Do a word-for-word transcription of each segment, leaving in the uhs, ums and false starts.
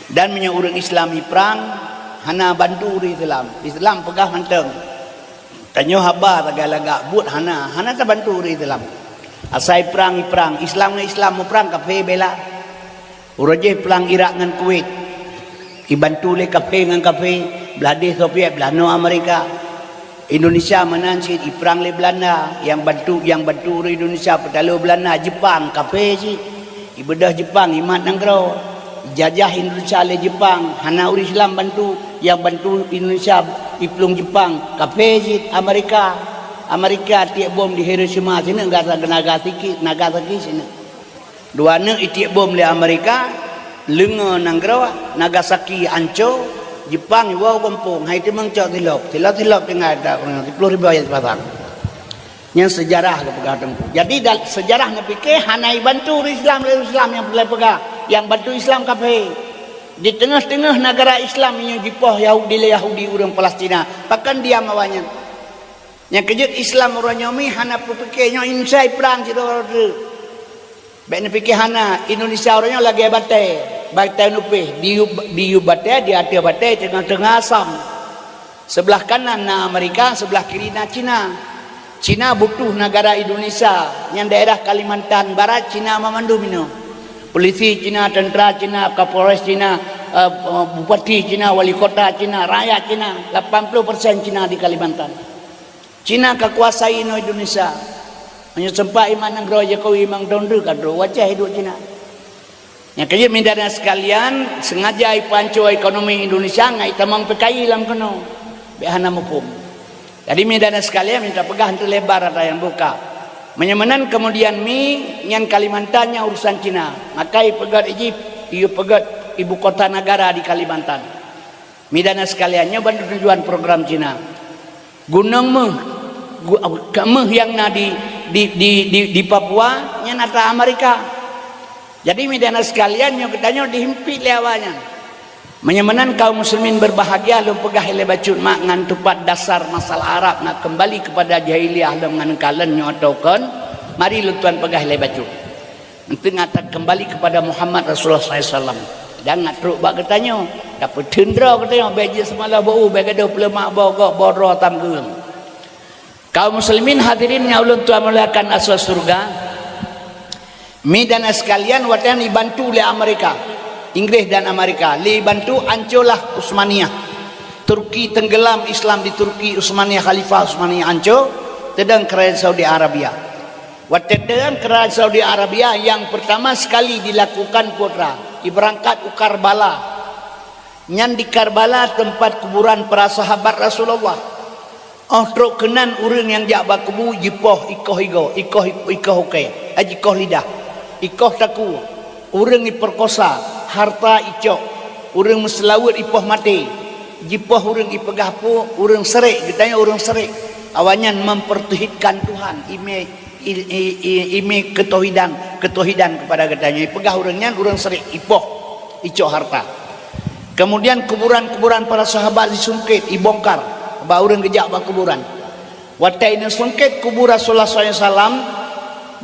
Dan meunyoe ureuëng Islam iprang, hana bantu ureuëng Islam. Islam peugah mantong. Tanyoe haba lagak-lagak buet hana, hana tabantu ureuëng Islam. Asai prang iprang, Islam ngon Islam muprang, kafé bela. Uroe jih prang Irak ngon Kuwait, ibantu lé kafé ngon kafé, blah deh Soviet, blah noe Amerika. Indonesia meunan cit iprang lé Belanda, nyang bantu, nyang bantu ureuëng Indonesia peutaloe Belanda, Jepang, kafé cit. Ibeudôh Jepang, imat nanggroe. Jajah Indonesia lé Jepang, hana ureuëng Islam bantu, nyang bantu Indonesia iplueng Jepang, kafé cit, Amerika. Amerika tiek bom di Hiroshima, sineuk gasa Nagasaki, Nagasaki sineuk. Dua neuk itiek bom lé Amerika, leungoe nanggroe, Nagasaki anco, Jepang iwoe gampông, hai teumeung cok silop, silop-silop tinggai dak, siploh ribu ayat pasang. Nyan seujarah geupeugah Teungku. Jadi, dal-, seujarah neupike hana ibantu ureuëng Islam lé ureuëng Islam nyang peureulée peugah, nyang bantu Islam kafé. Di teungoh-teungoh nagara Islam nyoe jipoh Yahudi lé Yahudi ureuëng Palestina, pakon diam awaknyan? Nyang keujeuet Islam uroe nyoe mi hana peupike nyoe insai prang sidroe-droe. Bék neupike hana, Indonesia uroe nyoe lagée batée, batée nupih, diyueb, diyueb batée, di ateueh batée teungoh-teungoh asam. Seublah kanan na Amerika, seublah kiri na Cina. Cina butuh nagara Indonesia, nyang daerah Kalimantan Barat Cina mamandum inoe. Polisi Cina, tentera Cina, Kapolres Cina, eh, bupati Cina, wali kota Cina, rakyat Cina, lapan puluh persen Cina di Kalimantan. Cina ka kuasai inoe Indonesia. Meunyoe sempat iman nanggroe Jokowi mang dondru ka droe wacah hidup Cina. Nyang keujeuet, meudahna sekalian, sengaja ipanco ekonomi Indonesia ngai tamong P K I lam keunoe. Bék hana muphom. Jadi, meudahna sekalian, minta peugah untuk lebar ata nyang buka. Meunyoe meunan kemudian mi nyan Kalimantan nyang urusan Cina. Maka ipeugét iji, ipeugét ibu kota negara di Kalimantan. Meudahna sekalian, nyoe ban tujuan program Cina. Gunong méuh, gu-, méuh nyang na di, di, di, di, di Papua, nyan atra Amerika. Jadi, meudahna sekalian, nyoe geutanyoe dihimpit lé awaknyan. Meunyoe meunan kaum muslimin berbahagia, lôn peugah ilée bacut mak ngon tupat dasar masalah Arab nak kembali kepada jahiliyah lom ngon kalon nyoe atawa kon, mari lôn tuan peugah ilée bacut. Enteuk ngat takeumbali kepada Muhammad Rasulullah sallallahu alaihi wasallam. Dan ngat trok bak geutanyoe, tapeuteun droe geutanyoe, bék jeuet seumalah beu, bék gadôh peuleumak boh gok, boh droe tam geueng. Kaum muslimin hadirin nyang ulôn tuan muliakan asoe syurga, mi dan sekalian, watée nyan ibantu lé Amerika, Inggris dan Amerika, lé ibantu ancolah Utsmaniyah. Turki tenggelam Islam di Turki Utsmaniyah, Khalifah Utsmaniyah anco, teudong Kerajaan Saudi Arabia. Watée teudong Kerajaan Saudi Arabia nyang pertama sekali dilakukan putra, ibeurangkat u Karbala. Nyan di Karbala teumpat kuburan para sahabat Rasulullah. Óh trok keunan ureuëng nyang jak bak kubu jipoh ikoh igoe, ikoh, ikoh ukée, eh, ikoh lidah, ikoh takue. Ureuëng ipeurkosa, harta icok, ureuëng meuseulaweuet ipoh maté, jipoh ureuëng ipeugah peue, ureuëng seurék, geutanyoe ureuëng seurék. Awaknyan mempertauhidkan Tuhan, ime, i-, i-, i-, ime ketauhidan, ketauhidan kepada geutanyoe. Ipeugah ureuëng nyan ureuëng seurék, ipoh, icok harta. Kemudian kuburan-kuburan para sahabat disungkét, ibongkar, bak ureuëng geujak bak kuburan. Watée ineusungkét kubu Rasulullah sallallahu alaihi wasallam,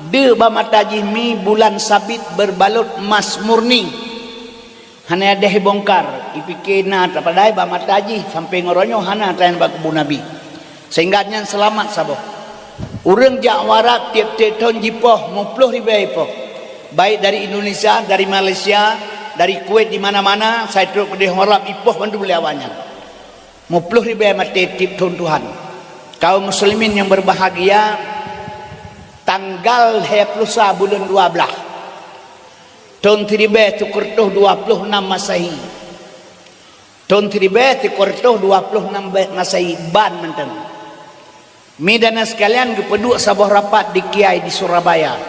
deuek bak mata jih mi bulan sabit berbalut emas murni. Hana deh ibongkar, ipike na tapadai bak mata jih, sampoe ngon uroe nyoe hana taén bak kubu Nabi. Sehingga nyan seulamat saboh. Ureuëng jak u Arab tieb-tieb thon jipoh, muploh ribée ipoh. Baik dari Indonesia, dari Malaysia, dari Kuwait, di mana-mana, sai trok keudeh u Arab ipoh bandum lé awaknyan. Muploh ribée maté tieb thon Tuhan. Kaum muslimin nyang berbahagia, tanggal lhée ploh sa buleuen dua blaih, thon siribée sikureueng reutôh dua ploh nam Masehi. Thon siribée sikureueng reutôh dua ploh nam Masehi ban mantong. Mi dan sekalian, geupeuduek saboh rapat di Kiai di Surabaya.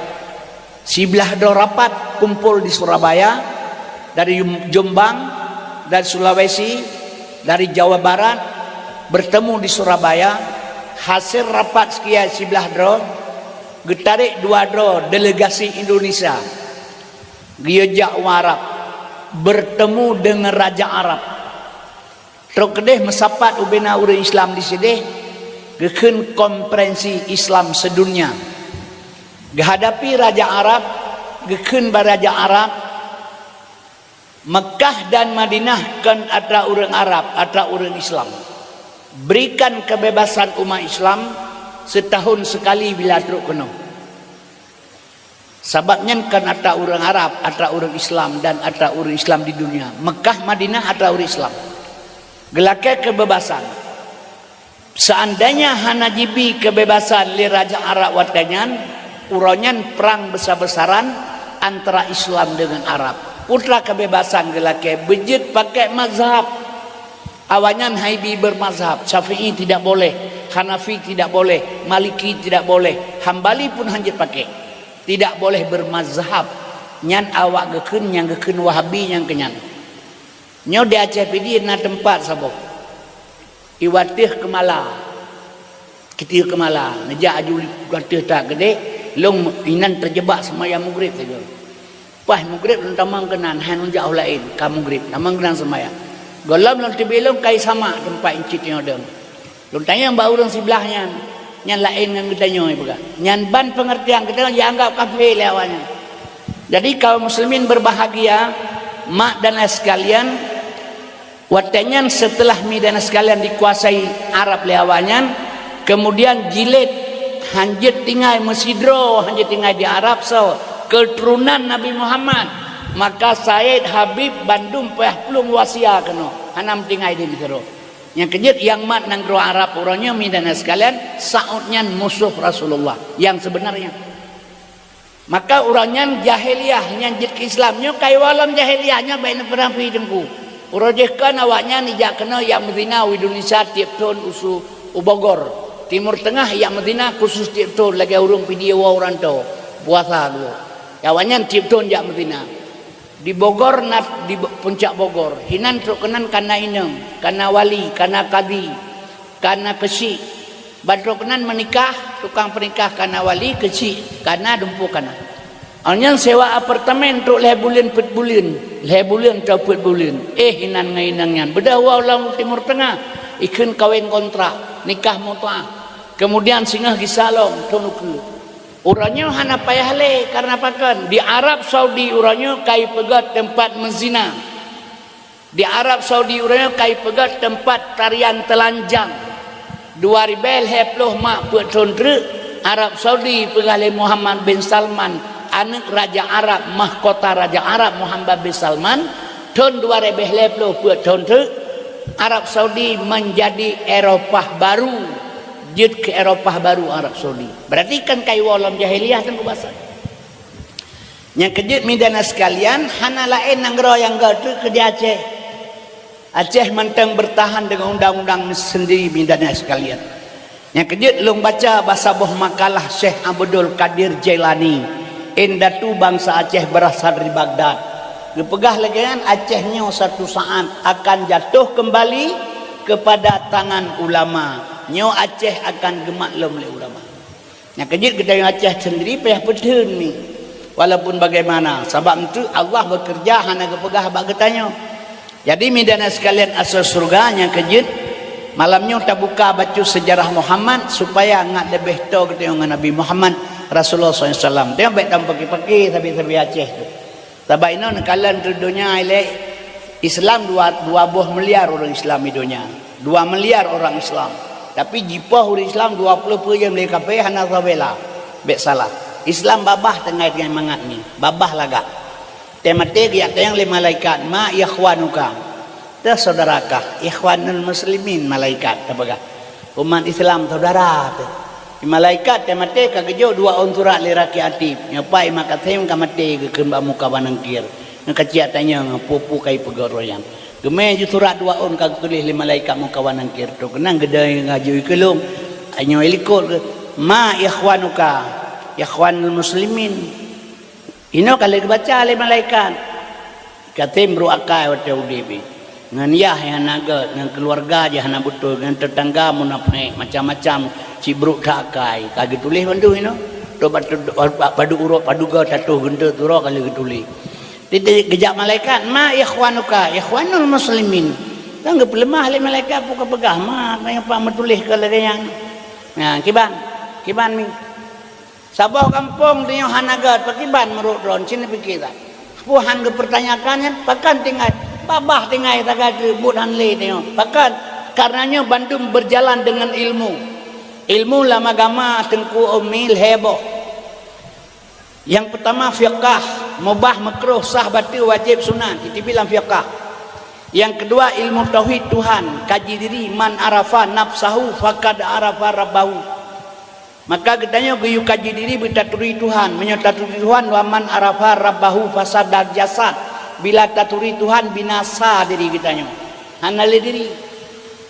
Siblaih droe rapat kumpul di Surabaya, dari Yum-, Jombang, dari Sulawesi, dari Jawa Barat, bertemu di Surabaya. Hasil rapat sekian siblaih droe, geutarek dua droe delegasi Indonesia. Geuyue jak u Arab, bertemu dengan raja Arab. Trok keudeh meusapat ubena ureuëng Islam di sideh, geukheun konferensi Islam sedunia. Geuhadapi raja Arab, geukheun bak raja Arab, Mekah dan Madinah kon atra ureuëng Arab, atra ureuëng Islam. Berikan kebebasan umat Islam setahun sekali bila trok keunoe. Sabab nyan kon atra ureuëng Arab, atra ureuëng Islam dan atra ureuëng Islam di dunia. Mekah, Madinah atra ureuëng Islam. Geulakée kebebasan. Seandainya hana jibi kebebasan lé raja Arab watée nyan, uroe nyan prang besar-besaran antara Islam dengan Arab. Putra kebebasan geulakée beujeuet pakai mazhab. Awaknyan haibi bermazhab, Syafi'i tidak boleh, Hanafi tidak boleh, Maliki tidak boleh, Hambali pun hanjeuet pakai. Tidak boleh bermazhab. Nyan awak geukheun nyang geukheun Wahabi nyang keunyan. Nyoe di Aceh Pidie na teumpat saboh. Iwateuh Keumala. Kitiek Keumala, neujak aju li-, wateuh that geudeh, lôn inan teujebak seumayang mugrib saja. Pas mugrib lôn tamong keunan, hai lôn jak u laén, ka mugrib, tamong keunan seumayang. Gohlom lôn teubiet lôn kai samak teumpat incit nyoe dong. Lôn tanyong bak ureuëng siblah nyan, nyan laén ngon geutanyoe peugah. Nyan ban peungeurtian geutanyoe jianggab kafé lé awaknyan. Jadi kaum muslimin berbahagia, mak dan ayah sekalian, watée nyan setelah Madinah sekalian dikuasai Arab lé awaknyan, kemudian jilid hanjeuet tinggai meusidroe, hanjeuet tinggai di Arab soe, keuturonan Nabi Muhammad. Maka Said Habib bandum payah plueng wasia keunoe, hana meutinggai di Mesir. Nyang keujeuet nyang mat nanggroe Arab uroe nyoe Madinah sekalian, Saud nyan musoh Rasulullah nyang seubeunarnya. Maka uroe nyan jahiliyah nyang jeuet keu Islam nyoe ka iwoe lom jahiliyah nyoe bak ineuk peurang pih teungku. Uroe jih kon awaknyan ijak keunoe ijak meuzina u Indonesia tieb thon usu u Bogor. Timur Tengah ijak meuzina khusus tieb thon lagée ureuëng Pidie woe u rantau puasa dua. Awaknyan tieb thon jak meuzina. Di Bogor na di Bo-, Puncak Bogor. Hinan trok keunan kana inong, kana wali, kana kadi, kana keuchik. Ban trok keunan meunikah, tukang peunikah kana wali, keuchik kana, dumpeue kana. Awaknyan sewa apartemen trok lhée buleuen peuet buleuen, lhée buleuen atau peuet buleuen. Eh, hinan ngon inong nyan beudôh woe lom Timur Tengah, ikheun kawén kontrak, nikah mut'ah. Kemudian singoh gisa lom thon ukeue. Uroe nyoe hana payah lé, kareuna pakon? Di Arab Saudi uroe nyoe ka ipeugét teumpat meuzina. Di Arab Saudi uroe nyoe ka ipeugét teumpat tarian teulanjang. Dua ribée lhée ploh mak peuet thon treuk, Arab Saudi peugah lé Muhammad bin Salman, aneuëk raja Arab, mahkota raja Arab Muhammad bin Salman, thon dua ribée lhée ploh peuet thon treuk, Arab Saudi menjadi Eropah baru. Jeuet keu Eropah baru Arab Saudi. Berarti kan ka iwoe lom jahiliyah teungku basa. Nyang keujeuet Madinah sekalian, hana laén nanggroe nyang gét treuk keu di Aceh. Aceh mantong bertahan dengan undang-undang sendiri Madinah sekalian. Nyang keujeuet lôn baca bak saboh makalah Syekh Abdul Qadir Jailani, indatu bangsa Aceh berasal dari Baghdad. Geupeugah lagée nyan Aceh nyoe satu saat akan jatuh kembali kepada tangan ulama. Nyoe Aceh akan geumaklum lé ulama. Nyang keujeuet geutanyoe Aceh sendiri payah peutheun mi. Walaupun bagaimana, sabab enteuk Allah bekerja hana geupeugah bak geutanyoe. Jadi Madinah sekalian asoe syeuruga nyang keujeuet, malam nyoe tabuka bacut sejarah Muhammad supaya ngat leubeh toe geutanyoe ngon Nabi Muhammad Rasulullah sallallahu alaihi wasallam. Tengok bék tameupaki-paki sabe-sabe Aceh tu. Sabab inoe neukalon keu donya ilée Islam dua, dua boh miliar ureuëng Islam di donya. Dua miliar orang Islam. Tapi jipoh ureuëng Islam dua ploh peuet jeuem lé kafé hana sabe la. Bék salah. Islam babah teungai-teungai mangat ni. Babah lagak. Teumaté geujak tanyong lé malaikat, "Ma ikhwanuka?" Teuh saudara kah, ikhwanul muslimin malaikat teupeugah. Umat Islam saudara teuh. Malaikat teumaté ka geujok dua ôn surat lé Raqi Atid. Nyoe pai Mak Kasim ka maté geukheun bak muka banangkir. Nyoe ka ciyak tanyong peue-peue ka ipeugah roh nyan. Geumé ju surat dua ôn ka geutuléh lé malaikat muka banangkir tu. Keunang geudai ngaju ikeulong. Nyoe ilikot ke, "Ma ikhwanuka?" Ikhwanul muslimin. Inoe ka lheueh geubaca lé malaikat. Katem brok akai watée udeb jih. Ngon yah nyang hana gét, ngon keuluwarga jih hana beutôi, ngon teutangga munafék, macam-macam, cit brok that akai. Ka geutuléh mandum inoe. Trok badu-, badu uroe paduga tatoh geunteuk tu uroe ka lheueh geutuléh. Di, di, geujak malaikat, "Ma ikhwanuka?" "Ikhwanul muslimin." Kan geupeuleumah lé malaikat peue ka peugah, "Ma, meunyang pat meutuléh keu lagée nyan." Nah, kiban, kiban mi. Saboh gampông tanyoe hana gét, pakriban meurok droe, cit neupike that. Peue han geupeurtanyakan nyan, pakon tinggai, babah tinggai sagai teubeuet han lé tanyoe. Pakon? Kareuna nyoe bandum beujalan deungon ilmu. Ilmu lam agama Teungku Umi lhée boh. Nyang peutama fiqah, mubah, meukruh, sah, bateue, wajéb, sunat, titibi lam fiqah. Nyang keudua ilmu tauhid Tuhan, kaji diri, man arafa nafsahu faqad arafa rabbahu. Maka geutanyoe geuyue kaji diri beutaturi Tuhan. Meunyoe taturi Tuhan, wa man arafa rabbahu fasadal jasad. Bila taturi Tuhan, binasa diri geutanyoe. Hana lé diri.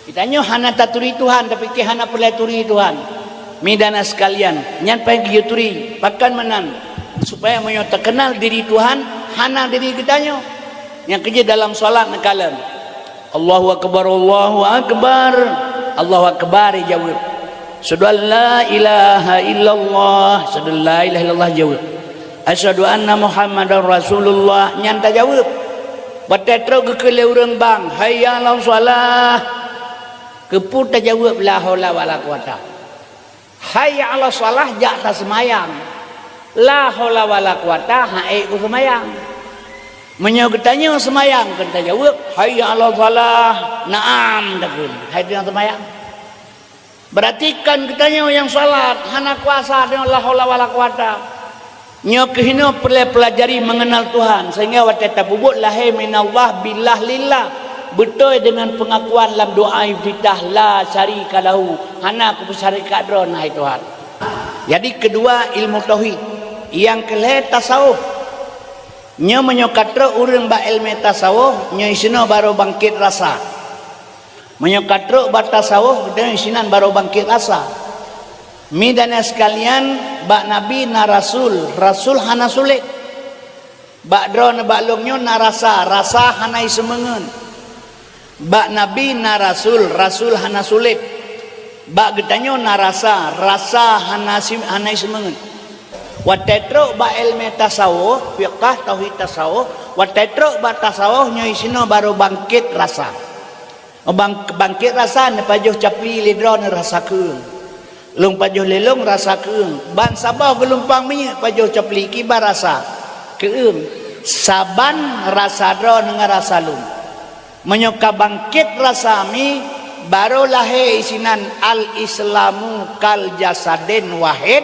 Geutanyoe hana taturi Tuhan, tapike hana peureulée turi Tuhan. Midan sekalian, nyan paih geuyue turi. Pakon meunan? Supaya meunyoe takeunal diri Tuhan, hana diri geutanyoe. Nyang keujeuet dalam salat neukalon. Allahu akbar, Allahu akbar. Allahu akbar jaweueb. Asyhadu an la ilaha illallah, asyhadu an la ilaha illallah jaweueb. Asyhadu anna Muhammadar Rasulullah nyan tajaweueb. Watée trok geukheun lé ureuëng bang, "Hayya 'alas shalah." Keupeue tajaweueb la haula wala quwata? Hayya 'alas shalah jak taseumayang. La haula wala quwata hana ék keu seumayang. Meunyoe geutanyoe seumayang keu tajaweueb, "Hayya 'alas shalah." Na'am takheun. Hai tanyoe seumayang. Beurati kon geutanyoe nyang salat hana kuasa deungon la haula wala quwata. Nyoe keuh hinoe peureulée peulajari meungeunal Tuhan, sehingga watée tapeubuet lahé minallah billah lillah, beutôi deungon peungakuan lam doa iftitah, "La syarika lahu," hana kupeusyarikat droe hai Tuhan. Jadi keudua ilmu tauhid, nyang keulhée tasawuf. Nyoe meunyoe ka trok ureuëng bak ilmu tasawuf, nyoe isinoe barô bangkét rasa. Meunyoe ka trok bak tasawuf, geutanyoe sinan barô bangkét rasa. Midan sekalian, bak Nabi na rasul, rasul hana sulet. Bak droeneuh bak lôn nyoe na rasa, rasa hana iseumeungeut. Bak Nabi na rasul, rasul hana sulet. Bak geutanyoe na rasa, rasa hana si-, hana iseumeungeut. Watée trok bak ilmu tasawuf, fiqah tauhid tasawuf, watée trok bak tasawuf nyoe isinoe barô bangkét rasa. Bang-, bangkét rasa neupajoh capli lé droeneuh rasa keueung. Lôn pajoh lé lôn rasa keueung. Ban saboh geulumpang minyeuk pajoh capli kiban rasa keueung. Saban rasa droeneuh ngon rasa lôn. Meunyoe ka bangkét rasa mi, barô lahé isinan al-Islamu kal jasadin wahid,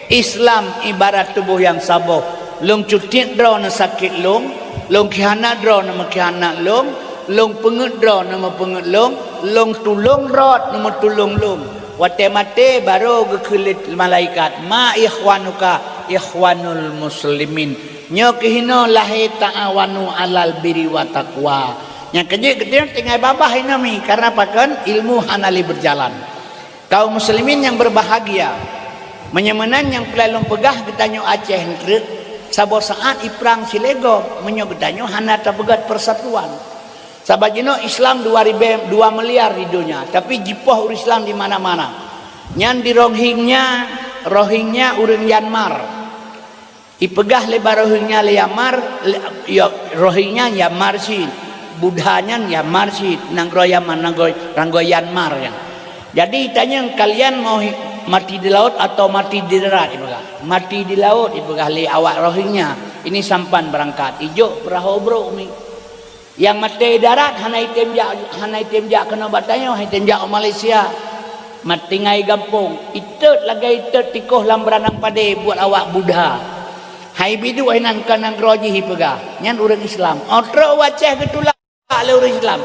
Islam ibarat tuboh nyang saboh. Lôn cutiet droeneuh sakét lôn, lôn khianat droeneuh meukhianat lôn, lôn peungeuet droeneuh meupeungeuet lôn, lôn tulông droeneuh meutulông lôn. Watée maté barô geukheun lé malaikat, "Ma ikhwanuka?" "Ikhwanul muslimin." Nyoe keuh hinoe lahé ta'awanu 'alal birri wa taqwa. Nyang keujeuet geutanyoe tinggai babah hinoe mi, kareuna pakon ilmu hana lé beujalan. Kaum muslimin nyang berbahagia, meunyoe meunan nyang peureulée lôn peugah geutanyoe Aceh treuk, saboh saát iprang silegom meunyoe geutanyoe hana tapeugét persatuan. Sabab jinoe Islam dua ribée, dua miliar di donya, tapi jipoh ureuëng Islam di mana-mana. Nyan di Rohingya, Rohingya ureuëng Myanmar. Ipeugah lé bak Rohingya lé Myanmar, lé, yo, Rohingya Myanmar cit, Buddha nyan Myanmar cit, nanggroe Yaman, nanggroe, nanggroe Myanmar nyan. Jadi tanyong, "Kalian mau hi-, mati di laut atau mati di darat?" Ipeugah. "Mati di laut," ipeugah lé awak Rohingya. Ini sampan beurangkat. Ijok peurahô brôk mi. Nyang maté darat hana item jak, hana item jak keunoe bak tanyoe, hana item jak u Malaysia. Maté ngai gampông, itot lagée itot tikoh lam beurandang padé buet awak Buddha. Hai biduek hinan ka nanggroe jih ipeugah, nyan ureuëng Islam. Óh trok u Aceh geutulak lé ureuëng Islam.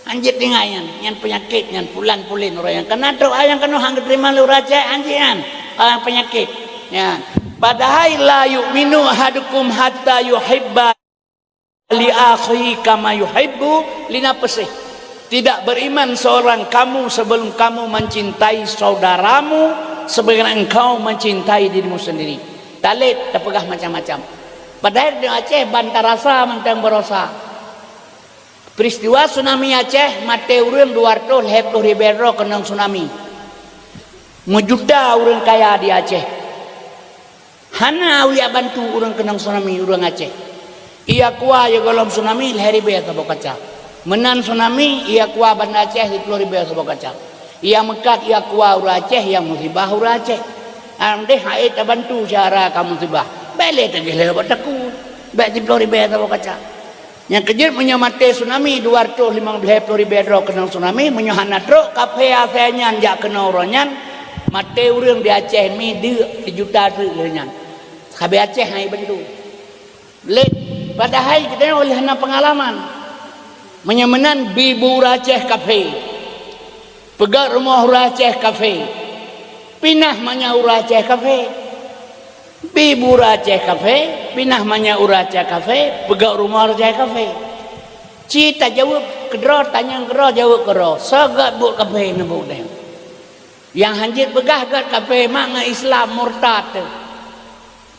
Hanjeuet tinggai nyan, nyan peunyakét nyan pulan-pulen ureuëng nyan. Kana trok ayang keunoe han geuteurimong lé ureuëng Aceh, hanjeuet nyan. Orang peunyakét. Nyan. Padahai la yu'minu ahadukum hatta yuhibba li akhihi kama yuhibbu li nafsihi. Tidak beriman seorang kamu sebelum kamu mencintai saudaramu sebagaimana engkau mencintai dirimu sendiri. Talet tapeugah macam-macam. Padahai di Aceh ban tarasa mantong barosa. Peristiwa tsunami Aceh, maté ureuëng dua ratus lhée ploh ribée droe keunong tsunami. Meujuta ureuëng kaya di Aceh. Hana awak bantu ureuëng keunong tsunami, ureuëng Aceh. Ia kuwa ya golom tsunami lhée ribée saboh kaca. Meunan tsunami, ia kuwa Banda Aceh siplôh ribée saboh kaca. Ia meukat, ia kuwa ureuëng Aceh, ia musibah ureuëng Aceh. Andeh hai tabantu syedara ka musibah. Bèk lé tagéh lé bak takue. Bèk siploh ribèe saboh kaca. Nyang keujeuet, meunyoe maté tsunami dua ratus limong ploh ribèe droe keunong tsunami, meunyoe hana trok kafé asai nyan jak keunoe uroe nyan, maté ureueng di Aceh mi deuk sijuta treuk lheueh nyan. Sabe Aceh hai bantu. Lé, padahai geutanyoe lé hana peungalaman. Meunyoe meunan, bi bu ureueng Aceh kafé. Peugöt rumoh ureueng Aceh kafé. Pinah manyang ureueng Aceh kafé. Bi bu ureueng Aceh kafé, pinah manyang ureueng Aceh kafé, peugöt rumoh ureueng Aceh kafé. Ci tajaweueb keudroe, tanyong keudroe, jaweueb keudroe. Soe göt buet kafé ngon buet deh? Nyang hanjeuet peugah göt kafé mak ngon Islam murtad teuh.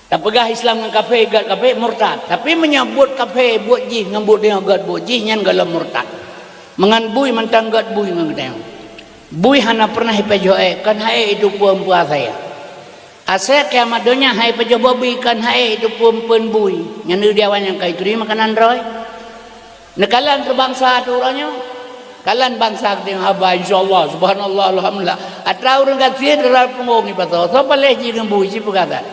Tapeugah Islam ngon kafé, göt kafé, murtad. Tapi meunyoe buet kafé buet jih ngon buet deungoe göt buet jih, nyan gohlom murtad. Meungon bui mantong göt bui ngon geutanyoe. Bui hana pernah ipajoh ék, kon hai ék itu peue-peue asai. Asai kiamat donya hai pajoh bobi, kon hai ék itu peue-peue bui. Nyan di awak nyang ka ituri makanan droe. Neukalon keu bansa teuh uroe nyoe. Kalon bansa geutanyoe haba, insya Allah, subhanallah, alhamdulillah. Atra ureueng gasien rara punggong ipasoe. Soe paléh jih ngon bui, ci peugah that.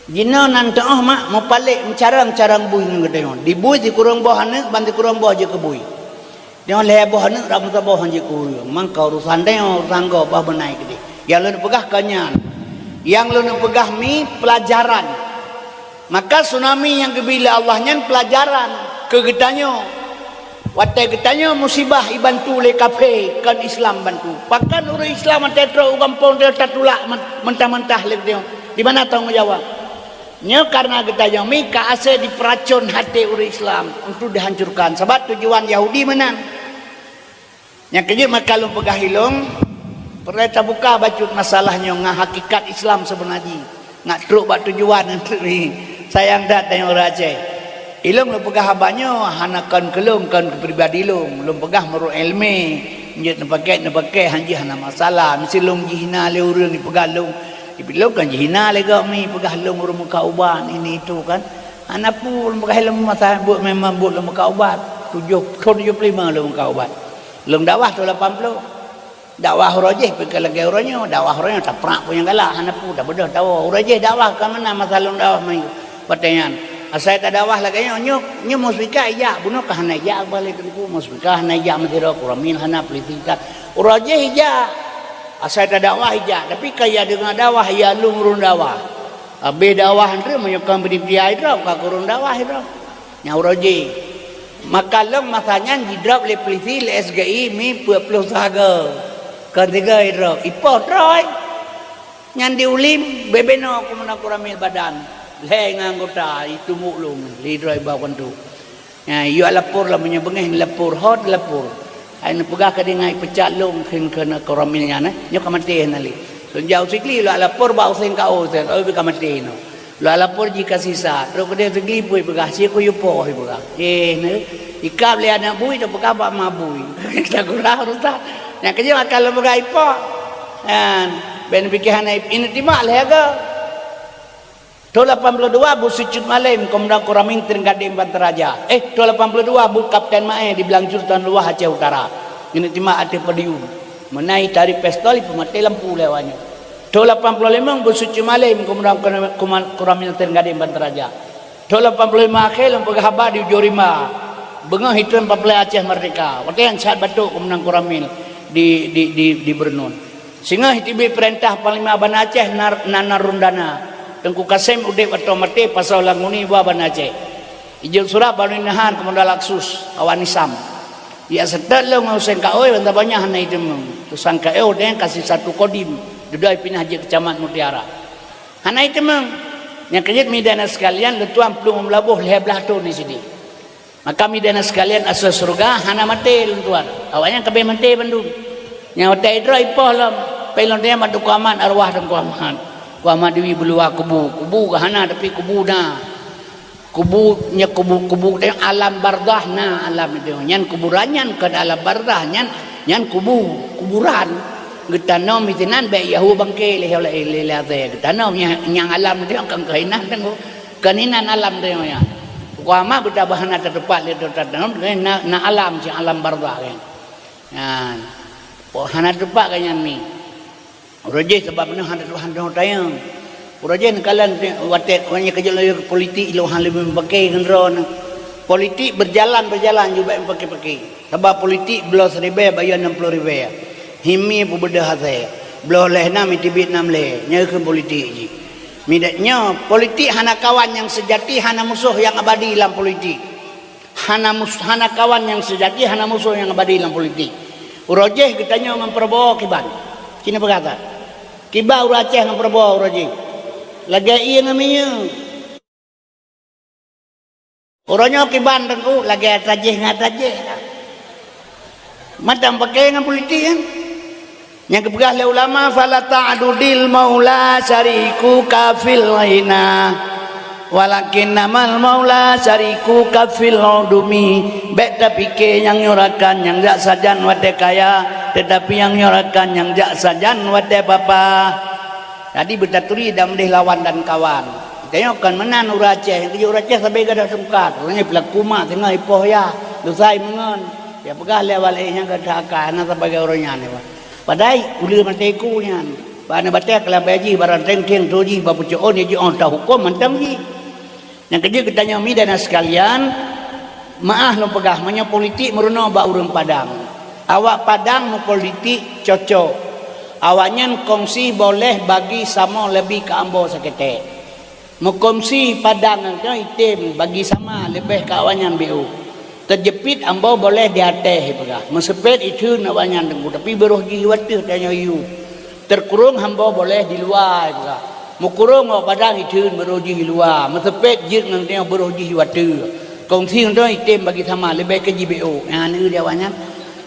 Jinoe nan teuoh mak mupalek meucarang-carang bui ngon geutanyoe. Di bui sikureueng boh aneuk, ban sikureueng boh jeuet keu bui. Nyoe lhèe boh aneuk, ram saboh han jeuet keu ureueng. Mangka urusan tanyoe, urusan gob, bah beunai keudeh. Nyang lôn peugah kon nyan. Nyang lôn peugah mi pelajaran. Maka tsunami nyang geubi lé Allah nyan peulajaran keu geutanyoe. Watèe geutanyoe musibah ibantu lé kafé, kon Islam bantu. Pakon ureueng Islam watèe trok u gampông teuh tatulak men-, mentah-mentah lé geutanyoe? Di mana tanggung jawab? Nyoe kareuna geutanyoe mi ka asai dipeuracon até ureueng Islam untuk dihancurkan. Sabab tujuan Yahudi meunan. Nyang keujeuet maka lôn peugah ilông, peureulèe tabuka bacut masalah nyoe ngon hakikat Islam seubeuna jih, ngat trok bak tujuan nyan teuk ni. Sayang that tanyoe ureueng Aceh. Ilông lôn peugah haba nyoe hana kon keu lôn, kon keu pribadi lôn. Lôn peugah meunurot ileumèe, jeuet neupaké, neupaké han jih hana masalah. Miseue lôn jihina lé ureueng, ipeugah lôn, ilông kan jihina lé gob mi, peugah lôn ureueng meukat ubat, ini itu kan. Hana peue lôn peugah ilông masa buet memang buet lôn meukat ubat. Tujoh, thôn tujoh ploh lima lôn meukat ubat. Lôn dakwah thôn lapan ploh. Dakwah uroe jéh pih ka lagèe uroe nyoe, dakwah uroe nyoe taprak peue nyang galak, hana peue, tabeudôh tawoe. Uroe jéh dakwah ka meunan masa lôn dakwah minggu watèe nyan. Asai tadakwah lagèe nyoe, nyoe, nyoe muspika ijak, bunoe ka hana ijak, balik teungku, muspika hana ijak meusidroe, Koramil hana, polisi ka. Uroe jéh ijak, asai tadakwah ijak, tapi ka ya deungoe dakwah, ya lôn ureueng dakwah. Habéh dakwah nyan, meunyoe kon panitia idrob, ka keu ureueng dakwah idrob. Nyang uroe jéh. Maka lom masa nyan jidrob lé polisi, lé S G I, mi peuet ploh sahaga. Kon tiga idrob, ipoh troe. Nyan di Ulim, bebeno keumeunang Koramil badan. Lhèe ngon anggota, itumbok lôn, lé droe iba keuantu. Nyan, yue lapor lah, meunyoe beungéh neulapor, hot neulapor. Hai neupeugah ka deungoe ipeucat lôn kheun keu Koramil nyan, eh. Nyoe ka maté hana lé. Lôn jak u Sigli, lôn lapor bak Husen K O, Husen K O ka maté nyoe. Lôn lapor jih ka sisa. Trok keudeh Sigli pih peugah, "Sie kuyue poh," ipeugah. Eh, nyoe. Ikab lé aneuk bui, tapeugah bak ma bui. Tagurah urusan. Nyang keujeuet akan lôn peugah ipoh. Nyan, ben pike hana ip-, ineutimah lé haga. Thôn lapan ploh dua, Busu Cut Malém, Komandan Koramil Teuinggadeng Banda Raja. Eh, thôn lapan ploh dua, buet Kapten Maé di Blang Jur Tuan Luwah Aceh Utara. Ngon timak ateueh podium. Meunan itarek pistol, ipeumaté lampu lé awaknyan. Thôn lapan ploh limong, Busu Cut Malém, Komandan Koramil Teuinggadeng Banda Raja. Thôn lapan ploh lima akhé lôn peugah haba di Ujong Rimba. Beungoh itreun Papleh Aceh Merdeka. Watèe nyan sat batok Komandan Koramil di, di, di, di Beureunuen. Singoh iteubiet peurintah Panglima Banda Aceh na, na, na Rundana. Teungku Kasem udeb atau maté, pasoe Languni ba Banda Aceh. Ijok surat Bani Nahar Komandan Laksus, awak Nisam. Ya seutôt lôn ngon Husen K O, bansa banyak hana iteumeung. Teusangka, eh, udeb kasih satu kodim. Dudoe pinah jeuet keu Camat Mutiara. Hana iteumeung. Nyang keujeuet, meudahna sekalian, lôn tuan plueng u Meulaboh lhèe blaih thôn di sini. Maka meudahna sekalian, asoe syeuruga hana maté lôn tuan. Awaknyan ka abéh maté bandum. Nyang watèe droe ipoh lom, péng lôn teurimong bak Teungku Amat, arwah Teungku Amat. Teungku Amat Dewi Beuluwa kubu. Kubu ka hana, tapi kubu na. Kubu, nya kubu, kubu teuh alam barzah na, alam itu. Nyan kuburan nyan kon alam barzah, nyan, nyan kubu, kuburan. Geutanom di sinan bèk yahue bangké lé, lé, lé, lé, geutanom nyang, nyang alam itu kon keuh inan teungku. Kon inan alam teuh nyan. Teungku Amat beutaboh hana tatupat lé tatanom, na, na alam, cit alam barzah nyan. Nyan. Hana tatupat keu nyan mi. Uroe jéh sabab nyoe hana tatupat, hana tayang. Uroe jih neukalon watée, watée keujeuet laju politik ilong hana leubeue meupaké ngon droeneuh. Politik berjalan-berjalan jubak meupaké-paké. Sabab politik bloe siribée bayeue nam ploh ribée. Himi peubeudoh asée. Bloe lhée nam iteubiet nam lhée. Nyoe keuh politik jih. Midak nyoe, politik hana kawan nyang seujati, hana musoh nyang abadi lam politik. Hana mus-, hana kawan nyang seujati, hana musoh nyang abadi lam politik. Uroe jih geutanyoe ngon Prabowo kiban. Cina peugah that. Kiban ureuëng Aceh ngon Prabowo uroe jih. Lagée ié ngon minyeuk. Uroe nyoe kiban teungku lagée atra jih ngon atra jih. Mantong paké ngon politik kan? Nyang geupeugah lé ulama, "Fala ta'dudil maula syarikuka fil ghina, walakinnamal maula syarikuka fil udumi." Bék tapike nyang nyoe rakan nyang jak sajan watée kaya, teutapi nyang nyoe rakan nyang jak sajan watée papa. Jadi beutaturi dan meudeh lawan dan kawan. Tanyoe kon meunan ureuëng Aceh, nyang keujeuet ureuëng Aceh sabe gadoh tungkat. Ureuëng nyan peulaku mak singoh ipoh ya, lusai meungon. Ya peugah lé awak laén nyang gadôh akai, hana sabagai ureuëng nyan, ya. Padahai uleue maté ku nyan. Bak na batée keulam baya jih, barang teng-teng tu jih, bak pucok on, ya jih, oh, tahuköm mantong jih. Nyang keujeuet geutanyoe mi dan sekalian, meuáh lôn peugah, meunyoe politik meurunoe bak ureuëng Padang. Awak Padang meupolitik cocok. Awaknyan kongsi boleh bagi samoe leubeh keu ambo saketek. Meukongsi padang nyan item bagi sama leubeh keu awaknyan B O. Teujeupit ambo boleh di ateh ipeugah. Meuseupet itheun awaknyan teungku, tapi beuroh jih wateuh tanyoe yue. Teukurong ambo boleh di luwa ipeugah. Meukurong awak padang itheun beuroh jih luwa. Meuseupet jeuet ngon tanyoe beuroh jih wateuh. Kongsi ngon tanyoe item bagi sama leubeh keu jih B O. Nyan eu di awaknyan.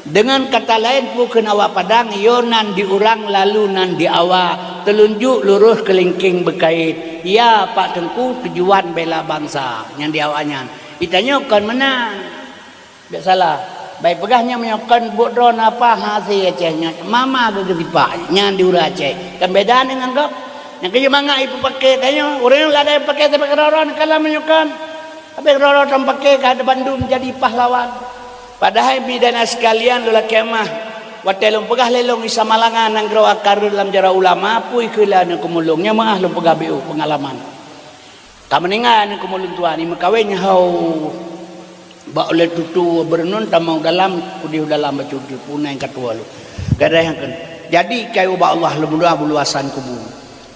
Deungon kata laén, peue kheun awak Padang, yo nan di urang lalu nan di awak, teulunjuk lurôh keulingking beukait, ya Pak Teungku tujuan bela bansa, nyan di awaknyan. Itanyoe kon meunan. Bék salah. Bai peugah nyan meunyoe kon buet droe na apa hase Aceh nyan, mama geugeusipak nyan di ureuëng Aceh. Kan beda deungon gob. Nyang keujeuet mangat ipeupaké tanyoe, ureuëng ladai paké sabe keudroe-droe neukalon meunyoe kon. Habéh keudroe-droe tampaké ka bandum jadi pahlawan. Padahai mi dan sekalian lula kiamah, watée lôn peugah lé lôn Isa Malanga nanggroe Akar rhot lam jaroe ulama, pui kheula aneuk keumulông, nyan meuáh lôn peugah B O peungalaman. Ka meuninggai aneuk keumulông tuan, imeukawen nyang hau bak ulée tutu beureunun tamong dalam kudeh dalam bacut punai ka tuwoe lôn. Gadai nyang keunoe. Jadi kayu bak Allah lôn meudoa beuluasan kubu.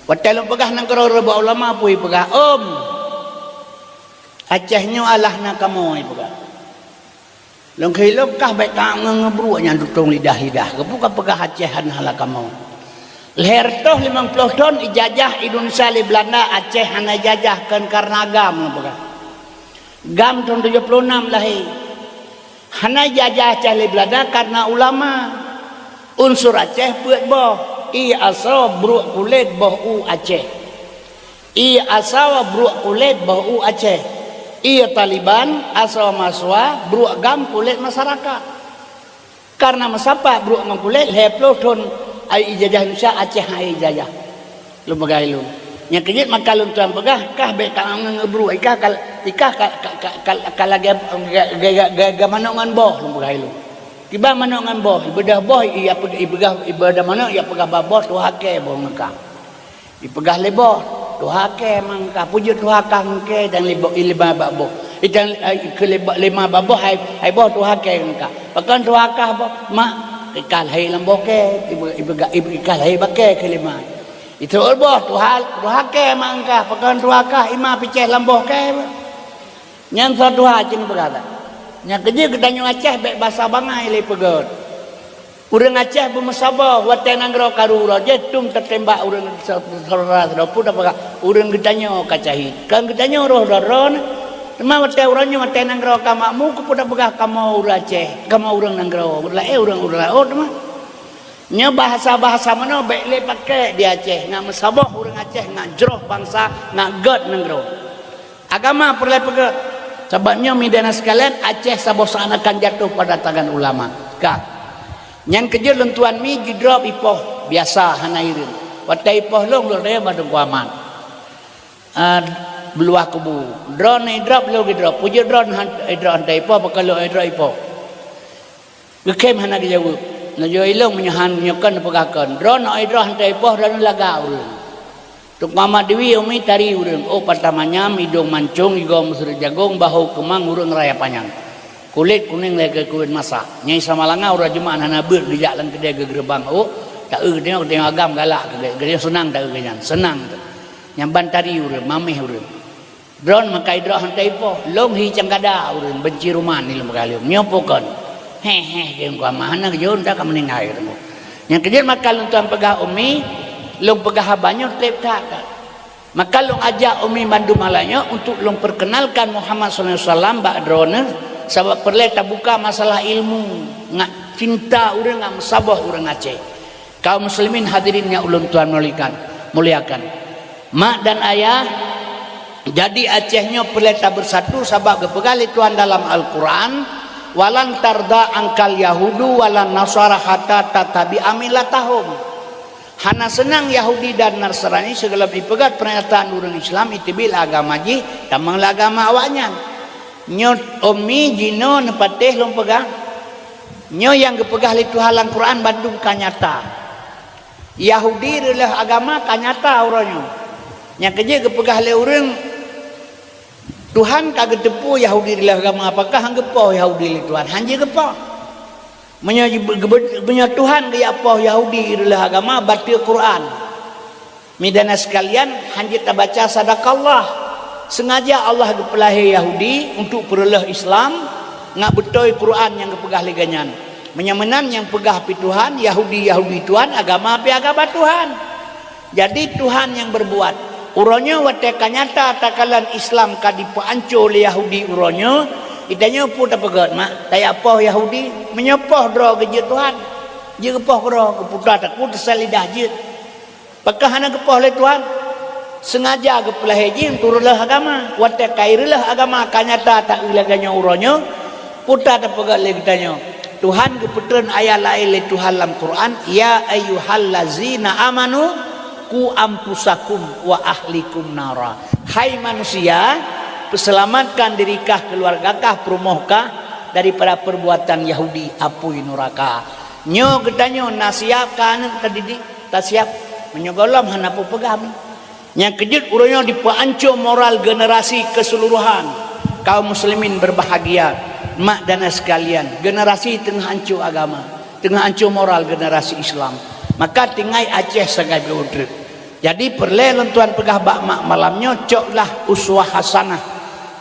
Watée lôn peugah nanggroe rhot bak ulama, pui peugah, "Om, Aceh nyoe alah na kamoe," ipeugah. Lôn kheun lom kah bék ka ngeubruek nyang tutong lidah-lidah. Keupeue ka peugah Aceh hana alah kamoe? Lhèe reutôh limong ploh thon ijajah Indonesia lé Belanda, Aceh hana ijajah kon kareuna GAM lôn peugah. GAM thon tujoh ploh nam lahé. Hana ijajah Aceh lé Belanda kareuna ulama. Unsur Aceh peuet boh, ie asoe, bruek kulét, boh u Aceh. Ie asoe, bruek kulét, boh u Aceh. Ie Taliban, asoe mahasiswa, bruek GAM, kulét masyarakat. Kareuna meusapat bruek ngon kulét, lhèe ploh thon ai ijajah Indonesia, Aceh hana ijajah. Lôn peugah ilôn. Nyang keujeuet maka lôn tuan peugah, kah bék ka ngon ngeubruek, ikah ka, ikah ka, ka, ka, ka, ka lagèe ga, ga, ga, ga, ga manok ngon boh, lôn peugah ilôn. Kiban manok ngon boh, ibeudoh boh, i, ipeugah, ipeugah, ibeudoh manok, ipeugah bak boh, tuha kèe boh ngon kah. Ipeugah lé boh, tuha kèe mangka, peue jeuet tuha kah ngon kèe, dan lé boh, ilima bak boh. Itan, ai, keu lé, lima bak boh, hai, hai boh tuha kèe ngon kah. Pakon tuha kah boh, mak, ikah lahé lam boh kèe, ipe, ipeugah, ipe, ikah lahé bak kèe keu lima. Itu boh, tuha, tuha kèe mangka, pakon tuha kah, ima picéh lam boh kèe. Nyan soe tuha cit peugah that. Nyang keujeuet geutanyoe Aceh bèk basa bangai lé peugöt. Ureueng Aceh beumeusaboh watèe nanggroe karu uroe jih tum tatembak ureueng sa-, saudara sidroe pun tapeugah ureueng geutanyoe ka syahid. Kon geutanyoe roh droe-droe na. Teuma watèe uroe nyoe watèe nanggroe ka makmu, keupeue tapeugah kamoe ureueng Aceh, kamoe ureueng nanggroe, ureueng laén ureueng, ureueng laôt teuma. Nyoe bahasa-bahasa meunoe bèk lé paké di Aceh, ngat meusaboh ureueng Aceh, ngat jroh bansa, ngat gèt nanggroe. Agama peureulèe peugöt. Sabab nyoe, mi dan sekalian, Aceh saboh saat akan jatuh pada tangan ulama. Ka. Nyan keujeuet lôn tuan mi jidrop ipoh, biasa hana hireuen. Watèe ipoh lôn, lôn raya bak Teungku Amat. Ah, beuluah kubu. Droeneuh idrop, lôn idrop. Peue jeuet droeneuh han-, idrop hana ipoh, pakon lôn idrop ipoh. Geukhém hana geujaweueb. Neujaweueb ilôn meunyoe han, meunyoe kon neupeugah kon. Droeneuh idrop hana ipoh, droeneuh lagak ureueng. Teungku Ahmad Dewi, Umi, tari ureuëng. Oh, patah manyam, idong mancong, igoe meuseureut jagong, bahu keumang ureuëng raya panyang. Kulét kunéng lagée kulét masa. Nyai Samalanga uroe Jumat hana beuet geujak lam keudée geugeureubang. Oh, taeu geutanyoe, geutanyoe agam galak keu geutanyoe, seunang taeu geuhnyan. Seunang teuh. Nyang ban tari ureuëng, maméh ureuëng. Droeneuh meukai droe han teuipoh, lôn hi cangkada ureuëng benci ruman ni lôn peugah lom. Nyoe pokon. Heh, heh, geuh kuama hana geujeuet dak ka meuninggai teungku. Nyang keujeuet maka lôn tuan peugah Umi, lôn peugah haba nyoe treb that ka. Maka lôn ajak Umi mandum malam nyoe untuk lôn perkenalkan Muhammad sallallahu alaihi wasallam bak droeneuh, sabab peureulée tabuka masalah ilmu, ngat cinta ureuëng ngat meusaboh ureuëng Aceh. Kaum muslimin hadirin nyang ulôn tuan muliakan, muliakan. Mak dan ayah, jadi Aceh nyoe peureulée tabeursatu sabab geupeugah lé Tuhan dalam Al-Quran, "Walan tarda angkal yahudu walan nasara hatta tattabi'a millatahum." Hana seunang Yahudi dan Nasrani sigohlom ipeugét pernyataan ureuëng Islam iteubiet lé agama jih, tamong lé agama awaknyan. Nyoe Umi jinoe neupatéh lôn peugah. Nyoe nyang geupeugah lé Tuhan lam Quran bandum ka nyata. Yahudi reuleuh agama ka nyata uroe nyoe. Nyang keujeuet geupeugah lé ureuëng, Tuhan ka geuteupeue Yahudi reuleuh agama, apakah han geupoh Yahudi lé Tuhan? Han jeuet geupoh. Meunyoe, meunyoe Tuhan geujak poh Yahudi reuleuh agama, bateue Quran. Mi dan sekalian, han jeuet tabaca sadaqallah. Sengaja Allah geupeulahé Yahudi untuk peureuleuh Islam, ngat beutôi Quran nyang geupeugah lé geuhnyan. Meunyoe meunan nyang peugah pi Tuhan, Yahudi, Yahudi Tuhan, agama pi agama Tuhan. Jadi Tuhan nyang berbuat. Uroe nyoe watée ka nyata takalon Islam ka dipeuanco lé Yahudi uroe nyoe, geutanyoe peue tapeugét, mak? Tajak poh Yahudi? Meunyoe poh droe geujeuet Tuhan, jeuet geupoh keudroe, geuputa takue teusai lidah jeuet. Pakon hana geupoh lé Tuhan? Sengaja geupeulahé jih untuk reuleuh agama. Watée ka ireuleuh agama ka nyata taeu lagée nyoe uroe nyoe, puta tapeugét lé geutanyoe. Tuhan geupeutreun ayat laén lé Tuhan lam Quran, "Ya ayyuhallazina amanu qu anfusakum wa ahlikum nara." Hai manusia, peuseulamatkan diri kah, keuluwarga kah, peurumoh kah daripada perbuatan Yahudi apui nuraka. Nyoe geutanyoe na siap kah aneuëk tadidik? Tasiap. Meunyoe gohlom hana peue peugah mi. Nyang keujeuet uroe nyoe dipeuanco moral generasi keseluruhan. Kaum muslimin berbahagia, mak dan ayah sekalian, generasi teungoh anco agama, teungoh anco moral generasi Islam. Maka tinggai Aceh sagai beutreb. Jadi peureulée lôn tuan peugah bak mak malam nyoe, coklah uswah hasanah.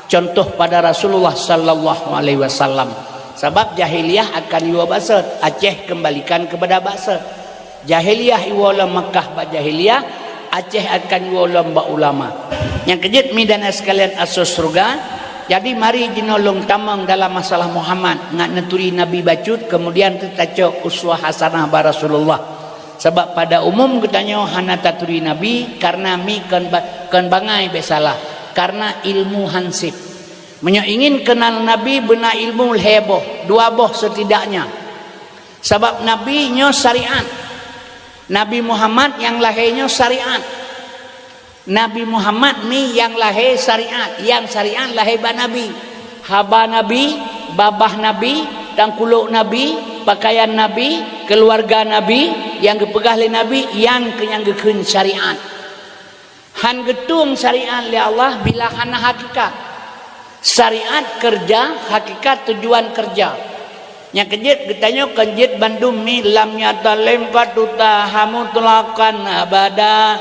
Contoh pada Rasulullah sallallahu alaihi wasallam. Sabab jahiliyah akan iwoe bak sot, Aceh kembalikan kepada bak sot. Jahiliyah iwoe lom Makkah bak jahiliyah, Aceh akan iwoe lom bak ulama. Nyang keujeuet mi dan sekalian asoe syeuruga, jadi mari jinoe lôn tamong dalam masalah Muhammad ngat neuturi Nabi bacut, kemudian teutacok uswah hasanah bak Rasulullah. Sabab pada umum geutanyoe hana taturi Nabi karena mi kon ba-, kon bangai bék salah, karena ilmu hansip. Meunyoe ingin kenal Nabi beuna ilmu lhée boh, dua boh setidaknya. Sabab Nabi nyoe syariat. Nabi Muhammad nyang lahé nyoe syariat. Nabi Muhammad mi nyang lahé syariat, nyang syariat lahé bak Nabi. Haba Nabi, babah Nabi, tangkulok Nabi, pakaian Nabi, keuluwarga Nabi, nyang geupeugah lé Nabi, nyang keu nyang geukheun syariat. Han geutueng syariat lé Allah bila hana hakikat. Syariat keureuja, hakikat tujuan keureuja. Nyang keujeuet geutanyoe kon jeuet bandum mi lam nyata lem patuta hamu tulakan abada.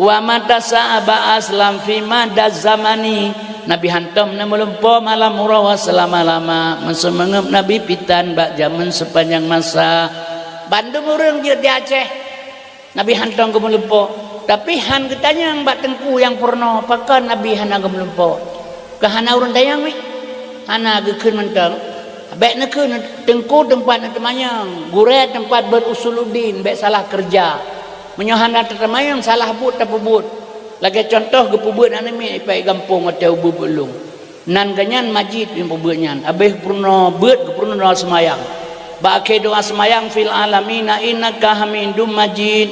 Wa mata sa'aba aslam fi mada zamani. Nabi hantom na meulumpo malam uroe seulama-lama. Meuseumeungeup Nabi pitan bak jameun sepanjang masa. Bandum ureuëng jeuet di Aceh. Nabi hantom geumeulumpo, tapi han geutanyong bak teungku nyang peurunoe, pakon Nabi hana geumeulumpo. Keu hana ureuëng tanyong mi? Hana geukheun mantong. Bék neukheun teungku teumpat neuteumanyong, gurée teumpat beuet usuluddin, bék salah keureuja. Meunyoe hana teuteumanyong, salah buet tapeubuet. Lagée cuntoh geupeubuet aneuk miet ipai gampông watée ubeuet-beuet lông. Nan geuhnyan majid nyang peubuet nyan. Abéh geupeurunoe beuet, geupeurunoe doa seumayang. Bak akhé doa seumayang, "Fil alamina innaka hamidum majid."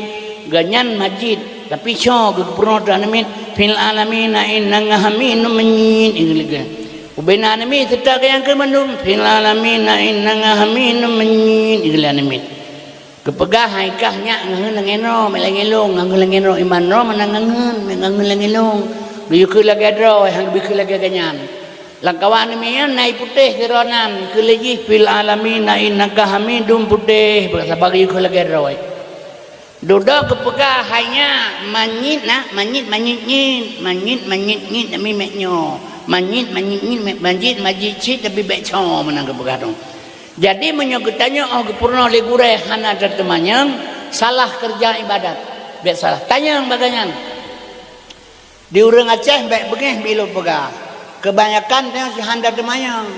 Geuhnyan majid, tapi soe geupeurunoe teuh aneuk miet, "Fil alamina innaka hamidum majid." Ini lagée. Ubena aneuk miet teuta geuhnyan keu mandum, "Fil alamina innaka hamidum majid." Ini lagée aneuk miet. Geupeugah hai kah nyak ngon lagèe nyoe, meunan lagèe lôn, ngon lagèe nyoe iman droe meunan ngon, ngon lagèe lôn. Geuyue keu lagèe droe, han geuyue keu lagèe geuh nyan. Lam kawan nyan na i putéh sidroe nan, keu lé jih fil alamina innaka hamidum putéh, sabab geuyue keu lagèe droe. Dudoe geupeugah hai nyak, manyit na, manyit, manyit nyit, manyit, manyit nyit, tapi mèk nyoe. Manyit, manyit nyit, mèk manyit, manyit cit, tapi bèk cong, meunan geupeugah dong. Jadi, meunyoe geutanyoe 'oh geupeurunoe lé gurèe hana tateumanyong, salah keureuja iébadat. Bèk salah. Tanyong bak gobnyan. Di ureueng Aceh bèk beungèh bi lôn peugah. Keubanyakan tanyoe hana tateumanyong.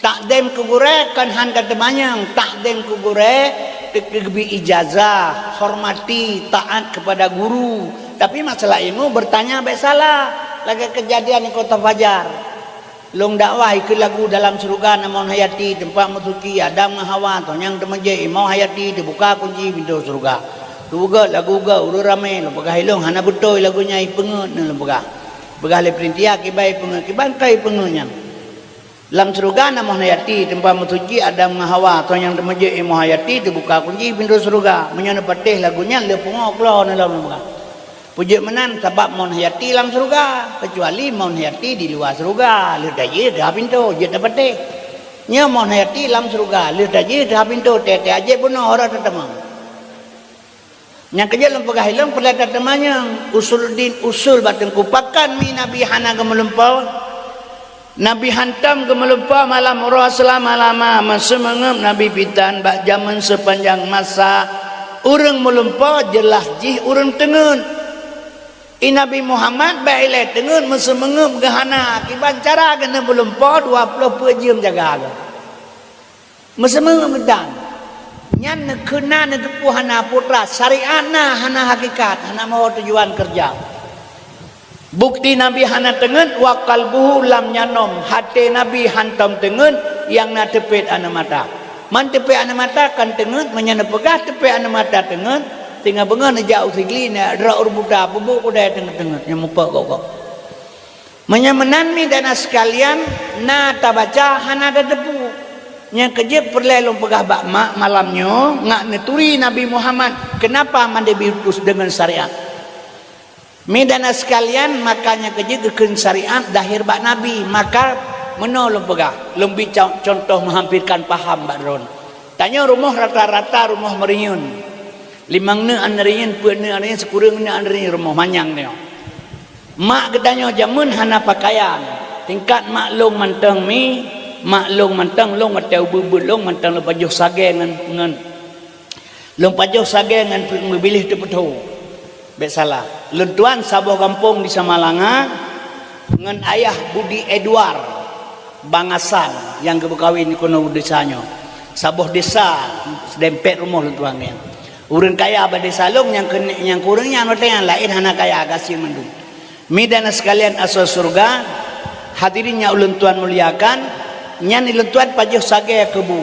Takzim keu gurèe kon hana tateumanyong. Takzim keu gurèe teukeubri ijazah, hormati, taat kepada guru. Tapi masalah ilmu bertanya bèk salah. Lagèe keujadian di Kota Fajar. Lôn dakwah ikheun lagu dalam syeuruga na Mon Hayati, teumpat meusuci Adam ngon Hawa, toh nyang teumeujeuet Imam Hayati, teubuka kunci pintoe syeuruga. Teupeugöt lagu göt ureueng ramé, lôn peugah ilôn hana beutôi lagu nyan ipeungeuet neuh lôn peugah. Peugah lé peunintia kiban ipeungeuet, kiban ka ipeungeuet nyan. Lam syeuruga na Mon Hayati, teumpat meusuci Adam ngon Hawa, toh nyang teumeujeuet Imam Hayati, teubuka kunci pintoe syeuruga. Meunyoe neupatéh lagu nyan, lheueh pungo keuluwa neuh lôn peugah. Peujeuet meunan sabab Mon Hayati lam syeuruga, keucuali Mon Hayati di luwa syeuruga, lheueh tajih teuhah pintoe, jeuet tapatéh. Nyoe Mon Hayati lam syeuruga, lheueh tajih teuhah pintoe, teuh-teuh jeuet bunoe, hana tateumanyong. Nyang keujeuet lôn peugah ilôn peureulèe tateumanyong, usuluddin usul bak teungku, pakon mi Nabi hana geumeulumpoe? Nabi hantom geumeulumpoe malam uroe seulama-lama, meuseumeungeup Nabi pitan bak jameun seupanjang masa. Ureueng meulumpoe jeulaih jih ureueng teungeut. I Nabi Muhammad bèk ilèe teungeut, meuseumeungeup geuh hana, kiban cara geuneuk meulumpoe dua ploh peuet jeuem jaga geuh. Meuseumeungeup meudan. Nyan neukheun na neuteupeue hana putra, syariat na hana hakikat, hana meuho tujuan keureuja. Bukti Nabi hana teungeut, wa qalbuhu lam yanom, até Nabi hantom teungeut, nyang na teupet aneuk mata. Man teupet aneuk mata kan teungeut, meunyoe neupeugah teupet aneuk mata teungeut, singoh beungoh neujak u Sigli, neudrop ureueng buta, peubuet kudai teungeut-teungeut, nyang mupok gok-gok. Meunyoe meunan, mi dan na sekalian, na tabaca hana tateupeue. Nyang keujeuet peureulèe lôn peugah bak mak malam nyoe, ngat neuturi Nabi Muhammad, keunapa mandé diutus deungon syariat. Mi dan na sekalian, maka nyang keujeuet geukheun syariat dahé bak Nabi, maka meunoe lôn peugah, lôn bi con-, contoh meuhamphirkan paham bak droen. Tanyoe rumoh rata-rata rumoh meuriyeuen. Limong neuk aneuriyeuen, peuet neuk aneuriyeuen, sikureueng neuk aneuriyeuen rumoh manyang nyoe. Mak geutanyoe jameun hana pakaian. Tingkat mak lôn mantong mi, mak lôn mantong lôn watèe ubeut-ubeut lôn mantong lôn pajoh sagèe ngon, ngon lôn pajoh sagèe ngon pi-, meubiléh teupeutho. Bèk salah. Lôn tuan saboh gampông di Samalanga ngon ayah Budi Edward Bangasan nyang geumeukawen keunoe u desa nyoe. Saboh desa seudempet rumoh lôn tuan nyan. Ureueng kaya bak desa lôn nyang keu-, nyang keu ureueng nyan watèe nyan laén hana kaya, gasien mandum. Mi dan na sekalian asoe syeuruga, hadirin nyang ulôn tuan muliakan, nyan ulôn tuan pajoh sagèe keu bu.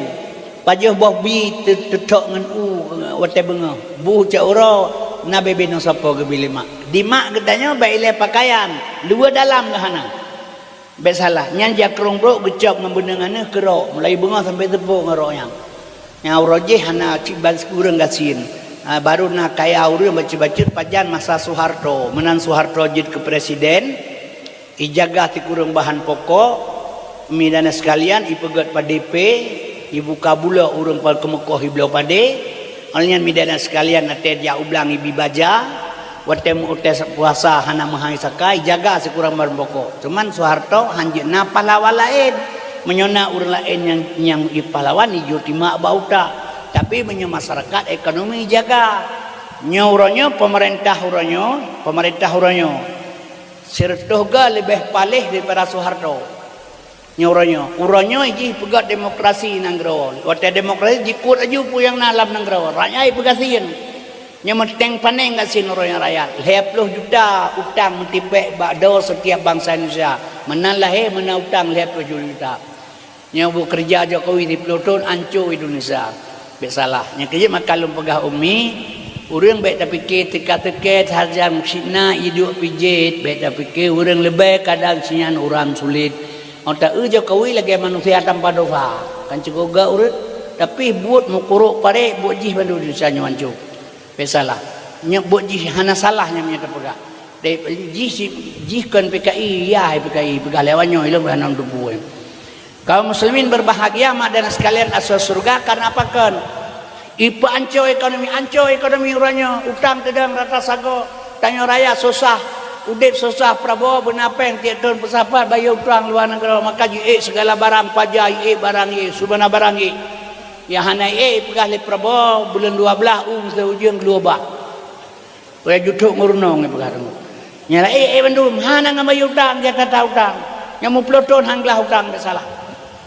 Pajoh boh bi teu-, teuthok ngon u watèe beungoh. Bu cok uroe na bebe nong sapo geubi lé mak. Di mak geutanyoe bèk ilèe pakaian, luwa dalam geuh hana. Bèk salah, nyan jakrong brok geucok ngon beuneueng aneuk keurok, mulai beungoh sampoe teupok ngon rok nyan. Nyang uroe jih hana cit ban sikureueng gasien. Ha, baru na kaya ureueng bacut-bacut pajan masa Soeharto. Meunan Soeharto jeuet keu presiden, ijaga sikureueng bahan pokok, mi dan na sekalian, ipeugöt padé pé, ibuka bulok ureueng pal keumeukoh ibloe padé. Óh lheueh nyan mi dan na sekalian, watèe jak u blang ibi baja, watèe meu-, watèe puasa hana meuhai sakai, ijaga sikureueng bahan pokok. Cuman Soeharto han jeuet na pahlawan laén. Meunyoe na ureueng laén nyang, nyang i pahlawan, ijok timak bak utak. Tapi meunyoe masyarakat, ekonomi ijaga. Nyoe uroe nyoe, peumeurintah uroe nyoe, peumeurintah uroe nyoe. Sireutôh ga leubeh paléh daripada Soeharto. Nyoe uroe nyoe. Uroe nyoe jih peugöt demokrasi nanggroe. Watèe demokrasi jikôt aju peue nyang na lam nanggroe. Rakyat peugasien. Nyoe meuténg paneng gasien uroe nyoe rakyat. Lhèe ploh juta utang meutipék bak droe setiap bansa Indonesia. Meunan lahé, meunan utang lhèe ploh juta. Nyoe buet keureuja Jokowi siplôh thôn ancô Indonesia. Bèk salah. Nyang keujeuet maka lôn peugah umi, ureueng bèk tapike teuka-teuke sajan sitna iduek pijet, bèk tapike ureueng leubeh kadang sinyan uram sulet. Óh ta-eu Jokowi lagèe manusia tanpa dosa. Kan cukôp gèt ureueng? Tapi buet meukurok parek, buet jih bandum desya nyoe ancô. Peusalah. Nyoe buet jih hana salah nyang nyoe teupeugah. Dai jih si, jih kon P K I, yah P K I peugah lewat nyoe, ilong hana tupu. Kaum muslimin berbahagia, mak dan sekalian, asoe syurga karena apa kon? Ipeuancô ekonomi, ancô ekonomi uroe nyoe, utang teudong rata sagoe, tanyoe raya susah, udeb susah, Prabowo beuna péng tiep thon peusapat bayeue utang luwa nanggroe, maka jiék segala barang, paja jiék, barang jiék, subana barang jiék. Nyang hana ék ipeugah lé Prabowo buleuen dua blaih u meuseujeueng geulubah. Ulée juthok ngon runong ipeugah teungku. Nyang laén ék bandum hana ngon bayeue utang, jak kata utang. Nyang meuploh thon han glah utang dak salah.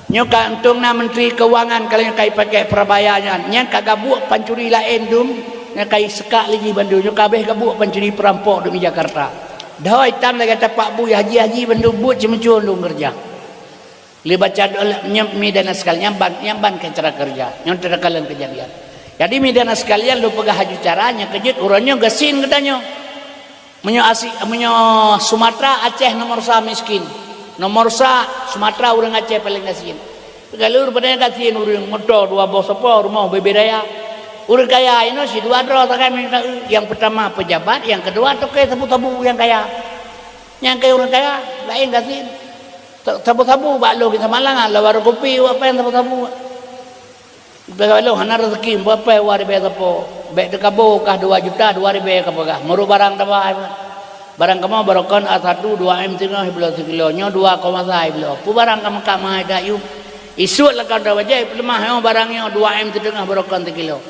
Nyoe ka untông na Menteri Keuangan ka lheueh ka ipakék Prabaya nyan. Nyang ka gabuek pancuri laén dum, nyang ka iseukak lé jih bandum. Nyoe ka abéh gabuek pancuri peurampok dum di Jakarta. Dahôi tan lagée tapak bui haji-haji bandum buet ceumeucue dum keureuja. Lé baca doa nyoe mi dan sekali nyang ban, nyang ban keu cara keureuja. Nyoe teuka lôn keujadian. Jadi mi dan sekalian lôn peugah aju cara nyang keujeuet uroe nyoe gasien geutanyoe. Meunyoe asi, meunyoe Sumatera, Aceh nomor sa miskin. Nomor sa Sumatera ureuëng Aceh paleng gasien. Galur pada gasien ureuëng moto dua boh sopo rumoh bebe raya. Ureuëng kaya inoe si dua droe sagai minta nyang pertama pejabat, nyang kedua toke sabu-sabu nyang kaya. Nyang kaya ureuëng kaya laén gasien. Sabu-sabu bak lôn di Samalanga, lawar kopi wak pen sabu-sabu. Bak lôn hana rezeki, meupai dua ribèe sapo. Bèk teukabo kah dua juta, dua ribèe ka peugah. Meurok barang taba. Barang kamoe barokon A satu dua M teungoh bloe sikilo, nyoe dua koma sa bloe. Peue barang ka meukat meuhai that yum. Isut lakon dua bajèe peuleumah nyoe barang nyoe dua M teungoh barokon sikilo.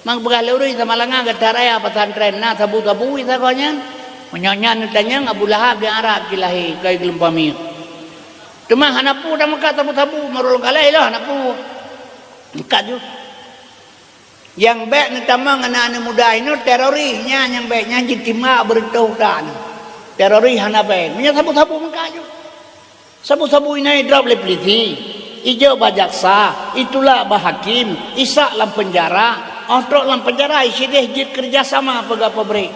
Mang peugah lé ureuëng Samalanga gata raya pesantren na sabu-sabu isa kau nyan. Meunyoe nyan neutanyong Abu Lahab di Arab jilahé kai geulumpa miet. Teuma hana peue tameukat sabu-sabu, meurok galai lah hana peue. Meukat ju. Nyang bèk neutamong aneuk-aneuk muda inoe teroris nyan, nyang bèk nyan jitimbak beureutoh utak nyan. Teroris hana bèk. Meunyoe sabu-sabu meukat ju. Sabu-sabu inoe idrop lé polisi, ijok bak jaksa, itulak bak hakim, isak lam penjara, óh trok lam penjara isideh jeuet keureuja sama peugah pabrik.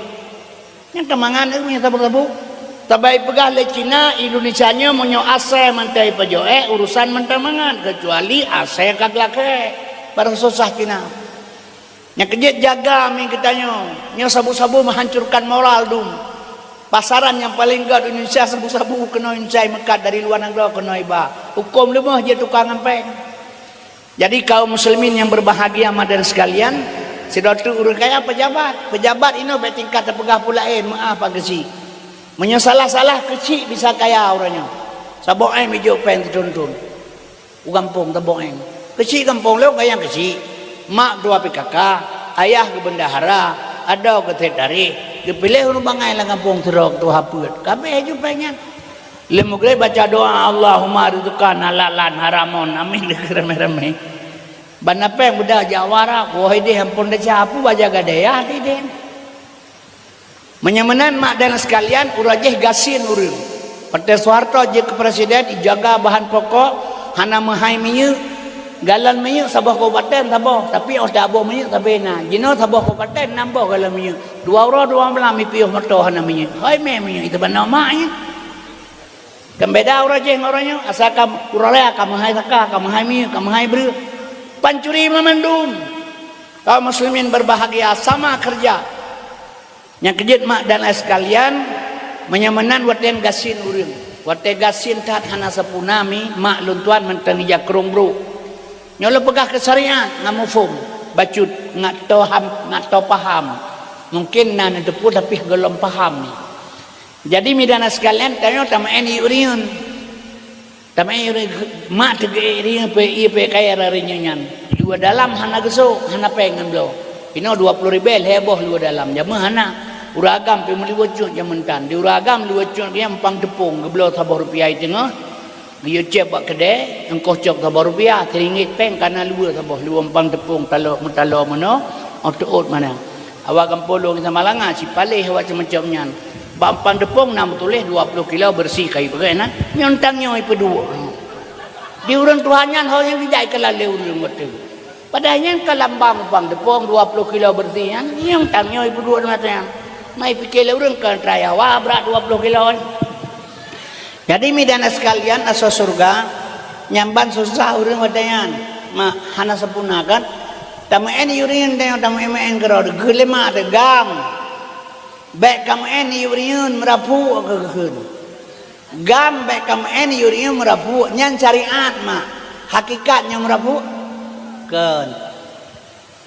Nyang ka mangat ureuëng nyang sabu-sabu. Sabai peugah lé Cina, Indonesia nyoe meunyoe asèe mantong ipajoh ék, urusan mantong mangat, keucuali asèe ka geulakée. Barang susah Cina. Nyang keujeuet jaga mi geutanyoe. Nyoe sabu-sabu meuhancurkan moral dum. Pasaran nyang paleng gét Indonesia sabu-sabu keunoe Indonesia meukat dari luwa nanggroe keunoe iba. Hukôm leumoh jeuet tukang ampeng. Jadi kaum muslimin yang berbahagia, mak dan sekalian, sidroe teuk ureuëng kaya pejabat. Pejabat inoe bèk tingkat teupeugah peue laén, meuáh pak keuchik. Meunyoe salah-salah keuchik bisa kaya uroe nyoe. Saboh M ijok péng teuthon-thon. U gampông saboh M. Keuchik gampông lôn kayang keuchik. Mak dua P K K, ayah geubeundahara, adoe geusekretaris, geupiléh ureuëng bangai lam gampông sidroe tuha peuet. Kabeh ju péng nyan. Lheueh meugreb baca doa, "Allahumma rizqan halalan haramon." Amin dikeue ramé-ramé. Ban na péng beuda jak u Arab, woe ideh ampôn desya, peue baja gadayah ideh. Meunyoe meunan mak dan sekalian, uroe jih gasien ureuëng. Watée Soeharto jeuet keu presiden, ijaga bahan pokok, hana meuhai minyeuk. Galon minyeuk saboh kabupaten saboh, tapi óh taboh minyeuk sabe na. Jinoe saboh kabupaten nam boh galon minyeuk. Dua uroe dua malam ipiôh moto hana minyeuk. Hai mé minyeuk itu bana mak nyan. Kan beda uroe jih ngon uroe nyoe, asai ka uroe raya ka meuhai saka, ka meuhai minyeuk, ka meuhai breueh. Pancuri meumandum. Kaum muslimin berbahagia, sama kerja. Nyang keujeuet mak dan ai sekalian, meunyoe meunan watée gasien ureuëng. Watée gasien that hana sapeue na mi, mak lôn tuan mantong ija krong brok. Nyoe lôn peugah keu syariat ngon muphom, bacut ngat toham, ngat to paham. Mungkin na neuteupeue tapi gohlom paham ni. Jadi mi dan ai sekalian, tanyoe tameu'en iyue riyeuen. Tamé mak teugeuék ri peuék ié peuék kayée rari nyan. Luwa dalam hana geusok, hana péng ngon bloe. Inoe dua ploh ribée lhée boh luwa dalam. Jameun hana. Ureuëng agam pih meuliweue cut jameun tan. Di ureuëng agam liweue cut nyang umpang teupông geubloe saboh rupiah i teungoh. Geuyue céb bak keudée, eungkoh cok saboh rupiah, siringgit péng kana luwa saboh luwa umpang teupông taloe meutaloe meunoe, óh teuôt manang. Awak gampông lôn sama langa, sipaléh awak macam-macam nyan. Bak umpang teupông na meutuléh dua ploh kilo beureusi kayée peugah na. Nyoe tang nyoe ipeuduek. Di ureuëng tuha nyan ho nyang jijak ikeulalu ureuëng watée. Padahai nyan ka lambang umpang teupông dua ploh kilo beureusi nyan, nyoe tang nyoe ipeuduek mata nyan. Mai pike lé ureuëng ka raya wa brat dua ploh kilo. Jadi mi dan sekalian asoe syurga, nyang ban susah ureuëng watée nyan. Mak, hana sempurna kan? Tameu'en yue ureueng tanyoe tameu'en-meu'en keudroe, geuh lé mak teuh GAM. Bèk kameu'en yue ureueng meurapuk keu geukheun. GAM bèk kameu'en yue ureueng meurapuk, nyan syariat mak. Hakikat nyoe meurapuk? Kon.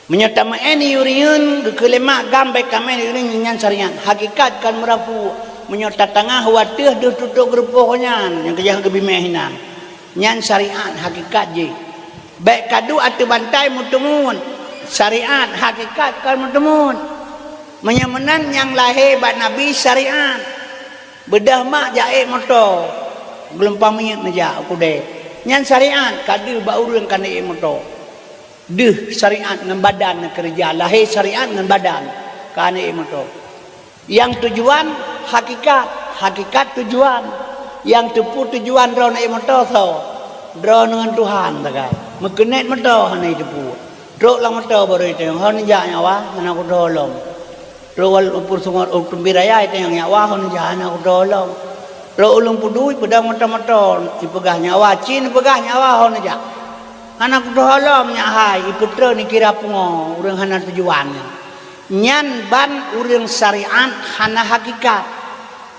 Meunyoe tameu'en yue ureueng geukheun lé mak GAM bèk kameu'en yue ureueng nyan syariat. Hakikat kon meurapuk. Meunyoe tatangah watèe deuh tutôk geurupoh nyan, nyang keujah geubimèe hinan. Nyan syariat hakikat jih. Bèk kaduek ateueh bantai meuteumon. Syariat hakikat kon meuteumon. Meunyoe meunan nyang lahé bak Nabi syariat. Beudôh mak jak ék moto. Geulumpang minyeuk neujak u keudè. Nyan syariat ka deuh bak ureueng ka ék moto. Deuh syariat ngon badan neukeureuja, lahé syariat ngon badan ka ék moto. Nyang tujuan hakikat, hakikat tujuan. Nyang teupeu tujuan droeneuh ék moto soe? Droeneuh ngon Tuhan sagai. Meukeunet moto hana jiteupeu. Trok lam moto baru jitanyong, "Hon jak nyawa?" "Hana kutoe lom." Trok wal-, u peuseungot u teumbit raya jitanyong, "Nyawa hon jak?" "Hana kutoe lom." Trok u Lueng Pudui peudong moto-moto, jipeugah, "Nyawa?" "Ci," neupeugah, "Nyawa hon jak?" "Hana kutoe lom nyak hai," ipeutrön ikira pungo, ureueng hana tujuan nyan. Nyan ban ureueng syariat hana hakikat.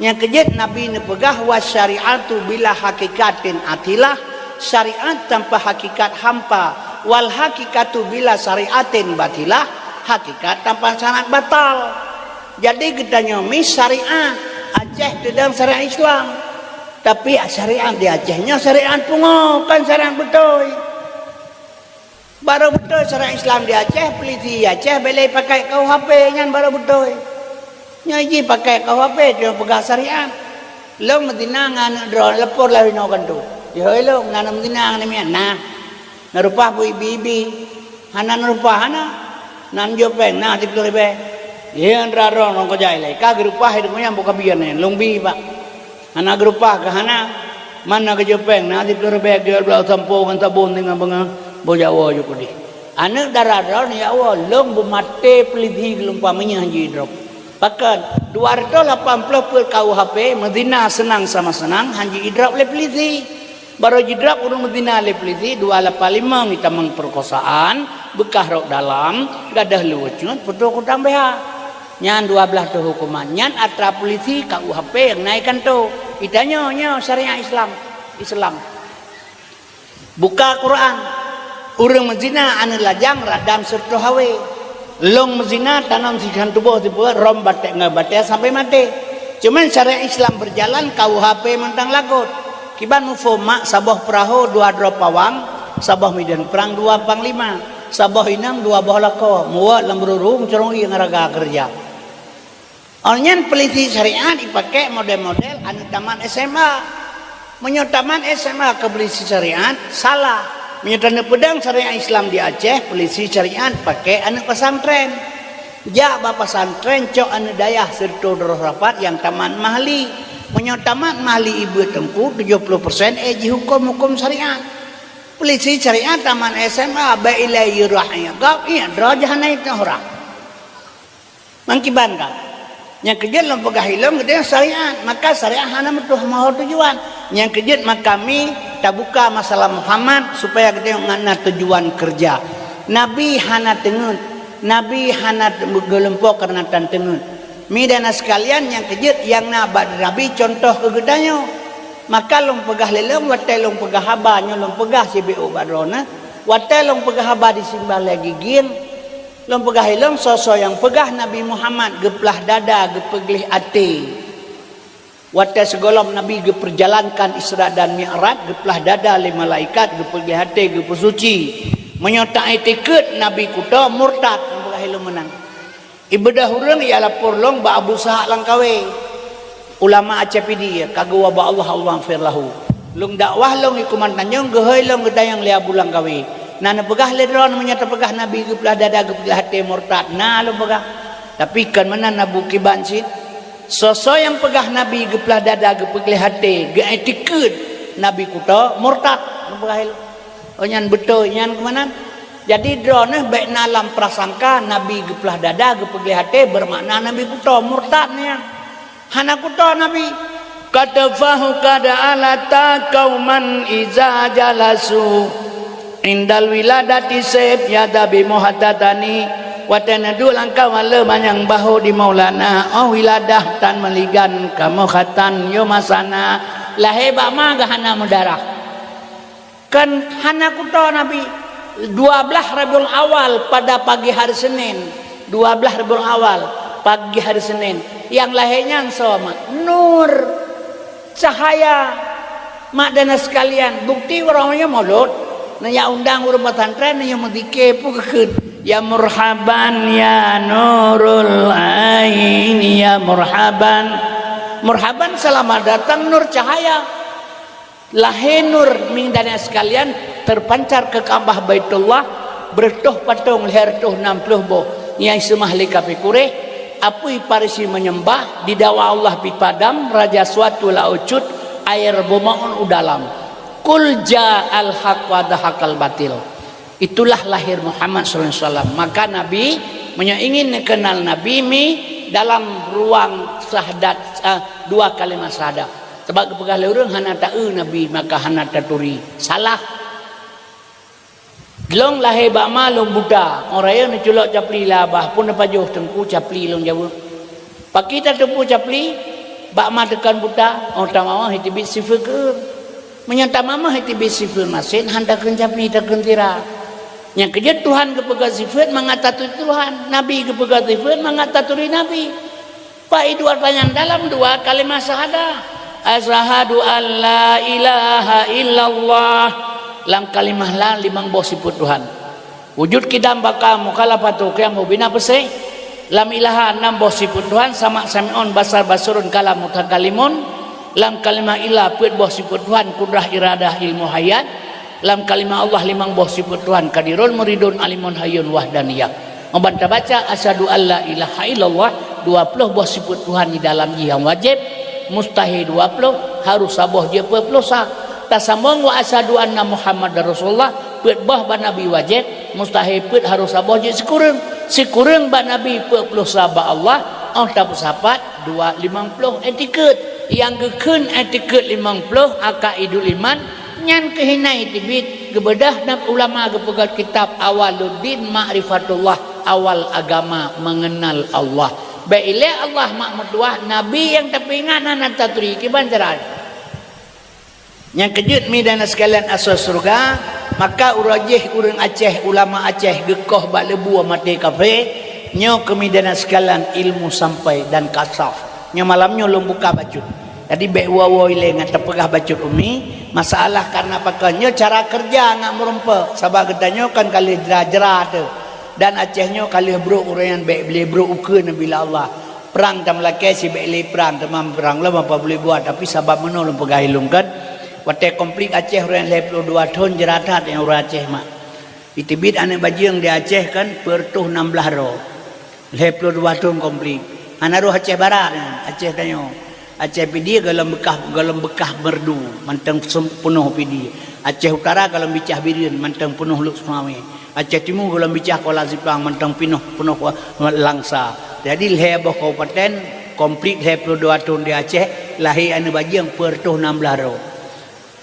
Nyang keujeuet Nabi neupeugah, "Wa syariatu bila hakikatin atilah," syariat tanpa hakikat hampa, "wal hakikatu bila syariatin batilah," hakikat tanpa syariat batal. Jadi geutanyoe mi syariat, Aceh teudong syariat Islam. Tapi syariat di Aceh nyoe syariat pungo, kon syariat beutôi. Barô beutôi syariat Islam di Aceh, peulisi Aceh bèk lé pakai K U H P, nyan barô beutôi. Nyoe jipakai K U H P, teuma peugah syariat. Lôn meuzina ngon aneuk droe, lapor laju inoe keunoe. Jihôi lôn, na meuzina ngon miet, na. Neureupah beu ibi-ibi. Hana neureupah, hana. Na meujok péng, na siplôh ribèe. Yeh, droe-droe ngon keujai lé. Ka geureupah, hidup nyan buka bian nyan. Lôn bi, Pak. Hana geureupah keu hana. Man na geujok péng, na siplôh ribèe geujok blah sampoe ngon sabon teungoh beungoh, boh jak woe jok keudeh. Aneuk dara droeneuh jak woe, lôn beumaté peulisi geulumpang meunyoe han ji-drop. Pakon, dua ratus lapan puluh peuet K U H P, meuzina seunang sama seunang, han ji-drop lé peulisi. Barô ji-drop ureueng meuzina lé peulisi, dua lapan lima ngitamong peurkosaan, beukah rok dalam, gadôh luweue cut, putôh kutang B H. Nyan dua blaih thôn huköman. Nyan atra peulisi K U H P nyang na i kantô. Itanyoe nyoe syariat Islam. Islam. Buka Quran. Ureueng meuzina aneuk lajang radam sireutôh hawé. Lôn meuzina tanom sikhan tuboh sipeue rhom batèe ngon batèe sampai maté. Cuman syariat Islam beujalan K U H P mantong lagot. Kiban muphom mak saboh peurahô dua droe pawang, saboh mideuen prang dua panglima, saboh inong dua boh lakoe, muwöt lam ruru meucurong ié ngon raga keureuja. Óh nyan peulisi syariat jipaké model-model aneuk tamat S M A. Meunyoe tamat S M A keu peulisi syariat, salah. Meunyoe taneuk peudong syariat Islam di Aceh, peulisi syariat paké aneuk pesantren. Jak bak pesantren cok aneuk dayah sireutôh droe rapat nyang tamat mahli. Meunyoe tamat mahli ibeut teungku, tujoh ploh persen ék jihuköm huköm syariat. Peulisi syariat tamat S M A, bèk ilèe yue rhah ié gob, ié droe jih hana iteuh rhah. Mangkiban ka. Nyang keujeuet lôn peugah ilôn geutanyoe syariat, maka syariat hana meutuah meuho tujuan. Nyang keujeuet maka mi tabuka masalah Muhammad supaya geutanyoe ngon na tujuan keureuja. Nabi hana teungeut, Nabi hana te-, geulumpo kareuna tan teungeut. Mi dan na sekalian nyang keujeuet nyang na bak Nabi cuntoh keu geutanyoe. Maka lôn peugah lé lôn watèe lôn peugah haba nyoe lôn peugah sibeuet bak droeneuh, watèe lôn peugah haba disimbah lé gigieng, Lôn peugah ilôn soe-soe nyang peugah Nabi Muhammad geuplah dada geupeugleh até. Watèe sigohlom Nabi geupeujalankan Isra dan Mi'raj, geuplah dada lé malaikat, geupeugleh até, geupeusuci. Meunyoe ta-iktikeut Nabi kuto murtad, lôn peugah ilôn meunan. Ibeudôh ureueng ia lapor lôn bak Abu Sahak Langkawe. Ulama Aceh Pidie ka geuwoe bak Allah, Allahummaghfir lahu. Lôn dakwah lôn i Kuman Tanjong, geuhôi lôn geutanyong lé Abu Langkawe. Na neupeugah lé droeneuh meunyoe tapeugah Nabi geuplah dada geupeugleh até murtad? Na lôn peugah. Tapi kon meunan Abu kiban cit. Soe-soe nyang peugah Nabi geuplah dada geupeugleh até, geuiktikeut Nabi kuto murtad, lôn peugah lé. Oh nyan beutôi, nyan keu meunan. Jadi droeneuh bèk na lam prasangka Nabi geuplah dada geupeugleh até beumakna Nabi kuto murtad nyan. Hana kuto Nabi. Qad fahaqada alata qauman iza jalasu. Indal wiladati seb yada bi muhatatani, watée neuduek lam kawan le manyang bahu di Maulana, oh wiladah tan meuligan kamoe khatan yo masana, lahé bak ma geuhana meudarah. Kan hana kuto Nabi. Dua belas Rabiul Awal pada pagi hari Senin, dua belas Rabiul Awal pagi hari Senin, nyang lahé nyan soe mak? Nur, cahaya. Mak dan sekalian, bukti uroe nyoe Maulud. Neujak undang ureuëng pesantren, neujak meuzikir, peue geukheun? Ya murhaban ya nurul ain, ya murhaban. Murhaban, selamat datang nur cahaya. Lahé nur, midan sekalian, terpancar ke Ka'bah Baitullah, beureutoh patong lhèe reutôh nam ploh boh nyang seumah lé kafé Quraisy, apui Parisi menyembah, didawa Allah pi padam, raja suatu laôt cut, air beumaon u dalam. Qul ja'al haq wa zahaqal batil. Itulah lahir Muhammad sallallahu alaihi wasallam. Maka Nabi, meunyoe ingin neukeunal Nabi mi dalam ruang syahadat, eh, dua kalimat syahadat. Sabab geupeugah lé ureuëng hana taeu Nabi, maka hana taturi. Salah. Lôn lahé bak ma lôn buta, 'oh rayeuk neuculok capli lé abah, pun neupajoh teungku capli lôn jaweueb. Pakri tateupeue capli, bak ma teukan buta, 'oh tamamah iteubiet sifeuet keu. Meunyoe tamamah iteubiet sifeuet masen, han takheun capli, takheun sira. Nyang keujeuet Tuhan geupeugah sifeuet mangat taturi Tuhan, Nabi geupeugah sifeuet mangat taturi Nabi. Pak, i dua tanyan dalam dua kalimat syahadah. Asyhadu an la ilaha illallah. Lam kalimah la limong boh sifeuet Tuhan. Wujud, qidam, baqa, mukhalafatu, qiyam, bina peusé. Lam ilaha nam boh sifeuet Tuhan, sama, sami'un, basar, basirun, kalam, mutakalimun. Lam kalimah illa peuet boh sifeuet Tuhan, kudrah, iradah, ilmu, hayat. Lam kalimah Allah limong boh sifeuet Tuhan, qadirun, muridun, alimun, hayyun, wahdaniyah. Ngon ban tabaca asyhadu alla ilaha illallah, dua ploh boh sifeuet Tuhan di dalam jih nyang wajéb, mustahé dua ploh, harôh saboh jeuet peuet ploh sa. Tasambong wa asyhadu anna Muhammadar Rasulullah, peuet boh bak Nabi wajéb, mustahé peuet, harôh saboh jeuet sikureueng. Sikureueng bak Nabi peuet ploh sa bak Allah, 'oh tapeusapat dua limong ploh etikeuet. Nyang geukheun etikeuet limong ploh akaidul iman, nyan keuh hina iteubiet geubeudôh, dan ulama geupeugah kitab Awaluddin Ma'rifatullah, awal agama mengenal Allah. Bék ilée Allah mak meutuwah, Nabi nyang tapeuingat hana taturi, kiban cara. Nyang keujeuet midan sekalian asoe syeuruga, maka uroe jih ureuëng Aceh, ulama Aceh geukoh bak leubue maté kafé, nyoe keuh midan sekalian ilmu sampai dan kasyaf. Nyoe malam nyoe lôn buka bacut. Jadi bék woe-woe ilée ngat tapeugah bacut umi, masalah karena pakon nyoe cara keureuja ngat meurumpok, sabab geutanyoe kan ka lheueh jra-jra teuh. Dan Aceh nyoe ka lheueh brok ureuëng nyan bék lé brok ukeue neubila Allah. Prang tameulakée sibék lé prang, teuma prang lom apa boleh buat, tapi sabab meunoe lôn peugah ilôn kan. Watée konflik Aceh ureuëng lhée ploh dua thon jra that nyang ureuëng Aceh mak. Iteubiet aneuëk bajeueng di Aceh kan peuet reutôh nam blaih droe. Lhée ploh dua thon konflik. Hana rôh Aceh Barat nyan, Aceh tanyoe. Aceh Pidie gohlom beukah, gohlom beukah Meureudu, mantong sem-, peunoh Pidie. Aceh Utara gohlom bicah Bireuen, mantong peunoh Lhokseumawe. Aceh Timu gohlom bicah Kuala Simpang, mantong pinoh, peunoh Langsa. Jadi lhée boh kabupaten, konflik lhée ploh dua thon di Aceh, lahé aneuëk bajeueng peuet reutôh nam blaih droe.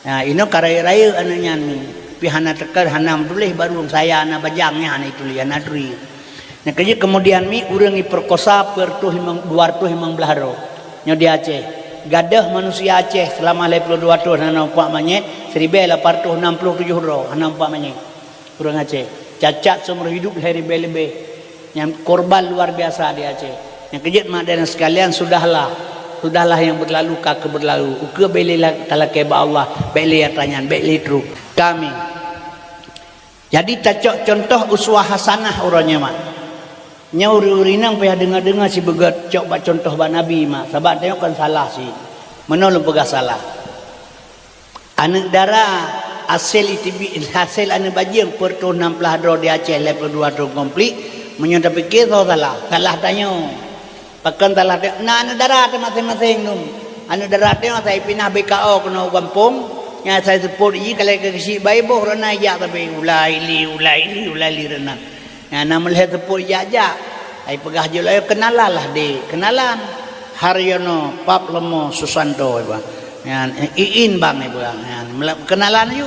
Nah, inoe ka rayeuk-rayeuk aneuëk nyan mi. Pih hana teuka, hana meutuléh, baru saya hana bajang nyan hana ituléh, hana turi. Nyang keujeuet keumudian mi ureuëng jipeukosa peuet reutôh limong, dua reutôh limong blaih droe. Nyoe di Aceh. Gadôh manusia Aceh seulama lhée ploh dua thon hana mumpak manyét, siribée lapan reutôh nam ploh tujoh droe hana mumpak manyét. Ureuëng Aceh. Cacat seumur hidup lhée ribée leubeh. Nyang korban luar biasa di Aceh. Nyang keujeuet mak dan sekalian, sudahlah. Sudahlah yang berlalu ka keuh berlalu. Ukeue bék lé la-, talakée bak Allah, bék lé atra nyan, bék lé trok. Kami. Jadi tacok contoh uswah hasanah uroe nyoe mak. Nyoe ureuëng-ureuëng inong payah deungoe-deungoe sibeugét cok bak contoh bak Nabi mak. Sabab tanyoe kon salah cit. Meunoe lôn peugah salah. Aneuëk dara, hasé iteubiet, hasé aneuëk bajeueng peuet reutôh nam blaih droe di Aceh lhée ploh dua thon konflik, meunyoe tapike soe salah, salah tanyoe. Pakon salah tanyoe? Na aneuëk dara teuh maséng-maséng nyoe. Aneuëk dara teuh asai pinah B K O keunoe u gampông, nyang asai seupôt jih ka lhée keusiek bayi boh rot na ijak tapi ulai li, ulai li, ulai li rot na. Nyan na meulhée teupôt jak-jak. Ai peugah jeuet lagée, "Kenalan lah, Dek, kenalan. Haryono Pap Lomo Susanto," ai peugah. Nyan, "Iin, Bang," ai peugah. Nyan, meula-, kenalan aju.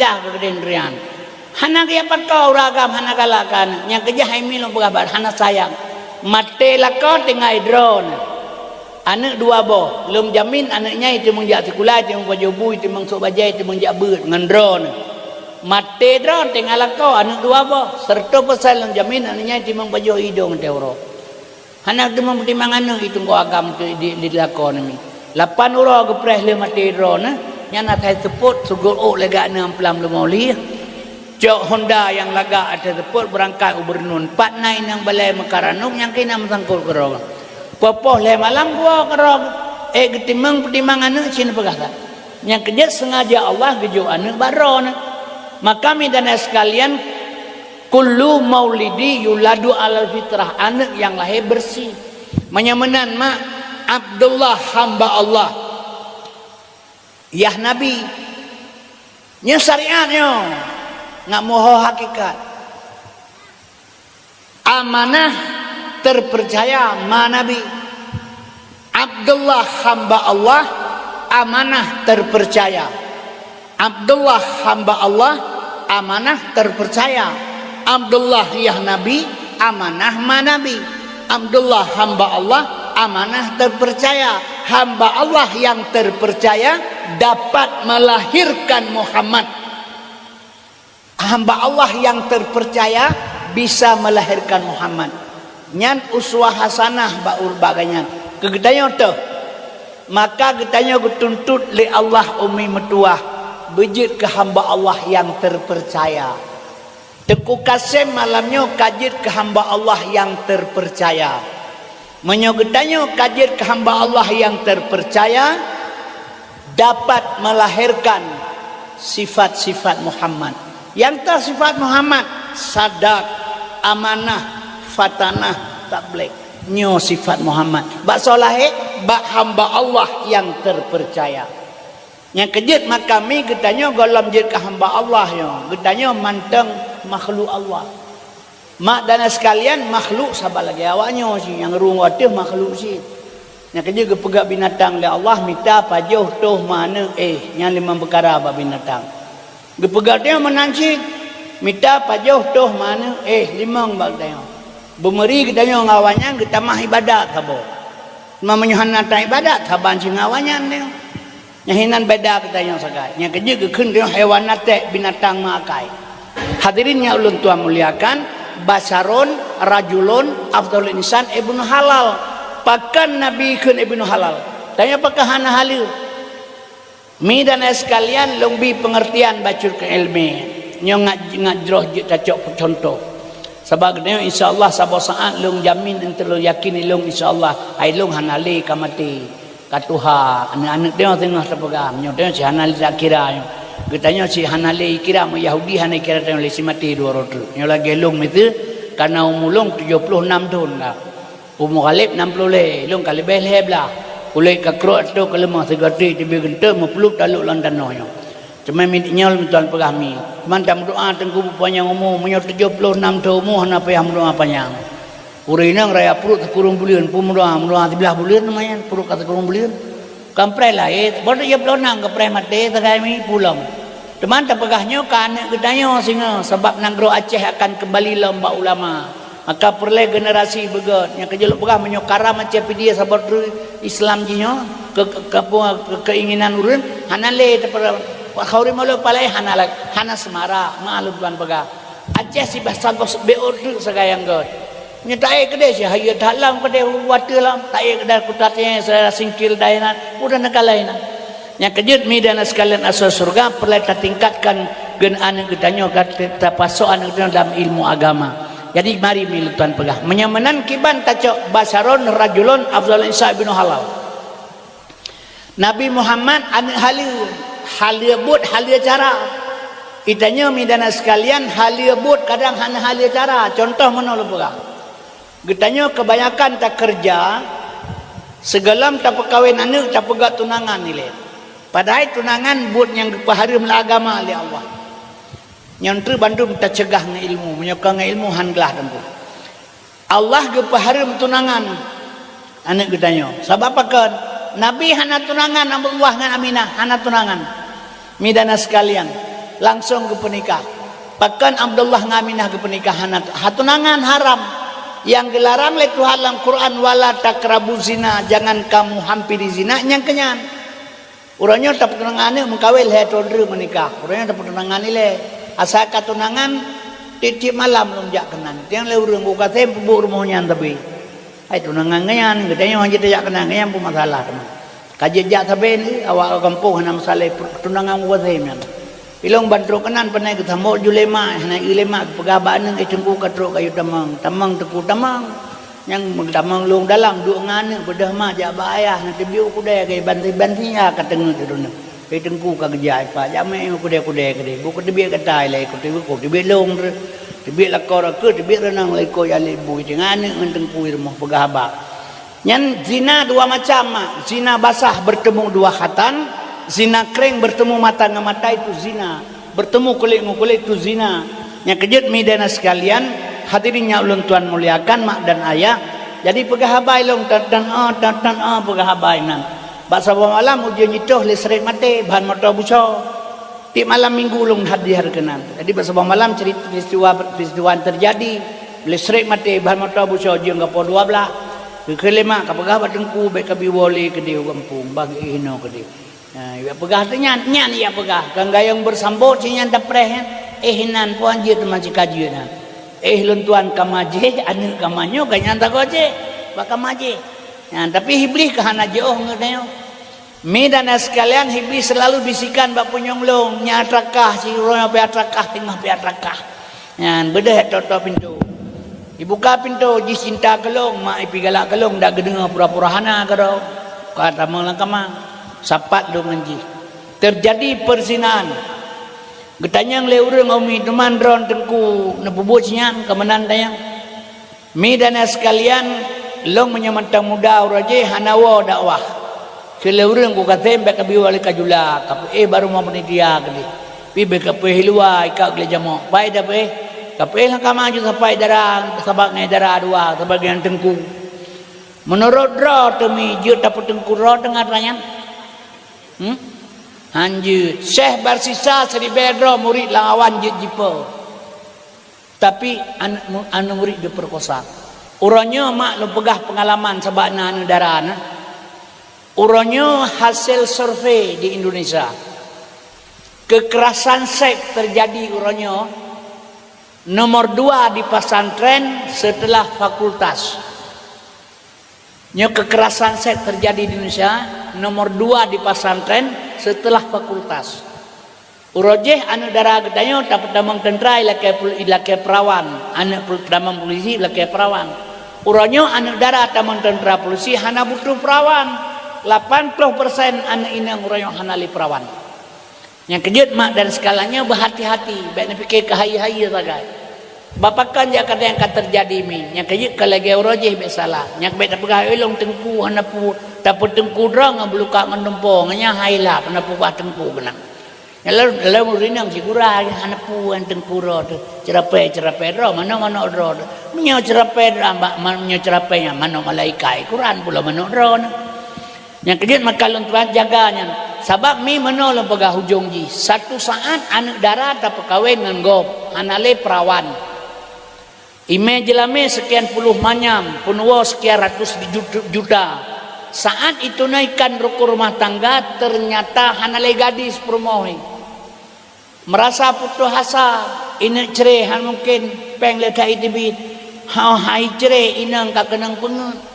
lidah keu keudeh nyan. Hana geujak pakoe ureueng agam, hana galak keu aneuk. Nyang keujah hai mi lôn peugah bak hana sayang. Maté lakoe tinggai droeneuh. Aneuk dua boh, lôn jamin aneuk nyan jiteumeung jak sikula, jiteumeung pajoh bu, jiteumeung sôk bajèe, jiteumeung jak beuet ngon droeneuh. Maté droeneuh tinggai lakoe aneuk dua boh, seratus persen lôn jamin aneuk nyan jiteumeung pajoh idong teuh uroe. Hana teuma peutimang aneuk, i teungku agam tu di, di lakoe nyan mi. Lapan uroe geupreh lé maté droeneuh, nyan asai seupôt, seugot ôk lé gak neuh amplam leumo lieh. Cok honda nyang lagak ateueh seupôt beurangkat u Beureunon. Pat na inong balèe meukaranong nyang keunan meusangkot keudroe. Poh-poh lhèe malam geuwoe keudroe. Eh, geutimang peutimang aneuk cit neupeugah that. Nyang keujeuet seungaja Allah geujok aneuk bak droeneuh. Maka, mideuen sekalian, Kullu maulidi yuladu alal fitrah, aneuk nyang lahé beureusi. Meunyoe meunan mak, Abdullah hamba Allah, yah Nabi. Nyoe syariat nyoe, ngat muho hakikat. Amanah terpercaya ma Nabi. Abdullah hamba Allah, amanah terpercaya. Abdullah hamba Allah, amanah terpercaya. Abdullah yah Nabi, amanah ma Nabi. Abdullah hamba Allah, amanah terpercaya. Hamba Allah yang terpercaya dapat melahirkan Muhammad. Hamba Allah yang terpercaya bisa melahirkan Muhammad. Nyan uswah hasanah bak ur-, bak gobnyan. Keu geutanyoe teuh, maka geutanyoe geutuntot lé Allah Umi Meutuwah beujeuet keu hamba Allah yang terpercaya. Teungku Kasem malam nyoe ka jeuet keu hamba Allah yang terpercaya. Meunyoe geutanyoe ka jeuet keu hamba Allah nyang teupeurcaya, dapat melahirkan sifat-sifat Muhammad. Nyang ta sifat Muhammad, sadak, amanah, fatanah, tabligh. Nyoe sifat Muhammad. Bak soe lahé? Bak hamba Allah nyang teupeurcaya. Nyang keujeuet makami geutanyoe gohlom jeuet keu hamba Allah nyoe. Geutanyoe mantong makhluk Allah. Mak dan sekalian, makhluk saban lagèe awaknyoe cit, nyang rhueng ateueh makhluk cit. Nyang keujeuet geupeugah binatang lé Allah, mita pajoh toh ma aneuk, eh, nyan limong peukara bak binatang. Geupeugah tanyoe meunan cit, mita pajoh toh ma aneuk, eh, limong bak tanyoe. Beumeuri geutanyoe ngon awaknyan geutamah ibadat saboh. Teuma meunyoe hana taibadat, saban cit ngon awaknyan tanyoe. Nyang hinan beda geutanyoe sagai. Nyang keujeuet geukheun tanyoe haiwan natek, binatang meuakai. Hadirin nyang ulôn tuan muliakan, basyarun rajulun afdhalul insan ibnu halal. Pakon Nabi kheun ibnu halal? Tanyoe pakon hana haleue? Mi dan ai sekalian, lôn bi peungeurtian bacut keu ileumèe. Nyoe ngat, ngat jroh jeuet tacok peucuntoh. Sabab geutanyoe insya Allah saboh saat lôn jamin, enteuk lôn yakin ilôn insya Allah, ai lôn hana lé ka maté. Ka tuha, aneuk-aneuk tanyoe teungoh tapeugah, meunyoe tanyoe cit hana lé takira nyoe. Geutanyoe cit hana lé ikira, meu Yahudi hana ikira tanyoe lé, cit maté dua droe treuk. Nyoe lagèe lôn miseue, ka na umu lôn tujoh ploh nam thon ka. Umu Ghalib nam ploh lhèe, lôn ka leubeh lhèe blah. Kulét ka krok ateuh ka leumah, sigoe teubiet geunteuk meuplup talok lam tanoh nyoe. Teuma mi nyoe lôn tuan peugah mi, man tameudoa Teungku beupanyang umu, meunyoe tujoh ploh nam thon umu hana payah meudoa panyang. Ureueng inong raya pruet sikureueng buleuen, peue meudoa, meudoa siblaih buleuen teuma nyan, pruet ka sikureueng buleuen. Kamprai lahé, baru tujoh ploh nam kamprai maté, sagai mi pulang. Teuma tapeugah nyoe keu aneuk geutanyoe singoh, sabab nanggroe Aceh akan keumbali lom bak ulama. Maka peureulèe generasi beugöt, nyang keujeuet lôn peugah meunyoe karam Aceh Pidie saboh treuk Islam jih nyoe, keu, keu, keu, keu, keinginan ureueng, hana lé tapeureulèe, khauri malu palai hana la-, hana seumara, meuah lôn tuan peugah. Aceh sibah sagoe beu treuk sagai nyang göt. Nyoe taék keudéh cit hayeue that lom keudéh u ateueh lom, taék keudéh kuta tieng, saudara singkil dai nan, udah neugala inan. Nyang keujeuet mi dan sekalian asoe syeuruga peureulèe tatingkatkan gen aneuk geutanyoe, ka tapasok aneuk geutanyoe dalam ilmu agama. Jadi mari mi lôn tuan peugah. Meunyoe meunan kiban tacok basyarun rajulun afdhalul insan ibnu halal. Nabi Muhammad aneuk haleue, haleue buet, haleue cara. Geutanyoe mi dan sekalian, haleue buet kadang hana haleue cara. Contoh meunoe lôn peugah. Geutanyoe kebanyakan takeureuja, sigohlom tapeukawen aneuk, tapeugöt tunangan ilèe. Padahai tunangan buet nyang geupeuhareuem lé agama lé Allah. Nyan treuk bandum taceugah ngon ilmu, meunyoe kon ngon ilmu han glah teungku. Allah geupeuhareuem tunangan aneuk geutanyoe. Sabab pakon? Nabi hana tunangan, Abdullah ngon Aminah hana tunangan. Mi dan sekalian, langsung geupeunikah. Pakon Abdullah ngon Aminah geupeunikah hana, ha tunangan haram. Nyang geularang lé Tuhan lam Quran, "Wala taqrabuz zina, jangan kamu hampiri zina," nyang keunyan. Uroe nyoe tapeutunangan aneuk meukawen lhèe thon treuk meunikah. Uroe nyoe tapeutunangan ilèe. Asai ka tunangan, tiep-tiep malam lom jak keunan. Tiang lé ureueng buka tem peubuet rumoh nyan sabe. Hai tunangan nyan, geutanyoe hana tajak keunan, nyan pun masalah teuma. Ka jeuet jak sabe ni, awak gampông hana masalah, tunangan buka tem nyan. Ilôn ban trok keunan, panai geusambot ju lé mak, hana eu lé mak, geupeugah bak aneuk, "Eh, Teungku ka trok kayue tamong." "Tamong, Teungku, tamong." Nyang meutamong lôn dalam, duek ngon aneuk, beudôh mak jak bak ayah, na teubiet u keudè, keu banti-banti ya ka teungeut droeneuh. Keu Teungku ka geujak ipak, jak meu'en u keudè-keudè keudè. Bôh kuteubiet gata ilèe, kuteubiet, kuteubiet lôn treuk. Teubiet lakoe roh keuh, teubiet reunong liko ya lé bu, teungoh aneuk ngon teungku i rumoh peugah haba. Nyan zina dua macam, mak. Zina basah bertemu dua khatan, zina kering bertemu mata ngon mata, itu zina. Bertemu kulét ngon kulét, itu zina. Nyang keujeuet mi dan sekalian, hadirin nyang ulôn tuan muliakan, mak dan ayah. Jadi peugah haba ilong tan tan a, tan tan a peugah haba inan. Bak saboh malam ujeuen jitoh listrik maté, ban moto buso. Tiep malam minggu lôn hadir keunan. Jadi, bak saboh malam cerita peristiwa, peristiwa yang terjadi. Listrik maté, ban moto buso jeueng ka poh dua belas. Keu lima ka peugah bak teungku, bèk ka biwoe lé keudéh u gampông, bagi inoe keudéh. Nah, ya peugah tu nyan, nyan ya peugah. Kan gayong bersambot si nyan tapreh nyan. Eh, inan puan jeuet teuma si ka jeuet nyan. Eh, lôn tuan ka majéh, aneuk ka manyoe, ka nyan tagoe jih. Bak ka majéh. Nyan, tapi Iblih ka hana jiôh ngon tanyoe. Mi dan sekalian, Iblih selalu bisikan bak punyueng lôn, "Nyan atrakah, si uroe nyoe pi atrakah, teungoh pi atrakah." Nyan, beudeh tok-tok pintoe. Ibuka pintoe, jih cinta keu lôn, mak ipi galak keu lôn, dak geudeungoe pura-pura hana keudroe. Ka tamong lam kama, sapat lôn ngon jih. Terjadi perzinaan. Geutanyong lé ureueng, "Umi, teuma droeneuh teungku neupeubuet si nyan?" Ka meunan tanyong. Mi dan sekalian, lôn meunyoe mantong muda uroe jih hana woe dakwah. Keu lé ureueng ku kasém bèk ka biwoe lé ka jula, ka peuéh bak rumoh panitia keudéh. Pi bèk ka peuéh luwa, ika geulé jamok. Pai da peuéh? Ka peuéh lam kama ju sapai dara, sabat ngon dara dua, sabat ngon teungku. Meunurot droe teumi jeuet tapeuteungku droe teungoh atra nyan? Hmm? Han jeuet. Syekh Barsisa siribèe droe murit lam awan jeuet jipo. Tapi aneuk mu-, aneuk murit geupeurkosa. Uroe nyoe mak lôn peugah peungalaman sabab na aneuk dara na. Uroe nyoe hasil survei di Indonesia, kekerasan seks terjadi uroe nyoe nomor dua di pesantren setelah fakultas. Nyoe kekerasan seks terjadi di Indonesia, nomor dua di pesantren setelah fakultas. Uroe jih aneuk dara geutanyoe tapeutamong teuntra ilakèe pul-, ilakèe peurawan, aneuk pul-, tamong polisi ilakèe peurawan. Uroe nyoe aneuk dara tamong teuntra polisi hana butuh peurawan. Lapan ploh persen aneuk inong uroe nyoe hana lé peurawan. Nyang keujeuet mak dan sekalian nyoe beuhati-hati, bèk neupike keu hayeue-hayeue sagai. Bak pakon jak kadang ka teujadi mi, nyang keujeuet ka lagèe uroe jih bèk salah. Nyang bèk tapeugah, "Eh, lôn teungku hana pu-, tapeuteungku droe ngon beuluka ngon dumpo, ngon nyan hai lap hana peubah teungku keunan." Nyang lôn, lôn ureueng inong sigura hana pu ngon teungku droe teuh. Ceurapée-ceurapée droe, manok-manok droe teuh. Meunyoe ceurapée droe, ma-, meunyoe ceurapée nyan manok malaikat, Quran pulo manok droe nyan. Nyang keujeuet maka lôn tuan jaga nyan. Sabab mi meunoe lôn peugah ujong jih. Satu saat aneuk dara tapeukawen ngon gob, hana lé peurawan. Imé jeulamé sekian puluh manyam, peunuwoe sekian ratus jut-, juta. Saat itunaikan rukun rumah tangga, ternyata hana lé gadis peurumoh. Meurasa putoh asa, ineuk cre hana mungken, péng le that jiteubiet. Hana hai cre, inong ka keunong peungeut.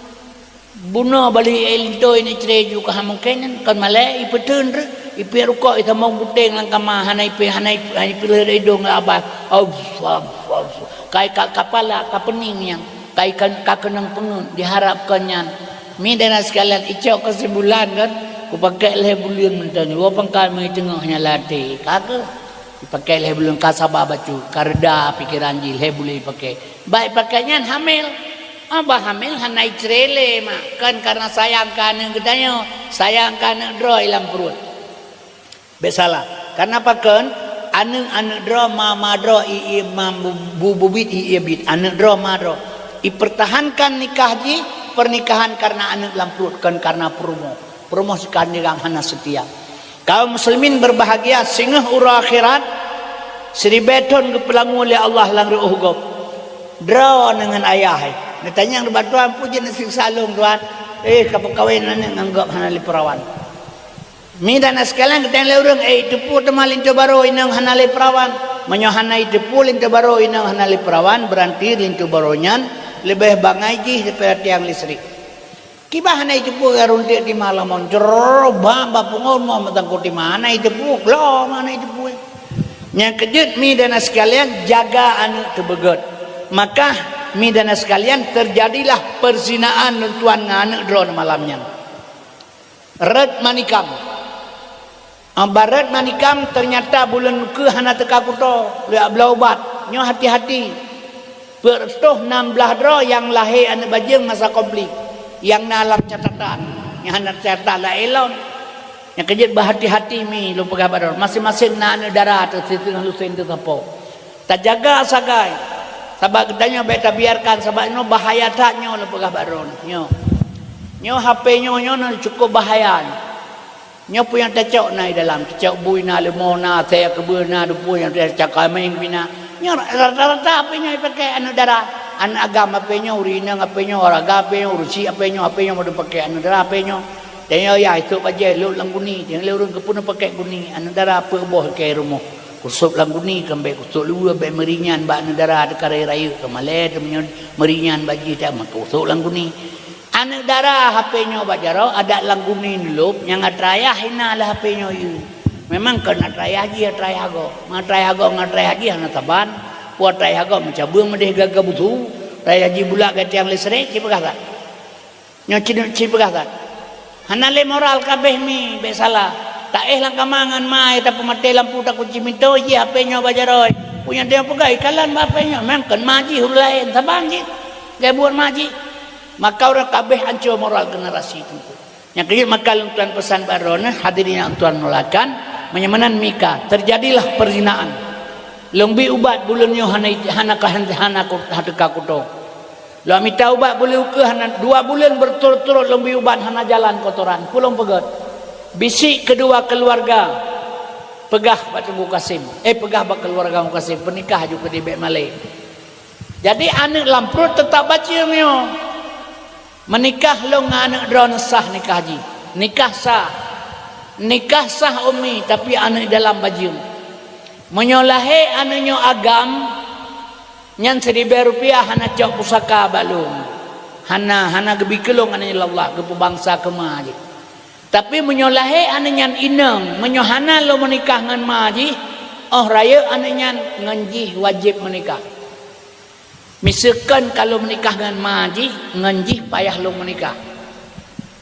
Bunoe bali linto ineuk cre ju ka hana mungken, kon malèe ipeuteun reuh, ipiep rukok, itamong guteng lam kama, hana ipe-, hana ipe-, hana ipeuleueh idong lé abah. Auf, auf, auf. Kai ka kapala, ka peuning nyang, kai ka, ka keunong peungeut, diharapkan nyan. Mi dan sekalian, icok keusimpulan kan, kupakèk lhèe buleuen mantong nyoe, woe pangkat meuteungoh nyang lam até. Ka keuh. Ipakèk lhèe buleuen ka saba bacut, ka reda pikeran jih lhèe buleuen ipakèk. Bak ipakèk nyan hamil. Ah, bah hamil hana icre lé, mak. Kon karena sayang keu aneuk geutanyoe, sayang keu aneuk droe i lam pruet. Bèk salah. Karena pakon? Aneuk-aneuk droe, ma-ma droe, i-, i-, ma bu-, bu-, bubit, i-, i-, bit. Aneuk droe, ma droe. Ipertahankan nikah jih, pernikahan karena aneuk lam pruet, kon karena peurumoh. Peurumoh sikandang hana seutia. Kaum muslimin berbahagia, singoh uroe akhirat, siribèe thon geupeulangue lé Allah lam reuôh gob. Droeneuh ngon ayah, eh. Neutanyong bak Tuhan, "Peue jeuet neusiksa lôn, Tuhan? Eh, ka peukawen aneuk ngon gob hana lé peurawan." Mi dan sekalian, geutanyong lé ureueng, "Eh, iteupeue teuma linto barô inong hana lé peurawan?" Meunyoe hana iteupeue linto barô inong hana lé peurawan, berarti linto barô nyan leubeh bangai jih daripada tiang listrik. Kiban hana iteupeue ka runték tima lamon, jroh, bam, bak pungo rumoh meutangkot tima, hana iteupeue, lom hana iteupeue. Nyang keujeuet mi dan sekalian, jaga aneuk teubeugét. Maka mi dan sekalian, terjadilah perzinaan lôn tuan ngon aneuk droeneuh malam nyan. Rot manikam. Bak rot manikam, ternyata buleuen ukeue hana teuka kuto, lé bloe ubat. Nyoe hati-hati. Peuet reutôh nam blaih droe nyang lahé aneuëk bajeueng masa konflik, nyang na lam catatan, nyang hana teucatat laén lom. Nyang keujeuet beuhati-hati mi lôn peugah bak droe, maséng-maséng na aneuëk dara teuh, siteungoh lusen teuh sapo. Tajaga sagai, sabab geutanyoe bék tabiarkan, sabab nyoe bahaya that nyoe lôn peugah bak droe nyoe. Nyoe H P nyoe, nyoe na cukup bahaya nyoe. Nyoe peue nyang tacok na di dalam, tacok bui na, leumo na, asèe keubeue na, deupue nyang tacok kameng pih na. Nyoe rata-rata H P nyoe jipakèk aneuëk dara. Aneuëk agam H P nyoe, ureuëng inong H P nyoe, ureuëng raga H P nyoe, ureuëng chik H P nyoe, H P nyoe model pakèk aneuëk dara H P nyoe. Teunyok yah, isôk bajèe lhôk lam guni, teunyok lé ureuëng keupeue pakèk guni, aneuëk dara peuet boh keu rumoh. Kusôb lam guni, keu bék kusôb luweue, bék meurinyàn bak aneuëk dara teukaré rayeuk, keu malèe teuh meunyoe meurinyàn bak jih, teuma kusôb lam guni. Aneuëk dara H P nyoe bak jaroe, adak lam guni neulôb, nyang atra yah hina lé H P nyoe yue. Memang kon atra yah jih, atra yah gob. Meunyoe atra yah gob ngon atra yah jih hana saban. Peue atra yah gob meucabeueng meudeh gaga busu, atra yah jih bulak gatiang listrik, ci peugah that. Nyoe ci, ci peugah that. Hana lé moral kabéh mi, bék salah. Taéh lam kama ngon ma, tapeumaté lampu, takunci mintô, jih H P nyoe bak jaroe. Peue nyang teungoh peugah, ikalon bak H P nyoe, memang kon ma jih ureuëng laén, saban jih. Geubuet ma jih. Maka ureuëng kabéh ancô moral generasi teungku. Nyang keujeuet maka lôn tuan peusan bak droeneuh, hadirin nyang tuan muliakan, meunyoe meunan mika, terjadilah perzinaan. Lôn bi ubat buleuen nyoe hana, hana ka, hana, hana ku-, hana teuka kuto. Lôn mita ubat buleuen ukeue hana, dua buleuen berturut-turut lôn bi ubat hana jalan kotoran. Peue lôn peugöt? Bisik keudua keuluwarga, peugah bak Teungku Kasim, eh, peugah bak keuluwarga Teungku Kasim, peunikah aju keudeh, bék malèe. Jadi, aneuëk lam pruet teutap bajeueng nyoe. Meunikah lôn ngon aneuëk droeneuh sah nikah jih. Nikah sah. Nikah sah, Umi, tapi aneuëk dalam bajeueng. Meunyoe lahé aneuëk nyoe agam, nyan siribèe rupiah hana cok pusaka bak lôn. Hana, hana geubi keu lôn aneuëk nyoe lé Allah, geupeubangsa keu ma jih. Tapi meunyoe lahé aneuëk nyan inong, meunyoe hana lôn meunikah ngon ma jih, óh rayeuk aneuëk nyan ngon jih wajéb meunikah. Miseukon ka lôn meunikah ngon ma jih, ngon jih payah lôn meunikah.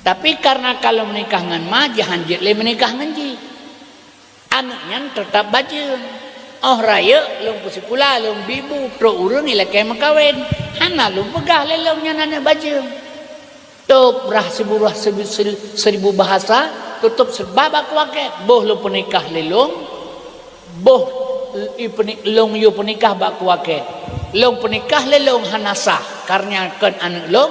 Tapi, kareuna ka lôn meunikah ngon ma jih, han jeuet lé meunikah ngon jih. Aneuëk nyan teutap bajeueng. Óh rayeuk lôn peusikula, lôn bi bu, trok ureuëng ilakèe meukawen. Hana lôn peugah lé lôn nyan aneuëk bajeueng. Tôb rhah siburoh sibi-, seri-, seribu bahasa, tutôb seuba bak kuakét. Boh lôn peunikah lé lôn, boh i peuni-, lôn yue peunikah bak kuakét. Lôn peunikah lé lôn hana sah, kareuna kon aneuëk lôn.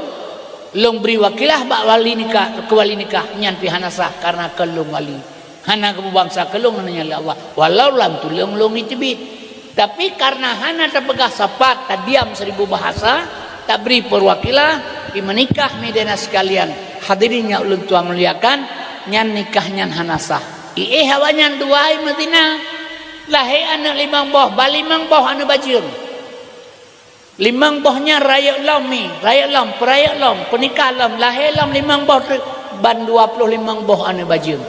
Lôn bri wakilah bak wali nikah, keu wali nikah, nyan pih hana sah, kareuna kon lôn wali. Hana geupeubangsa keu lôn, hana nyan lé Allah. Walau lam tuleueng lôn iteubiet. Tapi, kareuna hana tapeugah sapat, tadiam seribu bahasa, tabri perwakilah, imeunikah, mi dan sekalian. Hadirin nyang ulôn tuan muliakan, nyan nikah nyan hana sah. Iéh awaknyan dua imeuzina. Lahé aneuëk limong boh, ba limong boh aneuëk bajeueng. Limong boh nyan rayeuk lom mi, rayeuk lom, peurayeuk lom, peunikah lom, lahé lom limong boh teuk, ban dua ploh limong boh aneuëk bajeueng.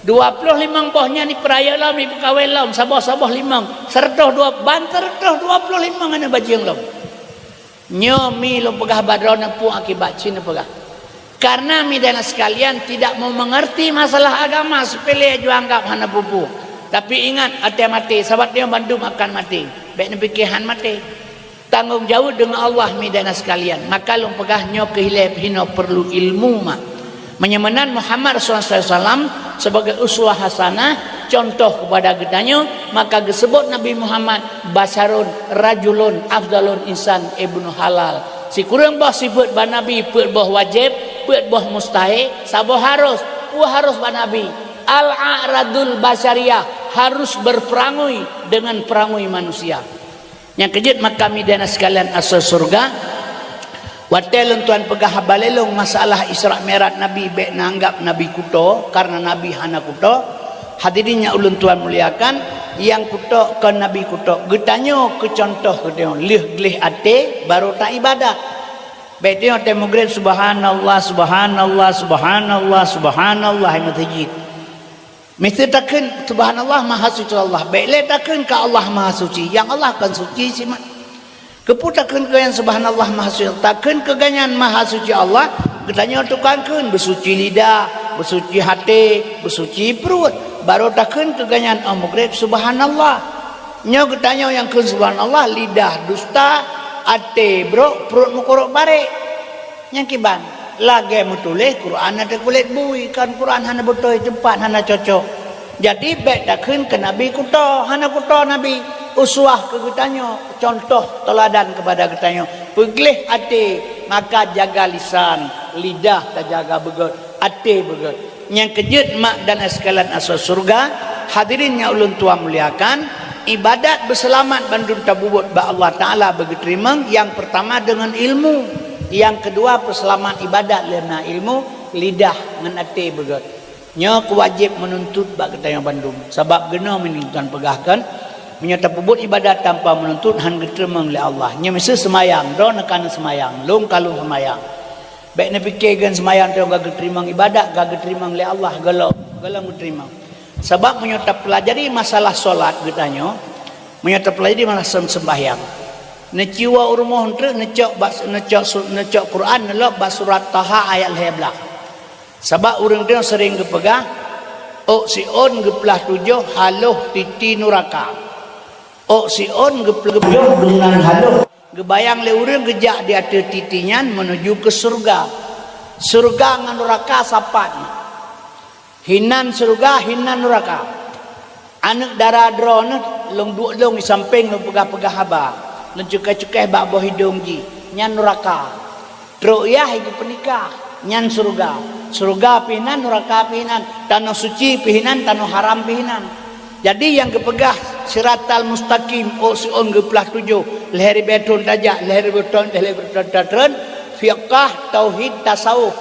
Dua ploh limong boh nyan ipeurayeuk lom, ipeukawen lom, saboh-saboh limong, seureutôh dua, ban seureutôh dua ploh limong aneuëk bajeueng lom. Nyoe mi lôn peugah bak droeneuh peue akibat cit neupeugah. Kareuna mi dan sekalian tidak mau mengerti masalah agama, sepele aju anggap hana peue-peue. Tapi ingat, até maté, sabab nyoe bandum akan maté. Bék neupike han maté. Tanggong jaweueb deungon Allah, mi dan sekalian. Maka lôn peugah nyoe keu ilée pih inoe perlu ilmu mak. Meunyoe meunan Muhammad sallallahu alaihi wasallam sebagai uswah hasanah, contoh kepada geutanyoe, maka geuseubut Nabi Muhammad basyarun, rajulun, afdalun insan, ibnu halal. Sikureueng boh sifeuet bak Nabi, peuet boh wajéb, peuet boh mustahé, saboh harus, peue harus bak Nabi. Al-a'radul basyariyah, harus berperangui dengan perangui manusia. Nyang keujeuet maka mi dan sekalian asoe syeuruga, watée lôn tuan peugah haba lé lôn masalah Isra Mi'raj Nabi, bék neuanggap Nabi kuto, kareuna Nabi hana kuto. Hadirin nyang ulôn tuan muliakan, nyang kuto kon Nabi kuto. Geutanyoe keu contoh geutanyoe, lheueh gleh até, barô taibadat. Bék tanyoe tée meugreb, "Subhanallah, subhanallah, subhanallah, subhanallah," hai meuseujid. Meusti takheun, "Subhanallah, Maha Suci Allah." Bék lé takheun keu Allah Maha Suci. Nyang Allah kon suci simat. Keupeue takheun keu nyang Subhanallah Maha Suci? Takheun keu gobnyan Maha Suci Allah, geutanyoe tukang kheun beusuci lidah, beusuci até, beusuci pruet. Barô takheun keu gobnyan óh meugreb, "Subhanallah." Nyoe geutanyoe nyang kheun subhanallah, lidah dusta, até brok, pruet meukurok barek. Nyang kiban, lagée meutuléh Quran ateueh kulét bui, kan Quran hana beutôi teumpat, hana cocok. Jadi bék takheun keu Nabi kuto, hana kuto Nabi. Uswah keu geutanyoe, contoh teuladan keupada geutanyoe. Peugleh até, maka jaga lisan, lidah tajaga beugét, até beugét. Nyang keujeuet mak dan sekalian asoe syeuruga, hadirin nyang ulôn tuan muliakan, ibadat beuseulamat bandum tapubuet bak Allah Taala beugeuteurimong, nyang peurtama deungon ilmu, nyang keudua peuseulamat ibadat lé na ilmu, lidah ngon até beugét. Nyoe keuwajéb meununtut bak geutanyoe bandum, sabab geunoe meunyoe tuan peugahkan, meunyoe tapubuet ibadat tanpa meununtut han geuteurimong lé Allah. Nyoe miseue seumayang, droeneuh ka neuseumayang, lôn ka lôn seumayang. Bék neupike ngon seumayang tanyoe ka geuteurimong ibadat, ka geuteurimong lé Allah, gohlom, gohlom geuteurimong. Sabab meunyoe tapeulajari masalah solat geutanyoe, meunyoe tapeulajari masalah sem-, sembahyang, neuciwa u rumoh treuk neucok bak, neucok su-, neucok Quran neulok bak surat Taha ayat lhée blaih. Sabab ureuëng tanyoe sering geupeugah, "Ôk siôn geupeulaih tujoh haloh titi nuraka." Ôk siôn geupeulaih tujoh deungon haloh. Geubayang lé ureuëng geujak di ateueh titi nyan meunuju keu syeuruga. Syeuruga ngon nuraka sapat. Hinan syeuruga, hinan nuraka. Aneuëk dara droeneuh, lôn duek lôn di sampéng lôn peugah-peugah haba. Lôn cukéh-cukéh bak boh idong jih. Nyan nuraka. Trok yah iku peunikah, nyan syeuruga. Syeuruga pih nan, nuraka pih nan, tanoh suci pih nan, tanoh haram pih nan. Jadi nyang geupeugah siratal mustaqim, ôk siôn geupeulaih tujoh, lhée ribée thon tajak, lhée ribée thon, lhée ribée thon tatreun, fiqah, tauhid, tasawuf.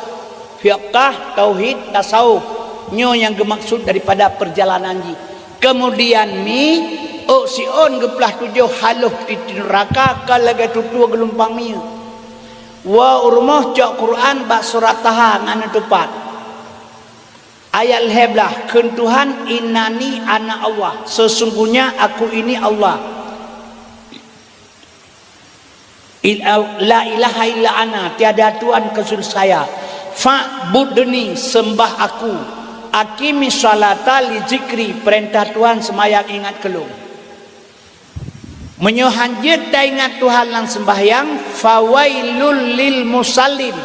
Fiqah, tauhid, tasawuf. Nyoe nyang geumaksud daripada peurjalanan jih. Keumudian mi, ôk siôn geupeulaih tujoh haloh titi nuraka ka lagée tutoe geulumpang minyeuk. Woe u rumoh cok Quran bak surat Taha ngon neutupat. Ayat lhée blaih, kheun Tuhan, "Innani ana Allah, sesungguhnya aku ini Allah. Il-, la ilaha illa ana, tiada Tuhan kecuali saya. Fa'budni, sembah aku. Aqimis sholata li zikri, peurintah Tuhan seumayang ingat keu lôn." Meunyoe han jeuet taingat Tuhan lam seumbahyang, fawailul lil musallin,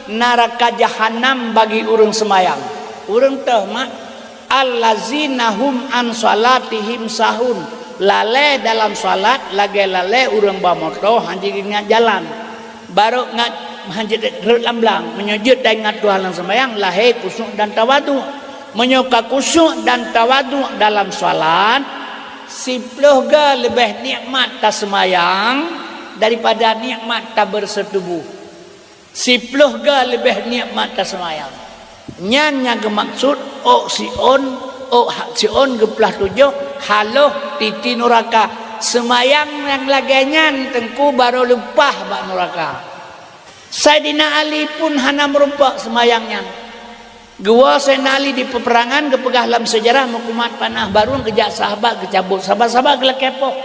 naraka jahanam bagi ureuëng seumayang. Ureuëng toh mak, allazina hum an salatihim sahun, lalée dalam salat lagée lalée ureuëng ba moto han jeuet ingat jalan. Barô ngat hanjeuet rhot lam blang. Meunyoe jeuet taingat Tuhan lam seumayang, lahé khusyuk dan tawadhu. Meunyoe ka khusyuk dan tawadhu dalam salat, siploh ga leubeh nikmat taseumayang daripada nikmat tabeureuseutubôh. Siploh ga leubeh nikmat taseumayang. Nyan nyang geumaksud ôk siôn, ôk ha-, siôn geupeulaih tujoh haloh titi nuraka. Seumayang nyang lagée nyan teungku barô leupah bak nuraka. Saidina Ali pun hana meurumpok seumayang nyan. Geuwoe Saidina Ali di peuperangan geupeugah lam seujarah meukumat panah barô geujak sahabat geucabot, sahabat-sahabat geulakée poh.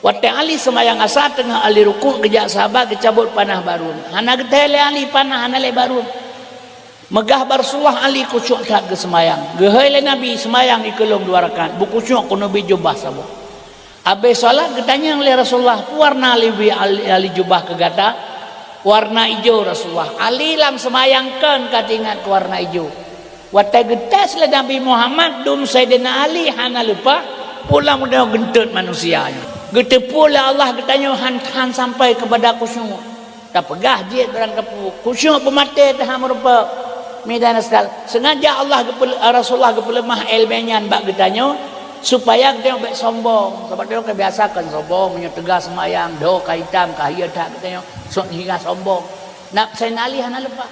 Watée Ali seumayang asa teungoh Ali rukuk geujak sahabat geucabot panah barô. Hana geuthée lé Ali panah, hana lé barô. Meugah bak Rasulullah Ali khusyuk that geuseumayang. Geuhôi lé Nabi, "Seumayang ikeulong dua rakaat, beukhusyuk keuneubri jubah saboh." Abéh salat geutanyong lé Rasulullah, "Peue warna Ali, Ali, Ali jubah keu gata?" "Warna ijo, Rasulullah." Ali lam seumayang kon ka teuingat keu warna ijo. Watée geutés lé Nabi Muhammad, dum Saidina Ali hana leupah, pulang meudeh geuntot manusia nyoe. Geuteupeue lé Allah geutanyoe han, han sampai keupada khusyuk. Tapeugah jeuet barang kapeue, khusyuk peumaté teuhah meurumpok. Midan askal, sengaja Allah geupeu-, Rasulullah geupeuleumah iéleumé nyan bak geutanyoe, supaya geutanyoe bék sombong. Sabab tanyoe ka biasa kon sombong, meunyoe teuga seumayang, dho ka itam, ka hié that geutanyoe, sok hingga sombong. Nak Saidina Ali hana leupah.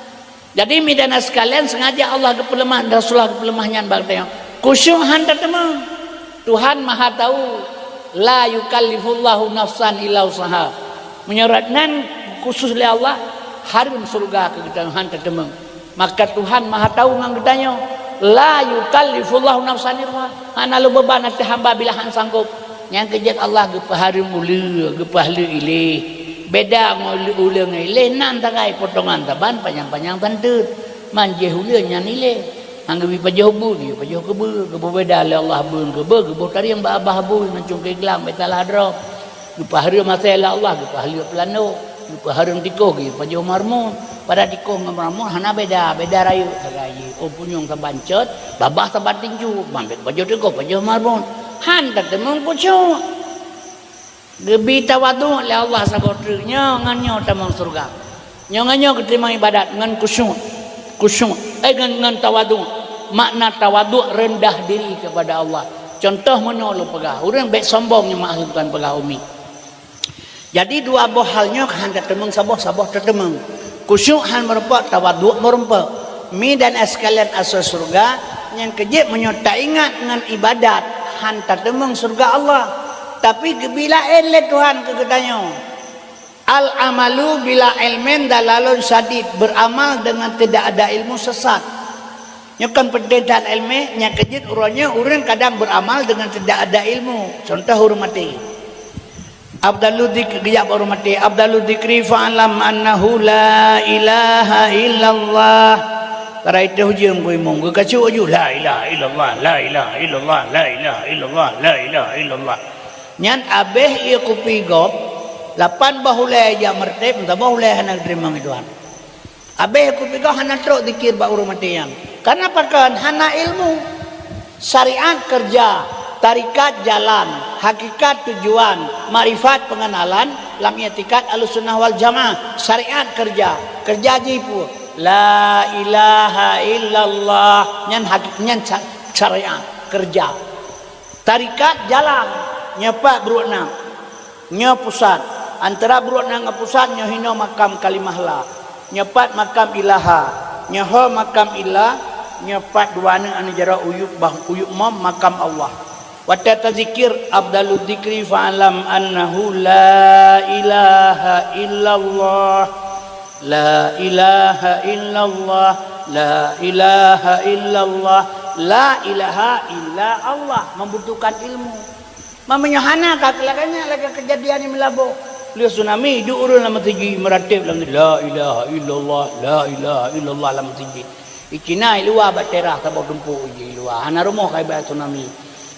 Jadi, midan sekalian, sengaja Allah geupeuleumah, Rasulullah geupeuleumah nyan bak geutanyoe. Khusyuk han tateumeung. Tuhan Maha Tahu, "La yukallifullahu nafsan illa wus'aha." Meunyoe rot nan khusus lé Allah, hareuem syeuruga keu geutanyoe han tateumeung. Maka Tuhan Maha Tahu ngon geutanyoe, "La yukallifullahu nafsan illa wus'aha." Hana lôn beuban ateueh hamba bila han sanggob. Nyang keujeuet Allah geupeuhareuem uleue, geupeuhaleue iléh. Beda ngon uleue, uleue ngon iléh, nan tagai potongan saban panyang-panyang tanteut. Manjéh uleue nyan iléh. Han geubi pajoh bu, geubi pajoh keubeue, geuboh beda lé Allah beuen keu beue, geuboh tarieng bak babah bu ngon cungkée glang bék salah droe. Geupeuhareuem asée lé Allah, geupeuhaleuek peulandok, geupeuhareuem tikôh geubi pajoh marmun. Padahai tikôh ngon marmun hana beda, beda rayeuk sagai jih. Oh punyueng saban cot, babah saban tinju, ban bék pajoh tikôh, pajoh marmun. Han tateumeung khusyuk. Geubi tawaduk lé Allah saboh treuk, nyoe ngon nyoe tamong syeuruga. Nyoe ngon nyoe geuteurimong iébadat ngon khusyuk. Khusyuk, eh, ngon, ngon tawaduk. Makna tawaduk, rendah diri kepada Allah. Contoh meunoe lôn peugah, ureuëng bék sombong nyoe mak lôn tuan peugah umi. Jadi dua boh hal nyoe han tateumeung saboh, saboh tateumeung. Khusyuk han meurumpok, tawaduk meurumpok. Mi dan sekalian asoe syeuruga, nyang keujeuet meunyoe taingat ngon iébadat, han tateumeung syeuruga Allah. Tapi geubi laén lé Tuhan keu geutanyoe. Al-amalu bila ilmin dalalun syadid, beramal dengan tidak ada ilmu sesat. Nyoe kan peunteng that ilmu, nyang keujeuet uroe nyoe ureuëng kadang beramal dengan tidak ada ilmu. Contoh ureuëng maté. Afdalu dzikri, geujak bak ureuëng maté, "Afdalu dzikri fa'lam annahu la ilaha illallah." Tarai teuh ujeuen geuimong, geukacok aju, "La ilaha illallah, la ilaha illallah, la ilaha illallah, la ilaha illallah." Nyan abéh ié kupi gob, lapan boh ulée jak meureutéb, saboh ulée hana geuteurimong lé Tuhan. Abéh kupi gob hana trok zikir bak ureuëng maté nyan. Kareuna pakon? Hana ilmu. Syariat keureuja, tarekat jalan, hakikat tujuan, makrifat peungenalan, lam iktikad Ahlussunnah wal Jamaah, syariat keureuja, keureuja jih peue? La ilaha illallah. Nyan haki-, nyan sya-, syariat keureuja. Tarekat jalan, nyoe pat brôk na. Nyoe pusat. Antara brôk na ngon pusat nyoe hinoe makam kalimah la. Nyoe pat makam ilaha. Nyoe ho makam illa. Nyoe pat dua aneuëk aneuk jaroe uyueb bah, uyueb mom makam Allah. Watée tazikir, afdalu dzikri fa'lam annahu la ilaha illallah. La ilaha illallah, la ilaha illallah, la ilaha illa Allah, membutuhkan ilmu. Meunyoe hana ka lagée nyan, lagée keujadian di Meulaboh. Lheueh tsunami, duek ureuëng lam meuseujid, meuratéb lam, la ilaha illallah, la ilaha illallah lam meuseujid. Icina i luwa bak teras saboh tumpôk jih i luwa, hana rumoh ka iba tsunami.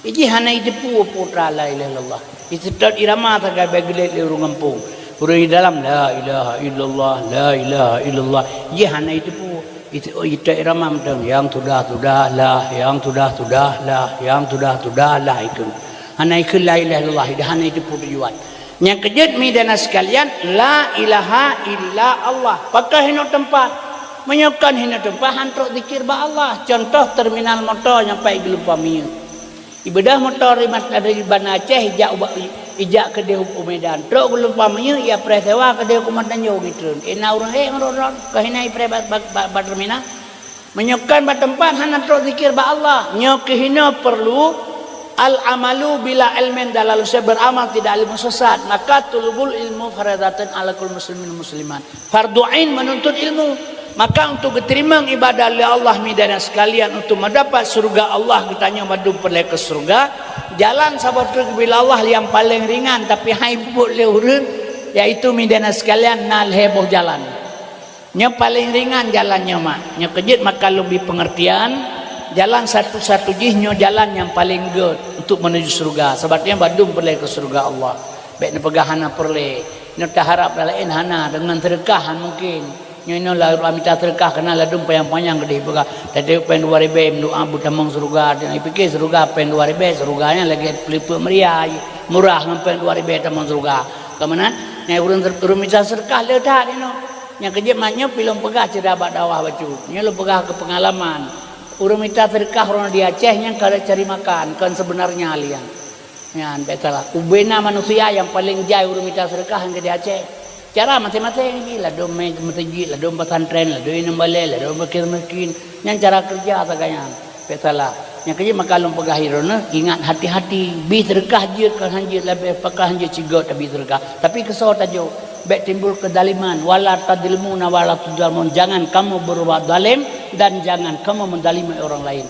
Ijih hana iteupeue peue la ilaha illallah. Iseutôt irama sagai bak geulet lé ureuëng gampông. Ureuëng di dalam, la ilaha illallah, la ilaha illallah. Ijih hana iteupeue. Ite-, ite irama mantong, yang sudah-sudah lah, yang sudah-sudah lah, yang sudah-sudah lah ikheun. Hana ikheun la ilaha illallah, ida hana iteupeue tujuan. Nyang keujeuet mi dan sekalian, la ilaha illa Allah. Pakon hinoe teumpat? Meunyoe kon hinoe teumpat, han trok zikir bak Allah. Contoh terminal moto nyang pai geulumpah minyeuk. Ibeudôh moto dari Mas-, dari Banda Aceh ijak ubak, ijak keudeh u Medan. Trok geulumpah minyeuk, ia preh sewa keudeh u Kumandan Nyoe geutrön. Ina ureuëng ék ngon droe-droe, keuhina ipreh ba, ba, ba, ba terminal. Meunyoe kon bak teumpat hana trok zikir bak Allah. Nyoe keuhina perlu al-amalu bila ilmin dalalun syadid, beramal tidak ilmu sesat. Maka tulubul ilmu faridatan ala kulli muslimin muslimat. Fardu ain menuntut ilmu. Maka untuk geuteurimong ibadah lé Allah mi dan sekalian untuk mendapat syurga Allah geutanyoe mandum peureulée keu syurga, jalan saboh treuk bila Allah nyang paleng ringan tapi hai buet lé ureuëng, yaitu mi dan sekalian na lhée boh jalan. Nyoe paleng ringan jalan nyoe mak. Nyoe keujeuet maka lôn bi peungeurtian, jalan satu-satu jih nyoe jalan nyang paleng gét untuk menuju syurga. Sabab nyoe mandum peureulée keu syurga Allah. Bék neupeugah hana peureulée. Nyoe taharab laén hana, deungon seudeukah han mungken. Nyoe inoe la ureuëng mita seudeukah keunan ladum panyang-panyang keudeh peugah. Tadeuek péng dua ribée meudoá beutamong syurga. Ipike syurga péng dua ribée, syurga nyan lagée peulipeuet meuria, murah ngon péng dua ribée tamong syurga. Keumanan? Nyan ureuëng, ureuëng mita seudeukah le that inoe. Nyang keujeuet mak nyoe pi lôn peugah cit bak dakwah bacut. Nyoe lôn peugah keu peungalaman. Ureuëng mita seudeukah uroe di Aceh nyan ka cari makan, kon seubeunarnya liang. Nyan bék salah. Ubena manusia nyang paleng jai ureuëng mita seudeukah nyang di Aceh. Cara maséng-maséng jih, ladôm mé meuseujid, ladôm pesantren, ladôm inong balée, ladôm fakir miskin. Nyan cara keureuja sagai nyan. Bék salah. Nyang keujeuet maka lôn peugah droeneuh, ingat hati-hati. Bi seudeukah jeuet kon han jeuet leubeh, pakon han jeuet sigoe tabi seudeukah. Tapi keusoe tajok, bék timbul keuzaliman. Wala tadzlimuna wala tudzlamun. Jangan kamu berbuat zalim dan jangan kamu menzalimi orang lain.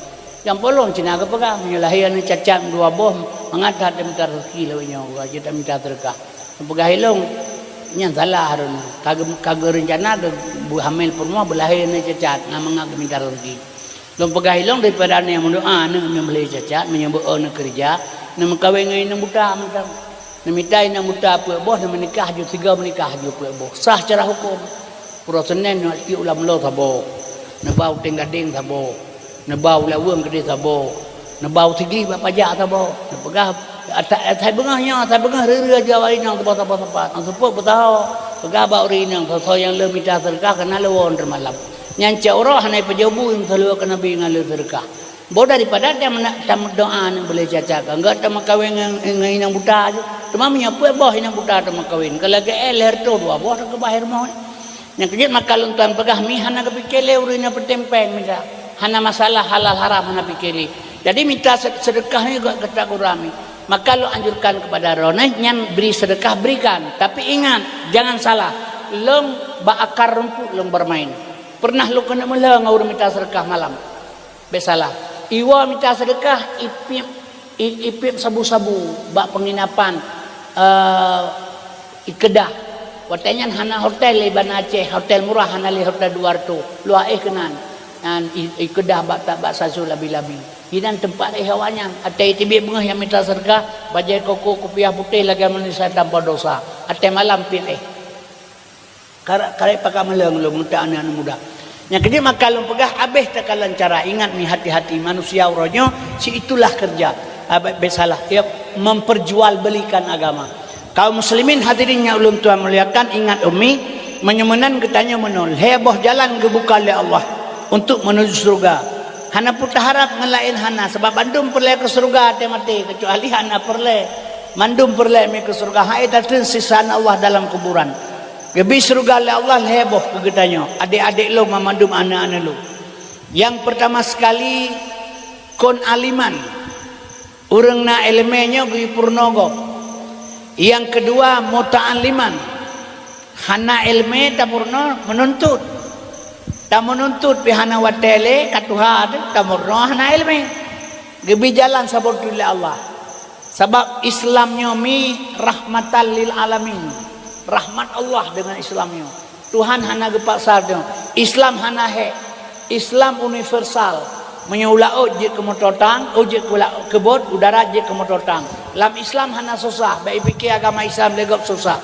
Nyang polong cina geupeugah, meunyoe lahé aneuëk cacat dua boh, mangat that taminta rezeki lawét nyoe, uroe jeuet taminta seudeukah. Peugah ilong, nyan salah droeneuh. Ka geu-, ka geureuncana geu-, beuhamé peurumoh beulahé aneuëk cacat, na mangat geuminta rezeki. Lôn peugah ilong daripada aneuk meudoa, aneuk nyang beu lé cacat, meunyoe beu-o neukeurija, neumeukawen ngon inong buta mantong. Neumita inong buta peuet boh, neumeunikah ju sigoe, meunikah ju peuet boh. Sah secara huköm. Uroe Seunén neuba tiep u Lamlo saboh. Neuba u Teng Gadeng saboh. Neuba u Laweueng keudeh saboh. Neuba u Sigli bak pajak saboh. Neupeugah, asai beungoh nyoe, asai beungoh reureu jawai inong saboh-saboh sapat. Nyang seupôt beutaho. Peugah bak ureueng inong, soe-soe nyang lheueh mita seudeukah keunan lheueh woe teuma malam. Nyan cit uroe hana ipajoh bu nyang seuleue keu Nabi ngon lheueh seudeukah. Boh daripada tameudoa aneuk beu lé cacat, ka enggak tameukawen ngon, ngon inong buta ju. Teuma meunyoe peuet boh inong buta tameukawen, ka lagée eh lhée reutôh dua boh takeubah rumoh. Nyang keujeuet maka lôn tuan peugah mi hana geupike lé ureueng nyang peunteng péng mita. Hana masalah halal haram hana pike lé. Jadi mita se-, seudeukah nyoe gata gura mi. Maka lôn anjurkan kepada droeneuh nyan bri seudeukah berikan. Tapi ingat, jangan salah. Lôn bak akar rumput lôn bermain. Pernah lôn keuneuk meulhö ngon ureueng mita seudeukah malam. Bék salah. Iwoe mita seudeukah, ipiep, i-, ipiep sabu-sabu bak penginapan, eh, ikeudah. Watée nyan hana hotel lé Banda Aceh, hotel murah hana lé hotel dua reutôh. Luwa éh keunan. Nyan i-, ikeudah bak ta-, bak sasu labi-labi. Inan teumpat éh awaknyan. Watée iteubiet beungoh nyang mita seudeukah, bajée koko kupiah putéh lagée manusia tanpa dosa. Watée malam piep éh. Karab, karab pakat meulhö lôn mita aneuk-aneuk muda. Nyang keujeuet maka lôn peugah habéh takalon cara. Ingat mi hati-hati manusia uroe nyoe si itulah kerja. Ah, bék, bék salah. Ia memperjualbelikan agama. Kaum muslimin hadirin nyang ulôn tuan muliakan, ingat umi, meunyoe meunan geutanyoe meunoe, lhée boh jalan geubuka lé Allah untuk menuju syurga. Hana peue taharab ngon laén hana, sabab bandum peureulée keu syurga watée maté, keucuali hana peureulée. Mandum peureulée mi keu syurga, hai tateueng siksaan Allah dalam kuburan. Geubri syeuruga lé Allah lhée boh keu geutanyoe, adék-adék lôn, banmandum aneuk-aneuk lôn. Nyang peurtama sekali, kon aliman. Ureuëng na iéleumé nyoe geuyue peurunoe gob. Nyang keudua, muta'alliman. Hana iéleumé tapeurunoe, meununtut. Tameununtut pih hana watée lé, ka tuha teuh, tameurunoe hana iéleumé. Geubri jalan saboh teuk lé Allah. Sabab Islam nyoe mi rahmatan lil alamin. Rahmat Allah deungon Islam nyoe. Tuhan hana geupaksa nyoe. Islam hana hék. Islam universal. Meunyoe u laôt jeuet keu moto tang, oh jeuet keu la-, keu bot, u darat jeuet keu moto tang. Lam Islam hana susah, bék ipike agama Islam lé gob susah.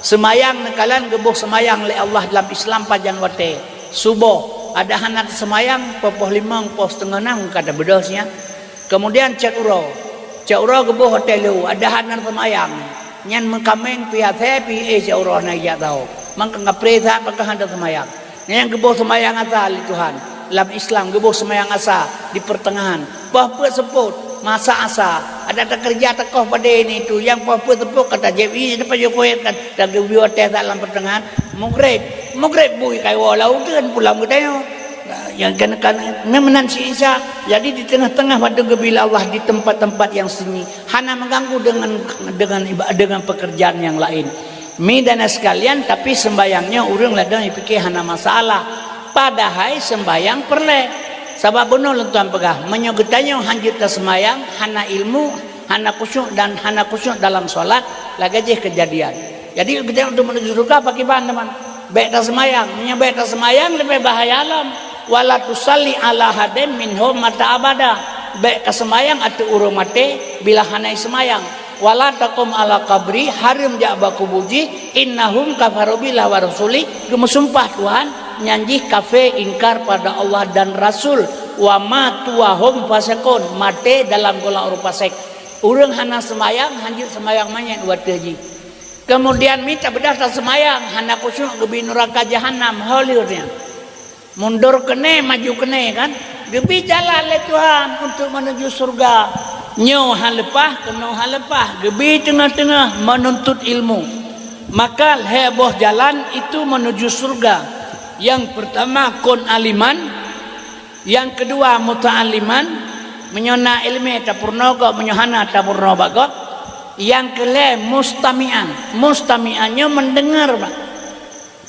Seumayang neukalon geuboh seumayang lé Allah lam Islam pajan watée. Suboh, adak hana teuseumayang, poh, poh limong, poh siteungoh nam ka tabeudôh siat. Keumudian cot uroe. Cot uroe geuboh watée lheueh, adak hana seumayang. Nyan meukaméng pih asée pih éh cot uroe hana geujak saho. Mangka ngapreh that pakon hana seumayang. Nyan geuboh seumayang asa lé Tuhan. Lam Islam geuboh seumayang asa di peuteungahan. Poh peuet seupôt, masa asa. Adak takeureuja takoh padé ni tu, nyang poh peuet seupôt ka tajieb ié, tapajoh kueh, ka tageubri watée that lam peuteungahan. Mugreb, mugreb bui ka iwoe lam uteuen pulang geutanyoe. Nyang keuneuk, keuneuk meunan si Isa. Jadi di teungoh-teungoh watée geubri lé Allah di teumpat-teumpat nyang sunyi, hana meuganggu deungon, deungon iba-, deungon peukeurjaan nyang laén. Mi dan sekalian, tapi seumbayang nyoe ureuëng ladôm jipike hana masalah. Padahai seumbayang peureulée. Sabab bunoe lôn tuan peugah, meunyoe geutanyoe hanjeuet taseumbayang, hana ilmu, hana khusyuk dan hana khusyuk dalam salat, lagée jih keujadian. Jadi geutanyoe untuk menuju syeuruga pakiban teuma. Bék taseumayang, meunyoe bék taseumayang leubeh bahaya lom. Wala tusalli ala ahadin minhum mata abada. Bék kaseumayang ateueh ureuëng maté bila hana iseumayang. Wala taqum ala qabri, hareuem jak bak kubu jih, innahum kafaru billahi wa rasuli, geumeusumpah Tuhan, nyan jih kafé ingkar pada Allah dan Rasul, wa matu wa hum fasiqun, maté dalam gohlom ureuëng fasek. Ureuëng hana seumayang, hanjeuet seumayang manyét watée jih. Keumudian mita beudah taseumayang, hana khusyuk geubri nuraka jahanam, ho lheueh nyan. Mundur keunoe, maju keunoe kan? Geubri jalan lé Tuhan untuk menuju syeuruga. Nyoe han leupah, keunoe han leupah. Geubri teungoh-teungoh menuntut ilmu. Maka lhée boh jalan itu menuju syeuruga. Nyang peurtama kon aliman, nyang keudua muta'alliman, meunyoe na iéleumé tapeurunoe gob, meunyoe hana tapeurunoe bak gob. Nyang keulhée mustami'an. Mustami'an nyoe meudeungoe, Pak.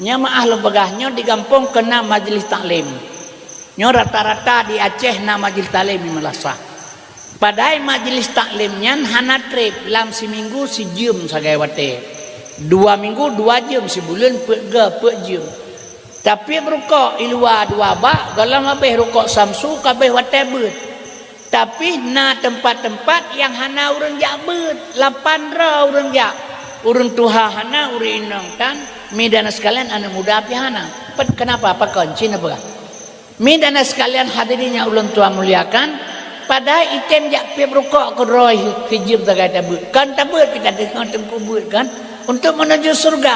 Nyoe meuáh lôn peugah, nyoe di gampông keunan majlis taklim. Nyoe rata-rata di Aceh na majlis taklim di meulasah. Padahai majlis taklim nyan hana treb, lam siminggu sijeuem sagai watée. Dua minggu dua jeuem, sibuleuen peuet ga peuet jeuem. Tapi rukok i luwa dua bak, gohlom habéh rukok Samsu ka habéh watée beuet. Tapi na teumpat-teumpat nyang hana ureuëng jak beuet, lapan droe ureuëng jak. Ureuëng tuha hana, ureuëng inong tan, mi dan sekalian aneuk muda pih hana. Pet kenapa? Pakon? Cina peugah. Mi dan sekalian hadirin yang ulôn tuan muliakan, padahai item jak piep rukok keudroe sijeuem sagai tabeuet. Kan tabeuet kita deungoe teungku beuet kan? Untuk menuju surga.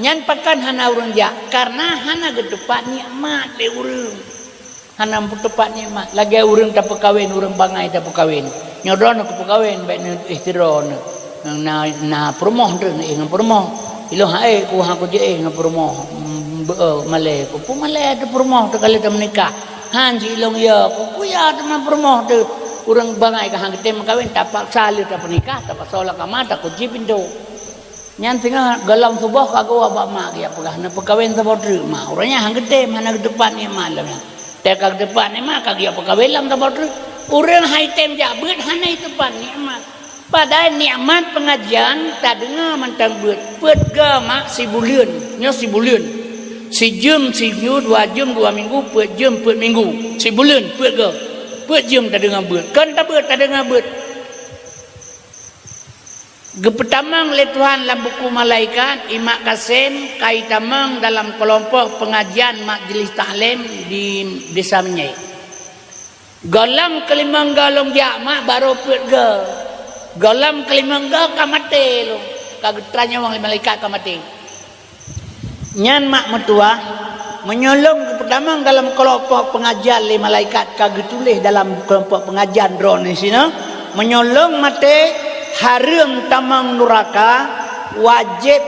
Nyan pakon hana ureuëng jak? Karena hana geutupat nikmat lé ureuëng. Hana geutupat nikmat. Lagée ureuëng tapeukawen, ureuëng bangai tapeukawen. Nyoe droeneuh kupeukawen, bék neuihtiro neuh. Na, na peurumoh teuh, neuéh ngon peurumoh. Ilong hai ku ha ku jiéh ngon peurumoh. Beu malée ku, pu malée teuh peurumoh teuh kali tameunikah. Han ji ilong ya ku, ku ya teuma peurumoh teuh. Ureuëng bangai ka han geutem meukawen, tapaksa lheueh tapeunikah, tapaksa lam kama, takunci pintoe. Nyan singoh gohlom suboh ka geuwoe bak mak geujak peugah, "Neupeukawen saboh treuk, mak." Uroe nyan han geutem, hana geutupat nikmat lom nyan. Teuka geutupat nikmat ka geujak peukawen lom saboh treuk. Ureuëng hai tem jak beuet hana geutupat nikmat. Padahai nikmat pengajian tadeungoe mantong beuet. Peuet go mak sibuleuen, nyoe sibuleuen. Sijeuem, sijeuem, dua jeuem, dua minggu, peuet jeuem, peuet minggu. Sibuleuen, peuet go. Peuet jeuem tadeungoe beuet. Kon tabeuet, tadeungoe beuet. Geupeutamong lé Tuhan lam buku malaikat, i mak Kasem ka itamong dalam keulompok peungajian majlis taklim di Desa Menyé. Gohlom keulimong go lôn jak mak barô peuet go. Gohlom keulimong go ka maté lôn, ka geutanyong lé malaikat ka maté. Nyan mak meutuwah, meunyoe lôn geupeutamong dalam keulompok peungajian lé malaikat ka geutuléh dalam keulompok peungajian droeneuh sinoe, meunyoe lôn maté, hareuem tamong nuraka, wajéb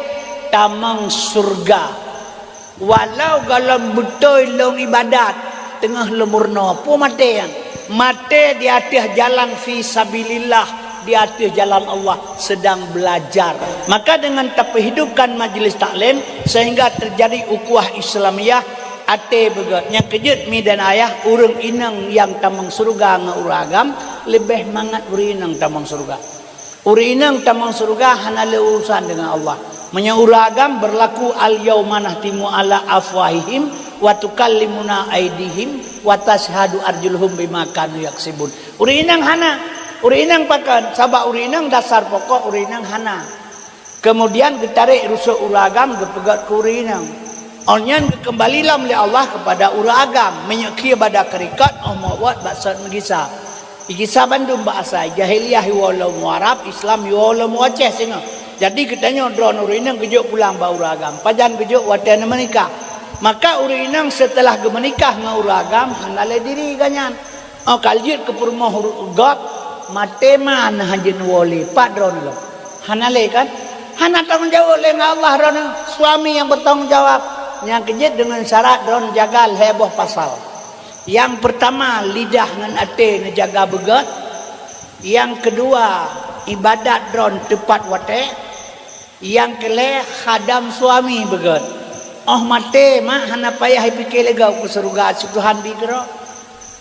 tamong syeuruga. Walau gohlom beutôi lôn ibadat, teungoh lôn meurunoe, peue maté nyan? Maté di ateueh jalan fi sabilillah, di ateueh jalan Allah, sedang belajar. Maka dengan tapeuhidupkan majlis taklim sehingga terjadi ukhuwah Islamiyah, até beugét. Nyang keujeuet mi dan ayah, ureuëng inong nyang tamong syeuruga ngon ureuëng agam leubeh mangat ureuëng inong tamong syeuruga. Ureuëng inong tamong syeuruga hana le urusan dengan Allah. Meunyoe ureuëng agam berlaku, "Al-yauma nakhtimu ala afwahihim wa tukallimuna aidihim wa tasyhadu arjuluhum bima kanu yaksibun." Ureuëng inong hana. Ureuëng inong pakon? Sabab ureuëng inong dasar pokok ureuëng inong hana. Kemudian geutarek rusok ureuëng agam geupeugét keu ureuëng inong. Óh nyan geukeumbali lom lé Allah keupada ureuëng agam, meunyoe khie bada keurikot óh meuwot bak sot meugisa. Igisa bandum bak asai, jahiliyah iwoe lom Arab, Islam iwoe lom Aceh singoh. Jadi geutanyoe droeneuh ureuëng inong geujok pulang bak ureuëng agam. Pajan geujok watée neumeunikah. Maka ureuëng inong seuteulah geumeunikah ngon ureuëng agam hana lé diri geuh nyan. Oh, ka jeuet keu peurumoh gob, maté ma na hanjeut woe lé, pat droeneuh lom. Hana lé kan? Hana tanggong jaweueb lé ngon Allah droeneuh, suami nyang beutanggung jawab. Nyang keujeuet deungon syarat droeneuh jaga lhée boh pasal. Nyang peurtama, lidah ngon até neujaga beugét. Nyang keudua, ibadat droeneuh teupat watée. Nyang keulhée, khadam suami beugét. Óh maté mak hana payah jipike lé gob keu syeuruga, si Tuhan bi keudroe.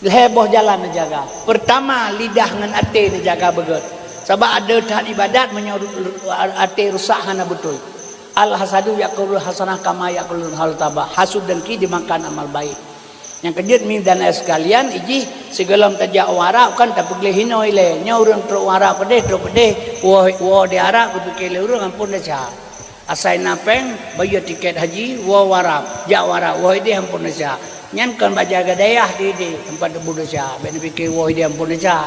Lhée boh jalan neujaga. Peurtama, lidah ngon até neujaga beugét. Sabab adoe that ibadat meunyoe ru-, ru-, até rusak hana beutôi. Al-hasadu ya'kulul hasanah kama ya'kulul halu taba. Hasut dengki dimakan amal baik. Nyang keujeuet mi dan ayah sekalian, ijih sigohlom tajak u Arab kan tapeugleh hinoe ilée. Nyoe ureuëng trok u Arab keudeh, trok keudeh, woe, woe di Arab geupike lé ureuëng amphon desya. Asai na péng, bayeue tiket haji, woe u Arab, jak u Arab, woe ideh amphon desya. Nyan kon bak jaga dayah di ideh, teumpat teubu desya, bék neupike woe ideh amphon desya.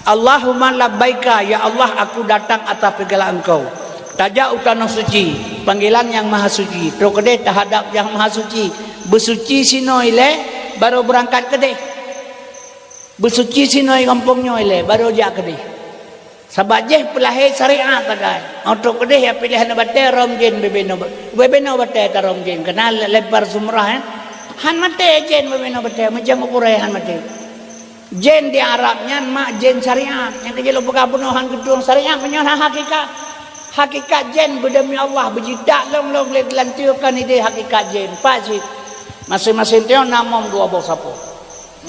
Allahumma labbaika, ya Allah, aku datang atas panggilan Engkau. Tajak u tanoh suci, panggilan Nyang Maha Suci. Trok keudeh tahadab Nyang Maha Suci. Beusuci sinoe ilée, barô beurangkat keudeh. Beusuci sinoe gampông nyoe ilée, barô jak keudeh. Sabab jih peulahé syariat sagai. Óh trok keudeh ya piléh aneuk batée, rom jén bubena, bubena batée tarôm jén. Keunan lempar jumrah, eh. Han maté jén bubena batée, macam ukurée han maté. Jén di Arab nyan mak jén syariat. Nyang keujeuet lôn peugah bunoe han geutueng syariat, meunyoe na hakikat. Hakikat jén beudemi Allah, beujitak lông-lông lé geulanteue kon ideh hakikat jén. Pat cit. Maséng-maséng tanyoe na mom dua boh sapo.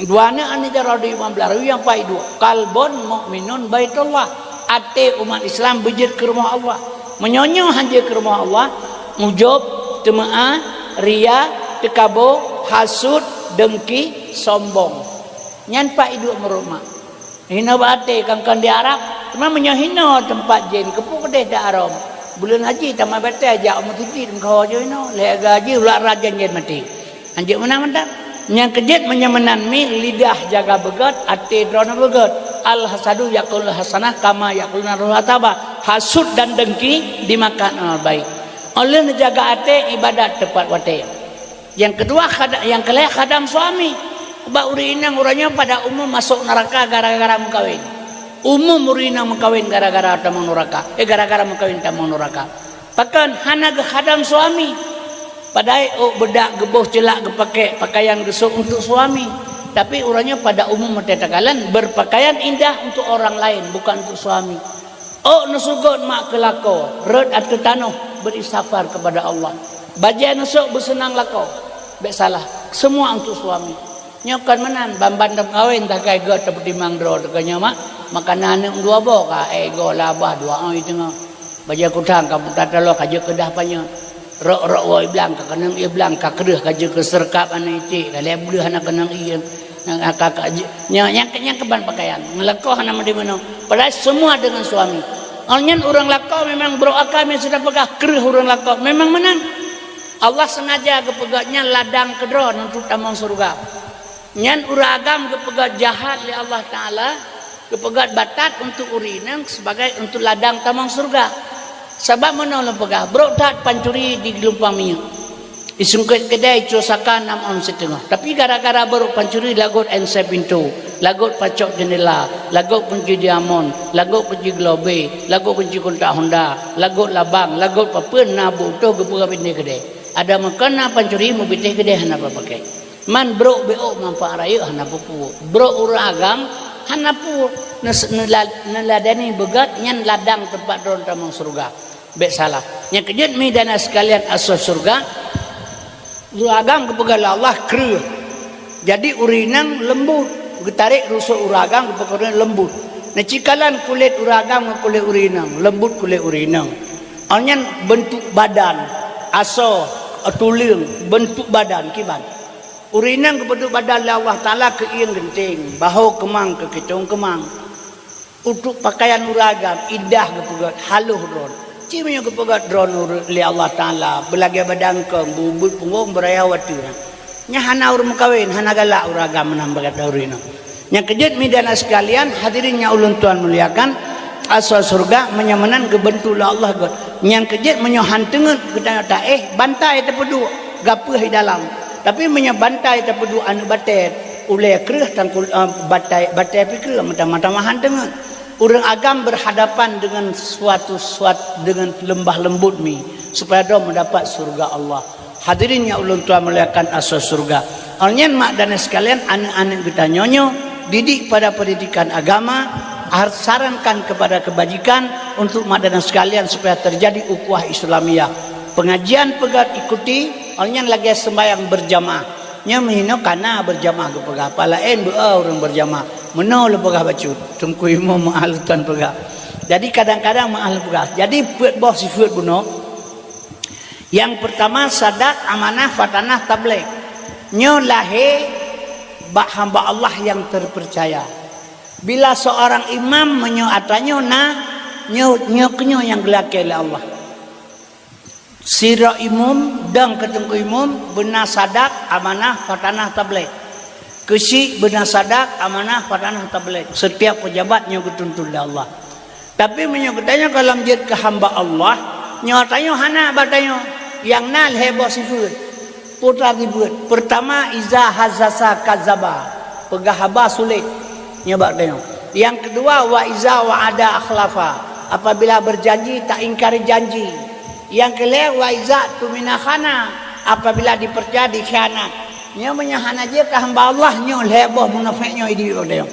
Dua aneuk aneuk jaroe di lima belas ribu nyang pai dua. Qalbun mukminun baitullah. Até umat Islam beujeuet keu rumoh Allah. Meunyoe nyoe han jeuet keu rumoh Allah, ujub, teumeu'ah, ria, Teukabo, hasut, dengki, sombong. Nyan pat iduek meurot mak. Hino bak até kan-kan di Arab. Teuma meunyoe hino teumpat jén, keupeue keudeh dak haram. Buleuen haji tamah batée jak meuseujid meukaho jih hino. Lhée gaji ulak rajan jén maté. Anjeuk meunan mantap. Nyang keujeuet meunyoe meunan mi lidah jaga beugét, até droeneuh beugét. Al hasadu yakulul hasanah kama yakulun narul hataba. Hasut dan dengki dimakan amal baik. Oleh neujaga até ibadat tepat watée. Nyang keudua, khada-, nyang keulhée khadam suami. Bak ureuëng inong uroe nyoe pada umum masôk neuraka gara-gara meukawen. Umum ureuëng inong meukawen gara-gara tamong neuraka. Eh, gara-gara meukawen tamong neuraka. Pakon hana geukhadam suami? Padahai ôk beudak geuboh ceulak geupakék pakaian geusôk untuk suami. Tapi uroe nyoe pada umum meutai takalon berpakaian indah untuk orang lain, bukan untuk suami. Ôk neusugôt mak keu lakoe, rhot ateueh tanoh, beri safar kepada Allah. Bajée neusôk beuseunang lakoe, bék salah, semua untuk suami. Nyoe kon meunan, ban-ban teumeukawen takai gét teupeutimang droe teuka nyoe mak, makanan aneuëk dua boh ka, eh, goe labah dua oi teungoh. Bajée kutang ka buta taloh ka jeuet keudah panyöt. Rok-rok woe blang ka keunong ié blang ka kreueh ka jeuet keu seureukat aneuëk iték ka lhée bleueh hana keunong ié. Nyang ka, ka, nyang, nyang, nyang keuban pakaian. Ngeulakoe hana meudeh meunoe. Padahai semua dengan suami. Awak nyan ureuëng lakoe memang brok akai meusidang peugah kreueh ureuëng lakoe. Memang meunan. Allah sengaja geupeugah nyan ladang keudroe untuk tamong syurga. Nyan ureuëng agam geupeugah jahat lé Allah Taala, geupeugah batat untuk ureuëng inong sebagai untuk ladang tamong syurga. Sabab meunoe lôn peugah, brok that pancuri di geulumpang minyeuk. Isungkét keudée icue saka nam ôn siteungoh. Tapi gara-gara barô pancuri lagot ensée pintoe, lagot pacok jeundela, lagot kunci diamond, lagot kunci globé, lagot kunci kontak Honda, lagot labang, lagot papeuen na butoh geupeugah binéh keudée. Ada meukeuna pancuri meubitéh keudée hana bak pakai. Man brok bék ôk manfaat rayeuk hana peue-peue. Brok ureuëng agam hana peue. Neus-, neula-, neuladani beugét nyan ladang teumpat droe tamong syurga. Bék salah. Nyang keujeuet mi dan sekalian asoe syurga, ureuëng agam geupeugah lé Allah kreueh. Jadi ureuëng inong leumbut, geutarek rusok ureuëng agam geupeugah leumbut. Neucikalan kulét ureuëng agam ngon kulét ureuëng inong, leumbut kulét ureuëng inong. Awak nyan bentuk badan, asoe, tuleueng, bentuk badan kiban. Ureuëng inong geupeudeuh badan lé Allah Taala keu ieng geunteng, bahô keumang keu kitong keumang. Untuk pakaian ureuëng agam, indah geupeugét, haloh droe. Ci meunyoe geupeugét droe ureuëng lé Allah Taala, beulagée badangkong, beubuet punggong, beuraya watée. Nyan hana ureuëng meukawen, hana galak ureuëng agam meunan bak gata ureuëng inong. Nyang keujeuet mi dan sekalian, hadirin nyang ulôn tuan muliakan, asoe syurga meunyoe meunan geubeuntuk lé Allah gét. Nyang keujeuet meunyoe han teungeut geutanyoe taéh, bantai tapeuduek, gapeueh i dalam. Tapi meunyoe bantai tapeuduek aneuëk batée, ulée kreueh tangkul, eh, batée, batée pih kreueh mata-mata han teungeut. Ureuëng agam berhadapan dengan suatu, suat-, dengan lembah lembut mi, supaya droe mendapat syurga Allah. Hadirin nyang ulôn tuan muliakan asoe syurga. Awak nyan mak dan sekalian, aneuëk-aneuëk geutanyoe nyoe, didik pada pendidikan agama, har-, sarankan kepada kebajikan untuk mak dan sekalian supaya terjadi ukhuwah Islamiyah. Pengajian peugét ikuti, awak nyan lagée sembahyang berjamaah. Nyoe meuhinoe kana berjamaah geupeugah, palaén beu ureuëng berjamaah. Meunoe lôn peugah bacut, Teungku Imum meu'ah lôn tuan peugah. Jadi kadang-kadang meu'ah lôn peugah. Jadi peuet boh sifeuet bunoe. Nyang peurtama, sadak, amanah, fatanah, tabligh. Nyoe lahé bak hamba Allah nyang terpercaya. Bila seorang imam meunyoe atra nyoe na, nyoe, nyoe keunyoe nyang geulakée lé Allah. Sidroe imum, dong keu Teungku Imum, beuna sadak, amanah, fatanah, tabligh. Keuchik beuna sadak, amanah, fatanah, tabligh. Setiap pejabat nyoe geutuntut lé Allah. Tapi meunyoe geutanyoe gohlom jeuet keu hamba Allah, nyoe tanyoe hana bak tanyoe. Nyang na lhée boh sifeuet. Peue teuma sifeuet? Peurtama, iza haddasa kadzaba. Peugah haba sulet. Nyoe bak tanyoe. Nyang keudua, wa iza wa'ada akhlafa. Apabila berjanji, tak ingkari janji. Nyang keulhée, wa iza tu'mina khana. Apabila dipercaya, dikhianat. Nyoe meunyoe hana jeuet keu hamba Allah, nyoe lhée boh munafék nyoe idéh bak tanyoe.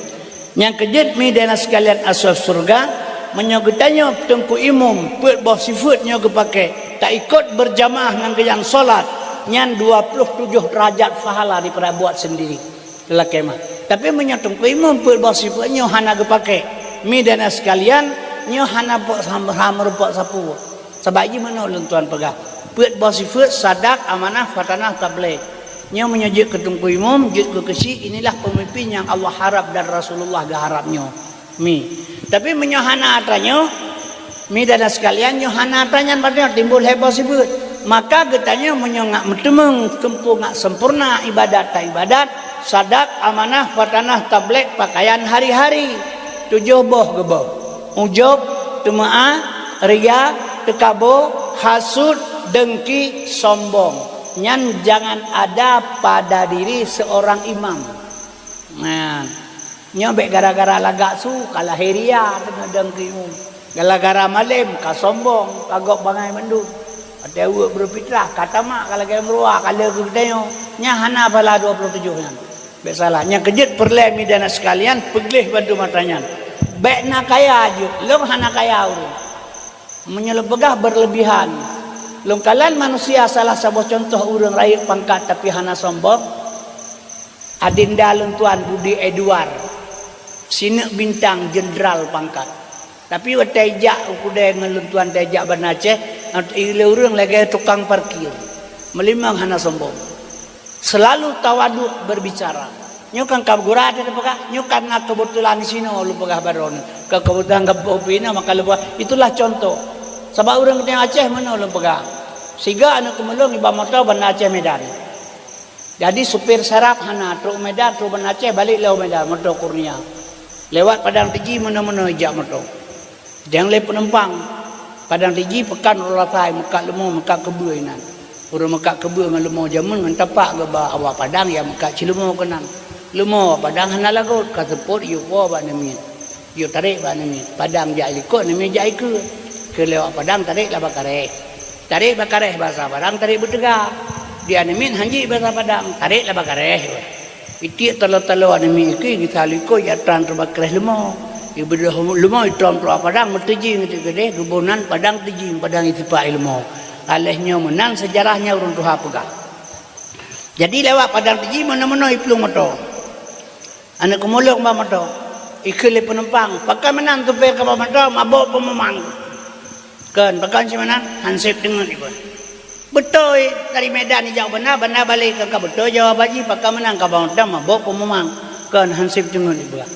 Nyang keujeuet mi dan sekalian asoe syurga, meunyoe geutanyoe Teungku Imum peuet boh sifeuet nyoe geupaké, taikot berjamaah ngon geuh nyang solat, nyan dua ploh tujoh deurajat pahala daripada buat sendiri. Lakée mah. Tapi meunyoe Teungku Imum peuet boh sifeuet nyoe hana geupaké, mi dan sekalian, nyoe hana pok sam-, hana meurumpok sapeue. Sabab jih meunoe lôn tuan peugah, peuet boh sifeuet sadak, amanah, fatanah, tabligh. Nyoe meunyoe jeuet keu Teungku Imum, jeuet keu keuchik, inilah pemimpin nyang Allah harap dan Rasulullah geuharap nyoe. Mi. Tapi meunyoe hana atra nyoe, mi dan sekalian, nyoe hana atra nyan, padahai timbul heboh sifeuet. Maka geutanyoe meunyoe ngak meuteumeung, teumpu ngak sempurna ibadat ta ibadat, sadak, amanah, fatanah, tabligh, pakaian hari-hari. Tujoh boh geuboh. Ujub, teumeu'ah, ria, teukabo, hasut, dengki, sombong. Nyan jangan ada pada diri seorang imam. Nah, nyoe bék gara-gara lagak su ka lahé ria teungoh dengki. Gara-gara malém ka sombong, ka gob bangai mandum. Watée weuek beurepitrah, ka tamak ka lagée meuruwa, ka le keu geutanyoe. Nyan hana phala dua puluh tujoh nyan. Bék salah. Nyang keujeuet peureulée mi dan sekalian, peugleh bandum atra nyan. Bék na kaya jeuet, lôn hana kaya ureuëng. Meunyoe lôn peugah berlebihan. Lôn kalon manusia salah saboh contoh ureuëng rayeuk pangkat tapi hana sombong. Adinda lôn tuan Budi Edward, sineuk bintang jenderal pangkat. Tapi watée ijak u keudée ngon lôn tuan tajak Banda Aceh, ilée ureuëng lagée tukang parkir. Meulimong hana sombong. Selalu tawaduk berbicara. Nyoe kan ka gura teupeugah, nyoe kan na keubeutulan di sinoe lôn peugah baroe nyoe. Ka keubeutulan gampông pih na maka lôn peugah, itulah contoh. Sabab ureuëng geutanyoe Aceh meunoe lôn peugah. Siga aneuk keumulong iba moto Banda Aceh Medan. Jadi supir saraf hana, trok Medan, trok Banda Aceh, balek lé Medan, moto Kurnia. Lewat Padang Tiji meunoe-meunoe ijak moto. Dang lé penumpang. Padang Tiji peukan uroe Lasai, meukat leumo, meukat keubeue inan. Ureuëng meukat keubeue ngon leumo jameun ngon tapak geuba awak Padang nyang meukat cit leumo keunan. Leumo awak Padang hana lagot, ka seupôt yue po bak namiet. Yue tarek bak namiet. Padang jak likot, namiet jak ikeue. Keu lewat Padang tarek laba kareh. Tarek bak kareh basa Padang tarek beuteuga. Di namiet hanjeuet basa Padang, tarek laba kareh. Itiek talo-talo aneuk miet keu geusalikot jak tran teuba kreh leumo. Ibeudôh leumo itrom teuba padang meuteujing teukeudeh geuboh nan padang teujing padang isipak ileumo. Aléh nyoe meunan seujarah nyang ureuëng tuha peugah. Jadi lewat padang teujing meunoe-meunoe iplueng moto. Aneuk keumulok ba moto. Ikheun lé penumpang, pakon meunan supir kaba moto mabok peumumang. Kon, pakon simanan? Hanseb teungeut ikon. Beutôi, dari Medan ijak Banda, Banda balek ka, ka beutôi jawaban jih, pakon meunan ka bang dam mabok peumumang. Kon, hanseb teungeut ibuah.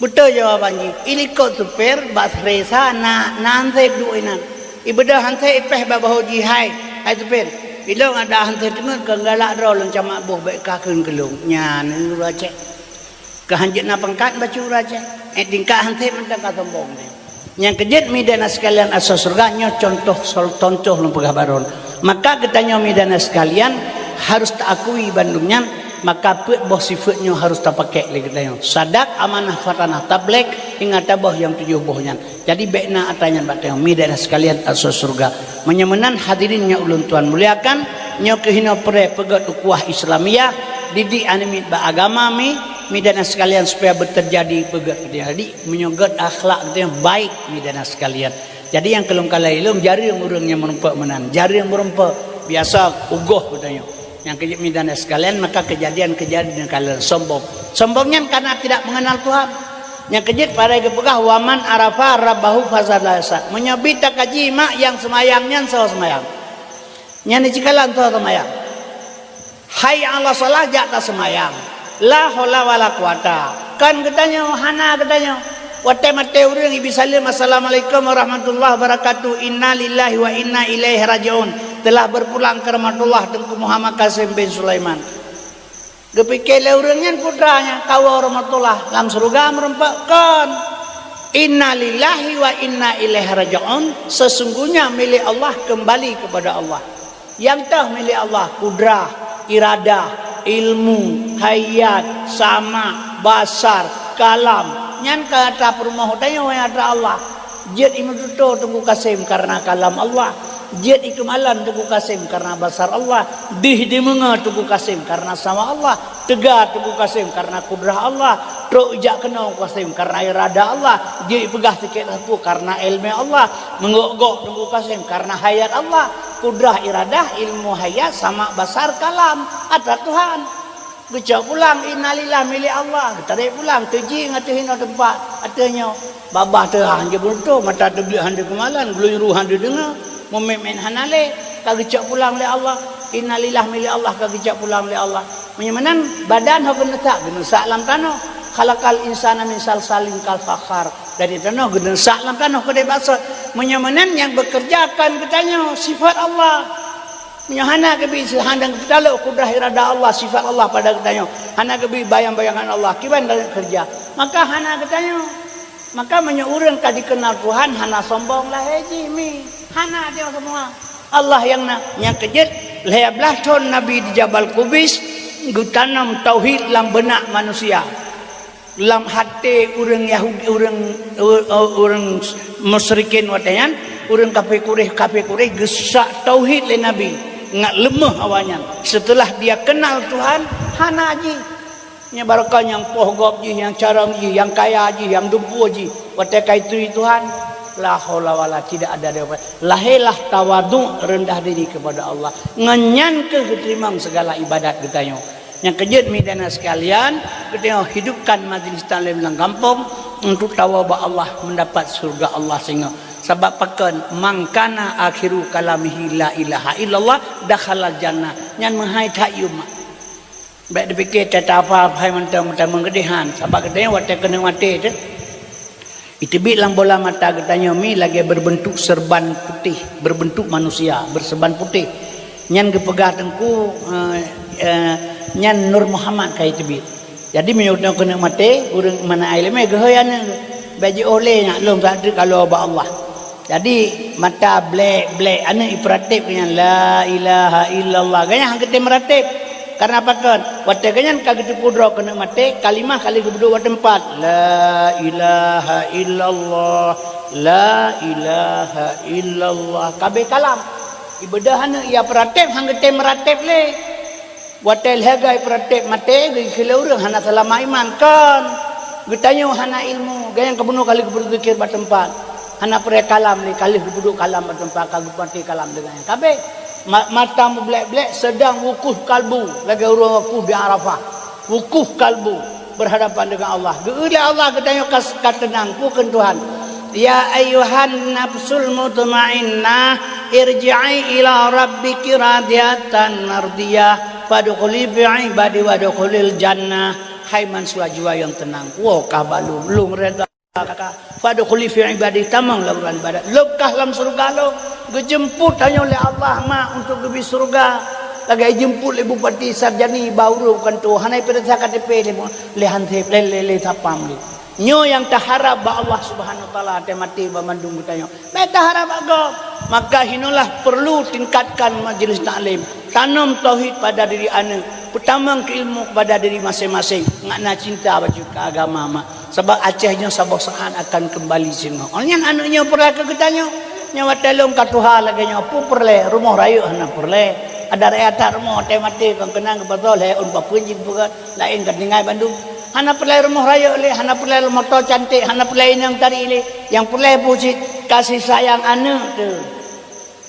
Beutôi jawaban jih, ilikot supir bak seresa na, na hanseb duek inan. Ibeudôh hanseb ipéh bak bahô jih, hai, hai supir. Ilong ada hanseb teungeut kon galak droe lôn camat boh bék ka kheun keu lôn. Nyan ureuëng Aceh. Keu hanjeuet na pangkat bacut raja. Eh, tingkat hanseb mantong ka sombong nyan. Nyang keujeuet mi dan sekalian asoe syurga nyoe contoh sol contoh lôn peugah baron. Maka geutanyoe mi dan sekalian harus taakui bandum nyan, maka peuet boh sifeuet nyoe harus tapakék lé geutanyoe. Sadak, amanah, fatanah, tabligh, ingat boh nyang tujoh boh nyan. Jadi bék na atra nyan bak tanyoe, mi dan sekalian asoe syurga. Meunyoe meunan hadirin nyang ulôn tuan muliakan, nyoe keuh hinoe pré peugét ukhuwah Islamiyah, didik aneuk miet bak agama mi, mi dan sekalian supaya beuteujadi peugét. Jadi meunyoe gét akhlak geutanyoe baik mi dan sekalian. Jadi nyang keu lôn kalai lôn jareueng ureuëng nyang meurumpok meunan, jareueng meurumpok, biasa ugoh geutanyoe. Nyang keujeuet mi dan sekalian, maka kejadian-kejadian kalon sombong. Sombong nyan karena tidak mengenal Tuhan. Nyang keujeuet padahai geupeugah, "Wa man arafa rabbahu fasalasat." Meunyoe bi takaji mak nyang seumayang nyan soe seumayang. Nyan di cikalon soe seumayang. Hayya 'alas shalah jak taseumayang. La haula wala quwata. Kan geutanyoe, hana geutanyoe. Watée maté ureuëng ibi saleuem, "Assalamualaikum warahmatullahi wabarakatuh. Inna lillahi wa inna ilaihi raji'un." Telah berpulang ke rahmatullah Teungku Muhammad Kasim bin Sulaiman. Geupike lé ureuëng nyan putra nyan, kawoe rahmatullah lam syeuruga meurumpok kon. Inna lillahi wa inna ilaihi raji'un. Sesungguhnya milik Allah kembali kepada Allah. Nyang toh milék Allah, kudrah, iradah, ilmu, hayat, sama, basar, kalam. Nyan ka atra peurumoh tanyoe nyang atra Allah. Jeuet imeututoe Teungku Kasim kareuna kalam Allah. Jeuet ikeumalan Teungku Kasim kareuna basar Allah. Dih dimeungoe Teungku Kasim kareuna sama Allah. Teuga Teungku Kasim kareuna kudrah Allah. Trok ijak keunoe Teungku Kasim kareuna irada Allah. Jeuet ipeugah sikét sapeue kareuna iéleumé Allah. Meunggok-gok Teungku Kasim kareuna hayat Allah. Kudrah, iradah, ilmu, hayat, sama, basar, kalam. Atra Tuhan. Geucok pulang, innalillah, milék Allah. Geutarek pulang, teujing ateueh inoe teumpat. Ateueh nyoe, babah teuhah han jeuet beureutoh, mata teubiet han jeuet keumalan, geuleuen ruh han jeuet deungoe, meumiet-miet hana lé. Ka geucok pulang lé Allah. Innalillah milék Allah ka geucok pulang lé Allah. Meunyoe meunan badan ho geuneusak, geuneusak lam tanoh. Khalaqal insana min salsalin kal fakhar. Dari tanoh geuneusak lam tanoh keudéh baksot. Meunyoe meunan nyang bekerja kon geutanyoe sifat Allah. Meunyoe hana geubri seuhana geutalok kudrah irada Allah, sifat Allah pada geutanyoe. Hana geubri bayang-bayangan Allah, kiban dalam kerja. Maka hana geutanyoe. Maka meunyoe ureuëng ka dikenal Tuhan hana sombong lahé jih mi. Hana dia semua. Allah nyang na, nyang keujeuet lhée blaih thon Nabi di Jabal Kubais geutanom tauhid lam beunak manusia. Lam até ureuëng Yahudi, ureuëng ureuëng musyrikin watée nyan, ureuëng kafé Quraisy, kafé Quraisy geusak tauhid lé Nabi, ngat leumoh awaknyan. Seuteulah dia kenal Tuhan, hana jih. Nyan barokah nyang poh gob jih, nyang carông jih, nyang kaya jih, nyang dumpeue jih. Watée ka ituri Tuhan, la haula wala, tidak ada daripada. Lahé lah tawaduk, rendah diri kepada Allah. Ngon nyan keuh geuteurimong segala ibadat geutanyoe. Nyang keujeuet mi dan sekalian, geutanyoe hidupkan majlis taklim lam gampông untuk tawoe bak Allah, mendapat syurga Allah singoh. Sabab pakon, "Man kana akhiru kalamihi la ilaha illallah, dakhalal jannah." Nyan meuhai that yum. Bék dipike tata apa hai mantong meutamong geudeh han, sabab geutanyoe watée keuneuk maté teuh. Iteubiet lam bola mata geutanyoe mi lagée berbentuk serban putih, berbentuk manusia, berserban putih. Nyan geupeugah teungku, eh, eh, nyan Nur Muhammad ka iteubiet. Jadi meunyoe keuneuk maté, ureuëng mana ai leumé geuhôi aneuëk. Bék jiôh lé nyak lom saat teuk ka lheueh bak Allah. Jadi mata blek-blek aneuëk ipeuratéb keu nyan, "La ilaha illallah." Gobnyan han geutem meuratéb. Karena pakon? Watée gobnyan ka geuteupeue droe keuneuk maté, kalimah ka lheueh geupeuduek bak teumpat, "La ilaha illallah, la ilaha illallah." Ka abéh kalam. Ibeudôh aneuëk ia peuratéb han geutem meuratéb lé. Watée lhée goe ipeuratéb maté, geukheun lé ureuëng hana seulama iman, kon. Geutanyoe hana ilmu, gobnyan ka bunoe ka lheueh geupeuduek zikir bak teumpat. Hana peureulée kalam lé, ka lheueh geupeuduek kalam bak teumpat, ka geumaté kalam deungon nyan. Ka abéh, ma-, mata mublek-blek sedang wukuf kalbu, lagée ureuëng wukuf di Arafah. Wukuf kalbu berhadapan dengan Allah. Geu-eu lé Allah geutanyoe ka, ka teunang, peue kheun Tuhan, "Ya ayyuhan nafsul mutmainnah, irji'i ila rabbiki radiyatan mardiyah, fadkhuli fi ibadi wadkhulil jannah." Hai manusia jiwa nyang teunang, woe ka bak Lôn, Lôn reda ka. Fadkhuli fi ibadi, tamong lam ruang ibadat. Lôn kah lam syeuruga Lôn. Geujeumput tanyoe lé Allah ma untuk geubri syeuruga. Lagée jeumput lé bupati sarjani bak uroe kantô, hana ipeuriksa K T P lé, lé han sép, lé, lé, lé sapam lé. Nyoe nyang taharab bak Allah Subhanahu Wa Taala, watée maté banmandum geutanyoe. Bék taharab bak gob. Maka hinoelah perlu tingkatkan majlis taklim. Tanom tauhid pada diri aneuëk. Peutamong keu ilmu kepada diri maséng-maséng. Ngat na cinta bacut keu agama mak. Sabab Aceh nyoe saboh saát akan keumbali singoh. Óh nyan aneuëk nyoe peureulée keu geutanyoe. Nyoe watée lôn ka tuha lagée nyoe, peue peureulée? Rumoh rayeuk hana peureulée. Adak rakyat that rumoh watée maté kon keunan geupasoe lhée ôn papeuen jih peugah, laén ka tinggai bandum. Hana peureulée rumoh rayeuk lé, hana peureulée moto cantik, hana peureulée inong tari lé. Nyang peureulée peue cit? Kasih sayang aneuëk teuh.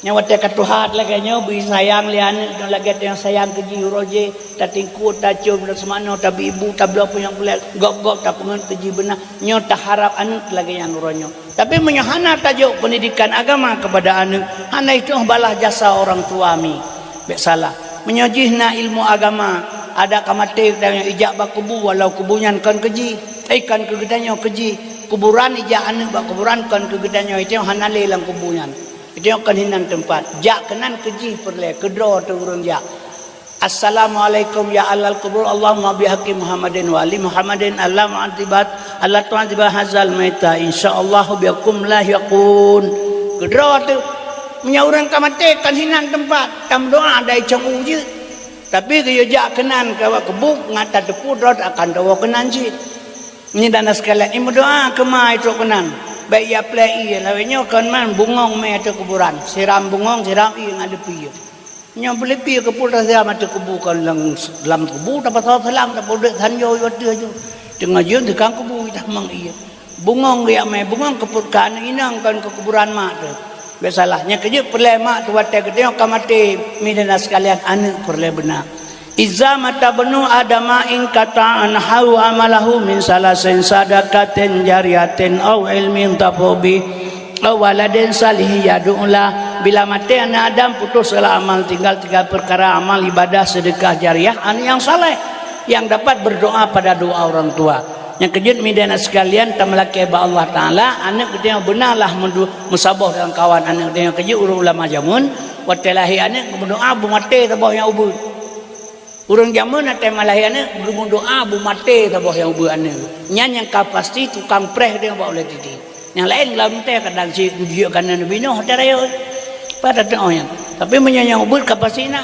Nyoe watée ka tuha lagée nyoe, bri sayang lé aneuëk nyoe lagée tanyoe sayang keu jih uroe jéh, tatingkue, tacôm, taseumanoe, tabri ibu, tabloe peue nyang peureulée, gob-gob tapeungeut keu jih beuna. Nyoe taharab aneuëk lagée nyan uroe nyoe. Tapi meunyoe hana tajok pendidikan agama kepada aneuëk, hana jitu'oh balah jasa orang tua mi. Bék salah. Meunyoe jih na ilmu agama, adak ka maté tanyoe ijak bak kubu, walau kubu nyan kon keu jih, eh, kon keu geutanyoe, keu jih. Kuburan ijak aneuëk bak kuburan kon keu geutanyoe, tanyoe hana lé lam kubu nyan. Tanyoe kon hinan teumpat. Jak keunan keu jih peureulée, keu droe teuh ureuëng jak. "Assalamualaikum ya ahlal kubur, Allahumma bihaqqi Muhammadin wa ali Muhammadin, Allahumma antibat, Allah tu'adziba hazal maita, insyaallah biakum lahiqun." Keu droe teuh, meunyoe ureuëng ka maté, kon hinan teumpat, tameudoá dai cong u jeuet. Tapi geuyue jak keunan keu awak keubuk, ngat tateupeue droe akan tawoe keunan cit. Nyan dan sekalian, imeudoá keu ma trok keunan. Bék ia plé ié, lawét nyoe kon man bungong mé ateueh kuburan. Siram bungong, siram ié ngat leupie. Nyoe peuleupie keu peue tasiram ateueh kubu kon lam, lam kubu tapasoe seulang, tapeudeuek sanjoe u ateueh ju. Teungoh jeuet tukang kubu itamong ié. Bungong riak mé, bungong keu peue, keu aneuëk inong kon keu kuburan mak teuh. Bék salah, nyang keujeuet peureulée mak teuh watée geutanyoe ka maté, mi dan sekalian aneuëk peureulée beuna. Iza mata bnu adama inqata'a anhu amalahu min salasin sadaqatin jariyatin au ilmin yantafa'u bih au waladin salihin yad'u lah. Bila maté aneuk Adam, putus segala amal, tinggal tiga perkara, amal ibadah, sedekah jariah, aneuk yang saleh yang dapat berdoa pada doa orang tua. Nyang keujeuet, meunyoe na sekalian, tameulakée bak Allah Taala, aneuk geutanyoe beuna lah meudu-, meusaboh deungon kawan aneuk geutanyoe. Keujeuet ureuëng ulama jameun, watée lahé aneuk, geumeudoa beumaté saboh nyang ubeut. Ureuëng jameun watée malahé aneuk, geumeudoa beumaté saboh nyang ubeut aneuk. Nyan nyang ka pasti tukang preh geutanyoe bak ulée titi. Nyang laén lam tée kadang si jiyue keu aneuk Nabi Nuh watée rayeuk. Pat teuôt nyan. Tapi meunyoe nyang ubeut ka pasti na.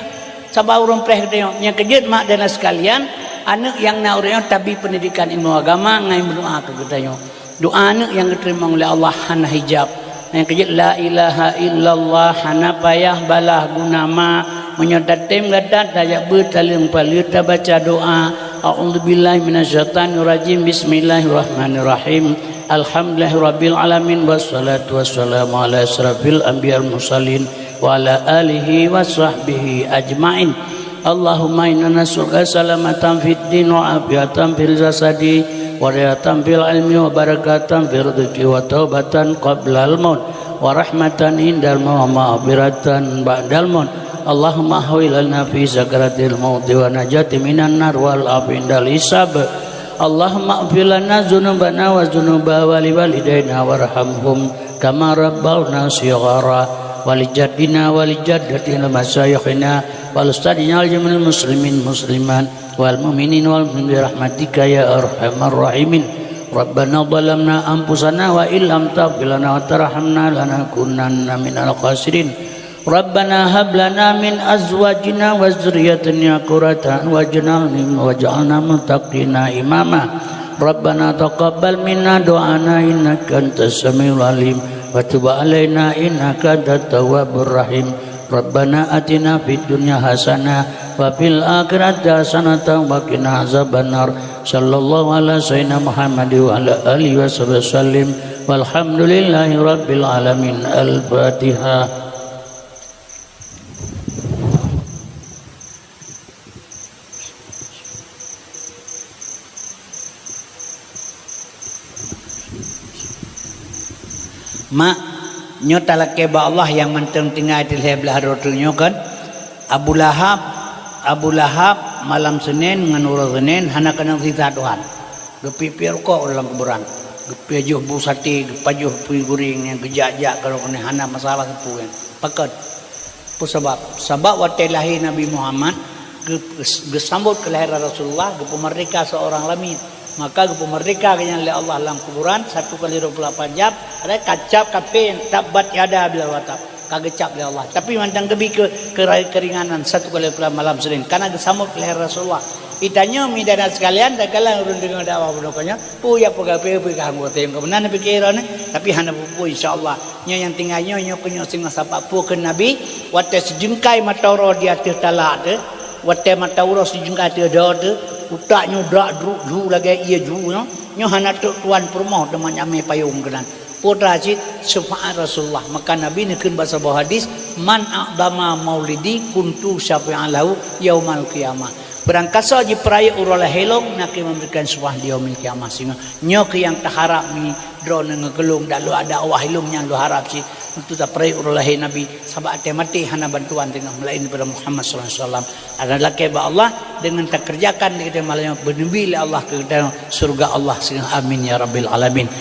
Sabab ureuëng preh geutanyoe. Nyang keujeuet mak dan sekalian, aneuk nyang na ureuëng nyoe tabi pendidikan ilmu agama ngai meudoa keu geutanyoe. Doa aneuk nyang geuteurimong lé Allah hana hijab. Nyang keujeuet, la ilaha illallah, hana payah balah guna ma. Meunyoe tatem gata tajak beuet taleueng paleue tabaca doa, a'udzubillahi minasyaitonirrajim, bismillahirrahmanirrahim. Alhamdulillahirabbil alamin, wassalatu wassalamu ala asyrafil anbiya wal mursalin wa ala alihi wa sahbihi ajmain. Allahumma inna nas'aluka salamatan fid din wa afiatan fil jasadi wa rihatan fil ilmi wa barakatan fir rizqi wa taubatan qablal maut wa rahmatan indal maut wa maghfiratan ba'dal maut. Allahumma ahwi lana fi sakaratil mauti wa najati minan nar wal afi indal hisab. Allahumma ighfir lana dzunubana wa dzunuba wali walidaina warhamhum kama rabbawna shighara, wa li jaddina wa li jaddatina wa masyayikhina wa li ustadzina wa li jami'il muslimin muslimat wal mu'minin wal mu'minat bi rahmatika ya arhamar rahimin. Rabbana zalamna anfusana wa illam taghfir lana wa tarhamna lanakunanna minal khasirin. Rabbana hab lana min azwajina wa dzurriyyatina qurrata a'yun waj'alna lil muttaqina imama. Rabbana taqabbal minna du'ana innaka antas samiul alim wa tub alaina innaka antat tawwabur rahim. Rabbana atina fid dunya hasanah wa fil akhirati hasanatan wa qina azabannar. Sallallahu ala sayyidina Muhammad wa ala alihi wa sahbihi wasallim. Walhamdulillahi rabbil alamin. Al-Fatihah. Mak, nyoe talakée bak Allah nyang mantong tinggai di lhée blaih droe nyoe kan? Abu Lahab, Abu Lahab malam Senin ngon uroe Senin hana keunong sisa Tuhan. Geupiep-piep rukok u dalam kuburan. Geupajoh bu sate, geupajoh pui guring nyang geujak-jak keu droe keuneuk hana masalah sapeue nyan. Pakon? Peue sabab? Sabab watée lahé Nabi Muhammad, geu-, geusambot keulahiran Rasulullah, geupeumeurdeka seurang lamiet. Maka geupeumeurdeka geuhnyan lé Allah lam kuburan, satu kali dua puluh lapan jam, ada kacab kafé, tabbat yada Abi Lahab wa tab. Ka geucab lé Allah. Tapi mantong geubi keu, keu, keuringanan satu kali dua puluh lapan malam Senin. Karena geusambot keulahiran Rasulullah. Geutanyoe, meunyoe na sekalian, takalon ureuëng deungoe dakwah bunoe nyoe, peue nyang peugah, peue, peue ka hana teurimong, ka meunan pike droeneuh, tapi hana peue-peue, insya Allah. Nyoe nyang tinggai nyoe, nyoe keuh nyoe singoh sabab peue kheun Nabi, watée sijeungkai mata uroe di ateueh talak teuh, watée mata uroe sijeungkai ateueh doe teuh, utak nyoe drak druk ju lagée ié ju nyoe, nyoe hana trok tuan peurumoh teuma nyamé payong keunan. Peue teuma cit syafaat Rasulullah. Maka Nabi neukheun bak saboh hadis, "Man a'dama maulidi kuntu syafi'an lahu yaumal qiyamah." Barangkasoe jipeurayeuk uroe lahé lôn, nakeuh memberikan syafaat di yaumil qiyamah singoh. Nyoe keuh nyang taharab mi droeneuh ngon keu lôn, dak lôn ada awah ilôn nyang lôn harab cit. Untuk tapeurayeuk uroe lahé Nabi, sabab até maté hana bantuan teungoh meulaén daripada Muhammad sallallahu alaihi wasallam. Ada lakée bak Allah, deungon takeureujakan di geutanyoe malam nyoe, beuneubi lé Allah keu geutanyoe syeuruga Allah singoh. Amin ya rabbil alamin.